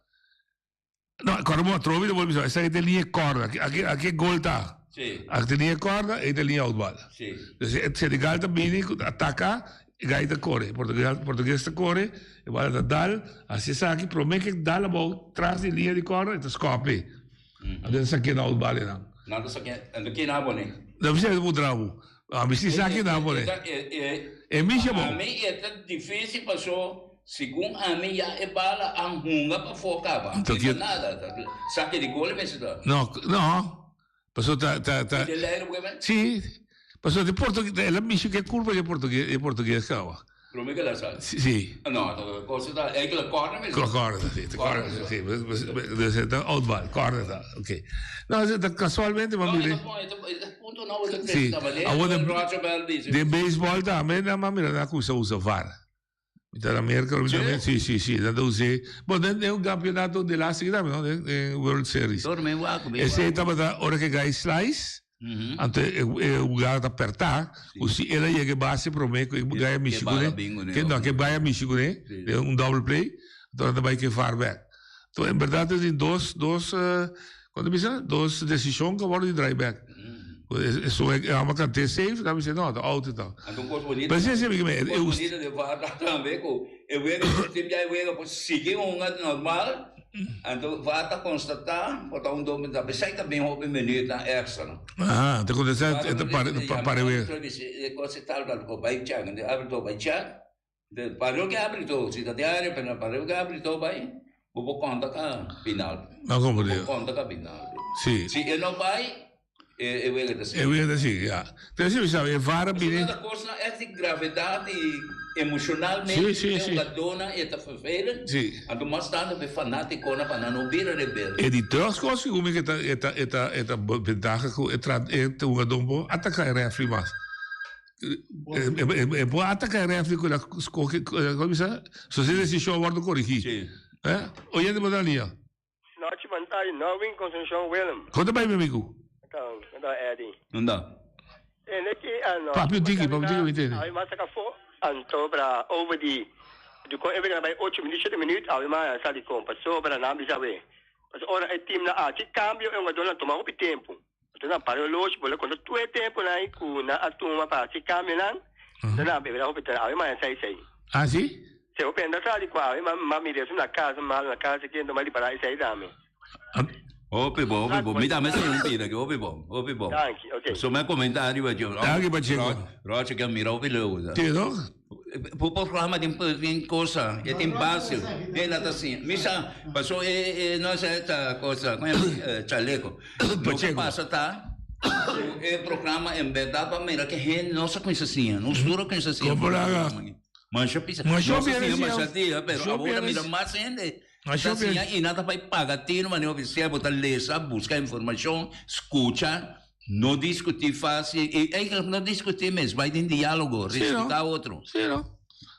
N: No, kòrda bo atrobe ta bolbe bisa, esaki ta e liña kòrda. Aki, aki, aki e gol ta.
B: Sí.
N: Aki ta e liña kòrda, ei ta e liña outbal.
B: Sí.
N: Dus e Senegal ta bini ku ataka, e gai ta kore. Portugal, portugues ta kore, e bala ta dal, hasi esaki, promé ke dal abou tras di liña di kòrda, e ta skòp e. Anto sa keda out bale nan.
B: Nan ta sa ke, anto ke nan a pone?
N: No bisa e puntra bo. Ami si sa ke nan a pone. E misha bo.
B: Ami e ta dificil paso segun ami ya e bala a hunga pafo caba.
N: Anto
B: E
N: ke.
B: ta nada. Sa ke di gol e mester ta.
N: No, no. Paso ta ta ta.
B: E de leiro bo ke men?
N: Si. Paso di portugues, el a misha ke culpa di portugues, e portugues caba.
B: Prome ke la sali?
N: Si.
B: No, ta cosa ta, e ke la corner mester.
N: Corner, si, ta corner, si. Dus e ta outbal, corner ta, ok. No, e ta casualmente ma mira.
B: No, e ta e ta punto nobo ta
N: Si.
B: presta, ma
N: Awor
B: den Roger Bell dice.
N: Den baseball tambe nan a mira nan cuminsa usa VAR. Mi ta na Merca, mi ta si, si, si, nan ta us'é. Bon, den den un campeonato de laatste keer tambe, no? Den den World Series.
B: Door mi wak, mi
N: Esei
B: wak.
N: tabata ora ke gai slice, anto e e hugado ta pertá, ku si el a yega e base promé ku e gai a mishi
B: bala
N: kuné,
B: bin kuné,
N: ke no, ke bai a mishi kuné, den un double play, anto nan ta bai ke VAR bèk. Anto en bèrdat tin dos dos kon ta bisa? Dos desishon ku a wòrdu di draai bèk. Esun e hòmber kant'é safe, nan bisa no, ta out e ta.
B: Anto un kos bonito,
N: Pero si si,
B: un kos bonito den VAR ta tambe ku e wega, tin bia e wega por sigui hunga normal, anto VAR ta konstatá ku ta un dos minuut, apesar ta bin hopi minuutnan èkstra no.
N: Aha, ta kontestá e ta para e wega.
B: E kos e tal tal ku bai chèk, anto e árbitro bai chèk, Pareu ke árbitro, si ta den área penal, pareu ke árbitro bai, bo por konta ka penalti.
N: No komprende.
B: Bo por konta ka penalti.
N: Si.
B: Si e no bai, e wega ta sigui.
N: E wega ta sigui, ya. Pero si bo sabi, e VAR a bini.
B: Pasobra ta kosnan ègt di gravedat i emoshonalmente
N: Si, si,
B: e
N: si.
B: hugadónan e ta vervelend.
N: Si.
B: Anto mas tantu pa e fanátikonan pa nan no bira rebelde.
N: E di dos kos segun mi ke ta e ta e ta e ta bentaha ku e tra e hugadó por ataká e rèfri mas. E por ataca e refri cu la scoge, como bisa? So si decision a wordo corrigi.
B: Sí.
N: Eh? Oyente bo ta lia.
D: Nochi Bantay, Norwin Concepcion Willem.
N: Con ta bay mi amigo?
D: Enta, enta Eddie.
B: Unda?
D: E neki a no.
N: Papia un tiki, papia un tiki mi tende.
D: Awe mas saca fo, anto bra over di di con e na bay ocho minuut, shete minuut, awe mas sa di con pasobra nan bisa awe. Pasobra ora e team na haci cambio e hungadornan tuma hopi tempo. Enton nan para oloshi, bo lo konta tur e tempunan ei ku nan a tuma pa hasi kambionan. Enton nan a bebe nan hopi tera awe mañana sei sei.
N: Ah, si?
D: Si hopi hende a sa di ku awe ma ma mira esun na kas, malu na kas aki, enton m'a ripará esei tambe.
B: Hopi bon, hopi bon. Mi tambe sa un pida aki, hopi bon, hopi bon.
D: Danki, ok.
B: So mi a komentá riba dje.
N: Danki, Pacheco.
B: Roger ke a mira hopi leu.
N: Te, no?
B: Bo programa tin tin cosa, e tin base, e na ta siña. Mi sa, paso e e no sa ta cosa, como e chaleco. Lo que pasa ta, cu e programa en berdad pa mira que hende no sa cuminsa siña, nos tur a cuminsa siña.
N: Como laga.
B: Masha pisa.
N: Masha
B: Nos a
N: pierde
B: siña
N: siña.
B: masha dia, pero
N: Masha
B: awor a
N: pierde
B: mira
N: si-
B: mas hende. Ta siña i nan ta bai paga tino manera ofisial, bo ta lesa, buska informashon, skucha, no diskutí fásil i eigenlijk no diskutí mes, bai den diálogo, respetá otro.
N: Sí no.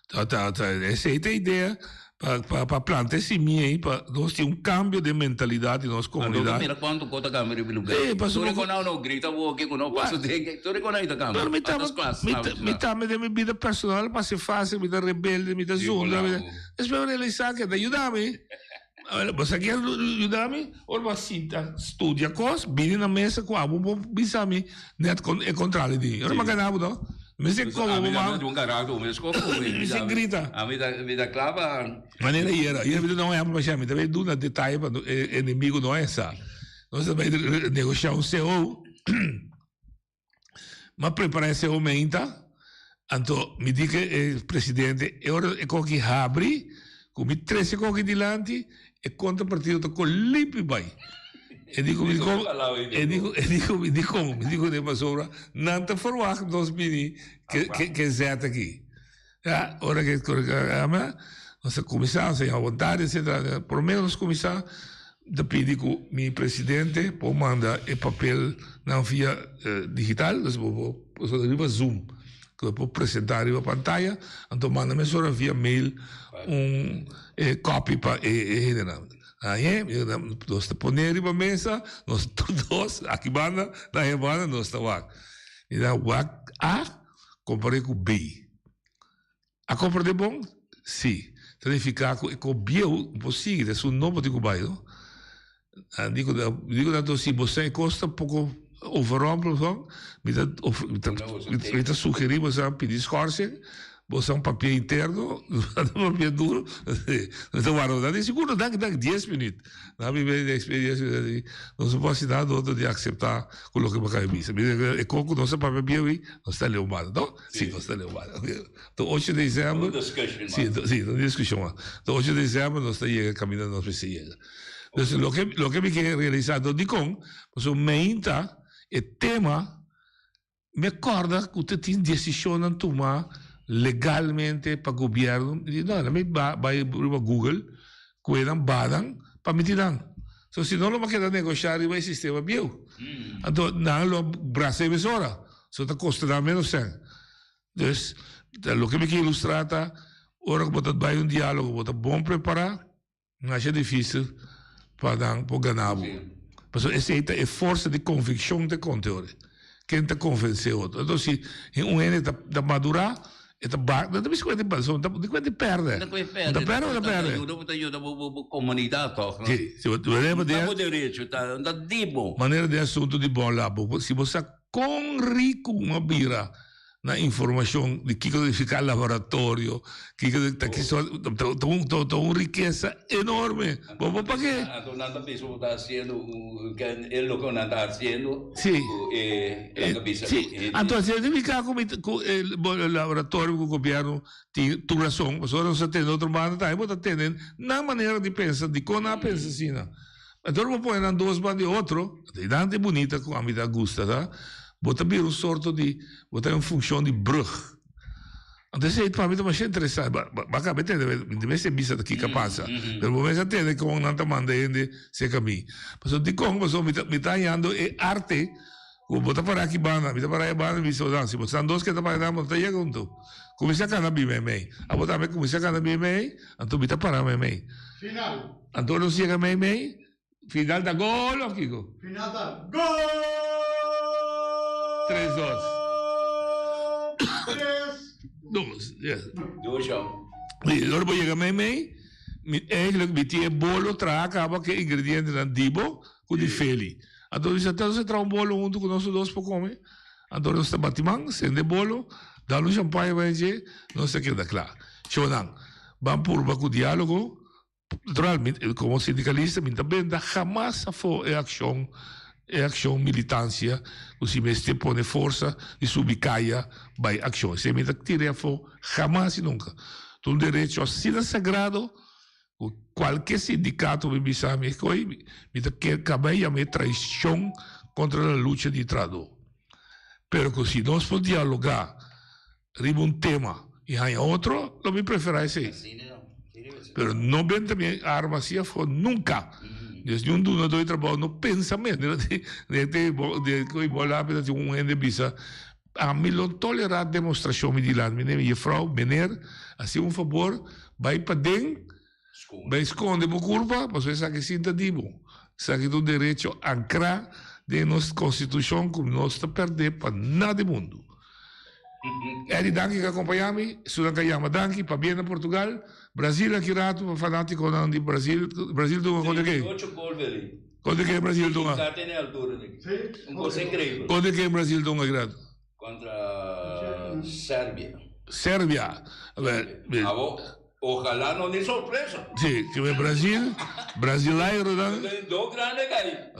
N: Ta ta ta esei ta e idea pa pa pa planta e simia ei pa nos tin un kambio den mentalidat di nos komunidat.
B: Anto mira kuantu kos ta kambia riba e lugá.
N: Sí, pasobra
B: Tur e konau no grita woki ku no paso den, tur e konau ta kambia.
N: Pero mi ta mi ta mi tambe den mi bida personal pasa fásil, mi ta rebelde, mi ta zundra, mi ta Despues mi realisá ke ta yuda mi. Bo sa kier yuda mi? Ora bo a sinta studia kos, bini na mesa ku abo bo bisa mi net e kontrario di mi. Ora mi a gana bo no. Mi mester komo bo mama. Mi mester grita.
B: Mi ta kla pa.
N: Manera ayera, ayera mi ta duna un ehempel masha, mi ta bai duna detaye pa e enemigo no hesa. Nos ta bai negoshá un CO. M'a prepara e CO meinta, anto mi di ke e presidente e ora e koki habri, ku mi trese koki dilanti, e kontrapartido ta ko limpi bai. E di ku mi kon, e di ku, e di ku mi dikon, mi di ku ne pasobra nan ta ferwagt nos bini ke ke ke zet aki. Ya, ora ke ama, nos a kuminsá, nos a yama bontadi, etcetera. Promé nos kuminsá, mi ta pidi ku mi presidente por manda e papelnan via digital, dus bo por pasobra riba Zoom, ku e por presentá riba pantaya, anto manda mesora via mail un e copy pa e e hendenan. Ahe, nos ta pone riba mesa, nos tur dos, aki banda, na e banda, nos ta wak. Mi ta wak A. Kompar'é ku B. A komprendé bon? Sí. Ta nifiká ku e kos bieu no por sigui, ta esun nobo tin ku bai, no? Nan di ku mi di ku nan si bo sa e kos ta poko overrompel son, mi ta mi ta sugerí bo sa pidi schorsing, bo sa un papia interno, un papia duro, mi ta warda, nan di sigur no, danki danki, dies minuut. Nan mi bini experiencia mi di nos no por haci nada otro di acepta cu loke bo a bisa. Mi di e con cu nos a papia bieu ey nos ta leu banda no? Si nos ta leu banda. To ocho di december si si no discusion mas. To ocho di december nos ta yega caminda nos mester yega. Dus loke loke mi ke realisa do dicon pasobra meinta e tema Mi a corda cu ta tin decisionnan tuma legalmente pa gobierno. Mi di, no, mi bay riba Google cu e nan banan pa mi tin nan. So si no lo mi a keda negosha riba e sistema bieu. Anto nan lo a brasa e mesora. So ta costa nan menos cen. Dus, loke mi ke ilustra ta, ora cu bo ta bay un dialogo bo ta bon prepara. Masha difícil pa nan por gana bo. Pasobra esei ta e forsa di konvikshon ta konta ora. Ken ta konvensé otro. Enton si un hende ta ta madurá, e ta ba, no ta bisa ku e ta pasobra ta di ku e ta pèrdè.
B: Ta
N: Ta pèrdè o ta pèrdè?
B: Yuda bo ta yuda bo bo komunidat tòg, no?
N: Si, si bo manera
B: Ta bo derecho, ta ta di bo.
N: Manera den asuntu di bon lab, bo si bo sa kon riku un a bira na informacion di kico ta nifica laboratorio, kico ta ki sort, ta un ta un rikesa enorme. Bo bo pake?
B: Anto nan ta bisa bo ta haciendo e loke nan ta haciendo
N: Si.
B: cu e nan ta bisa
N: Si,
B: cu hende.
N: anto asina nifica cu mi cu e laboratorio cu gobierno tin tur rason, pasobra nos ta tende otro banda tambe bo ta tende nan manera di pensa, dicon nan a pensa asina. Anto ora bo pone nan dos banda di otro, e nan ta e bunita cu ami ta gusta ta, bo ta bira un sorto di, bo ta un funcion di brug. Anto esey pa mi ta masha interesante, ba ba caba e tende, mi ta mester bisa ta kico a pasa, pero bo mester tende con nan ta manda hende cerca mi. Pasobra dicon? Pasobra mi ta mi ta hañando e arte cu bo ta para aki banda, mi ta para ahi banda, mi bisa bo, si bo esnan dos ke ta para nan bo no ta yega hunto. Cuminsa cana bin meimei, abo tambe cuminsa cana bin meimei, anto mi ta para meimei.
E: Final.
N: Anto nos yega mei mei, final ta gol of kiko?
E: Final ta gol!
N: Tres dos.
E: Tres.
N: Dos, yes.
B: Dos ya.
N: I ora bo yega mei mei, mi eigenlijk mi tin e bolo traha kaba ku e ingredientenan di bo ku di Feli. Anto mi sa nos a traha un bolo huntu ku nos dos por kome. Anto nos ta bati man, sende bolo, dal un champaña bai dje, nos ta keda kla. Shownan, ban purba ku dialogo. Natural, mi como sindicalista mi ta benta hamas afo e accion, e accion militancia cu si mester pone forsa di subi caya bay accion. Esey mi ta tira afo hamas y nunca. Ta un derecho asina sagrado cu cualke sindicato mi bisa mi escoy mi ta kier caba e yama e traicion contra la lucha di trahador. Pero cu si nos por dialoga riba un tema y haña otro, lo mi prefera esey. Pero no benta mi arma así afó nunca. Dus ni un dunadó di trabou no pensa mes. Di bola un hende bisa Ami lo tolerá demostrashon mi dilanti. Mi neme, Jefrou, meneer, hasi un fabor, bai paden, bai skonde bo kurpa, pasobra esaki sin ta di bo. Esaki ta un derecho ankrá den nos konstitushon ku nos ta pèrdè pa nada di mundu. Eddie, danki ku a kompañá mi. Esunnan ku a yama, danki. Pabia na Portugal. Brazil aki ratu pa fanátikonan di Brazil. Brazil dunga kontra ke? Kontra ke Brasil dunga? Kontra ke Brasil dunga aki ratu?
B: Kontra Serbia.
N: Serbia.
B: Abo, ojalá no ni sorpresa.
N: Si, ke men Brasil, brasileironan.
B: Do grande kai.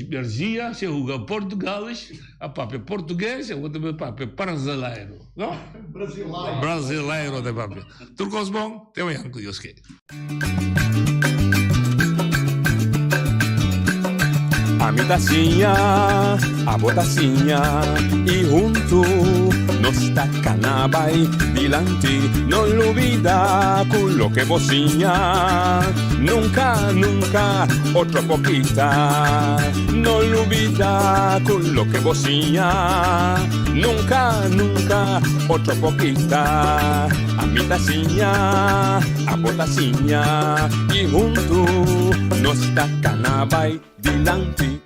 N: Brazil se juga Portugal, a papia portugues, e otro papia brasileiro. No?
E: Brasileiro.
N: Brasileiro ta papia. Tur kos bon, te mañana ku Dios ke.
M: Ami ta siña, abo ta siña y huntu nos ta cana bay dilanti. No lubida cu loke bo siña nunca, nunca otro por kita. No lubida cu loke bo siña nunca, nunca otro por kita. Ami ta siña, abo ta siña y huntu nos ta cana bay dilanti.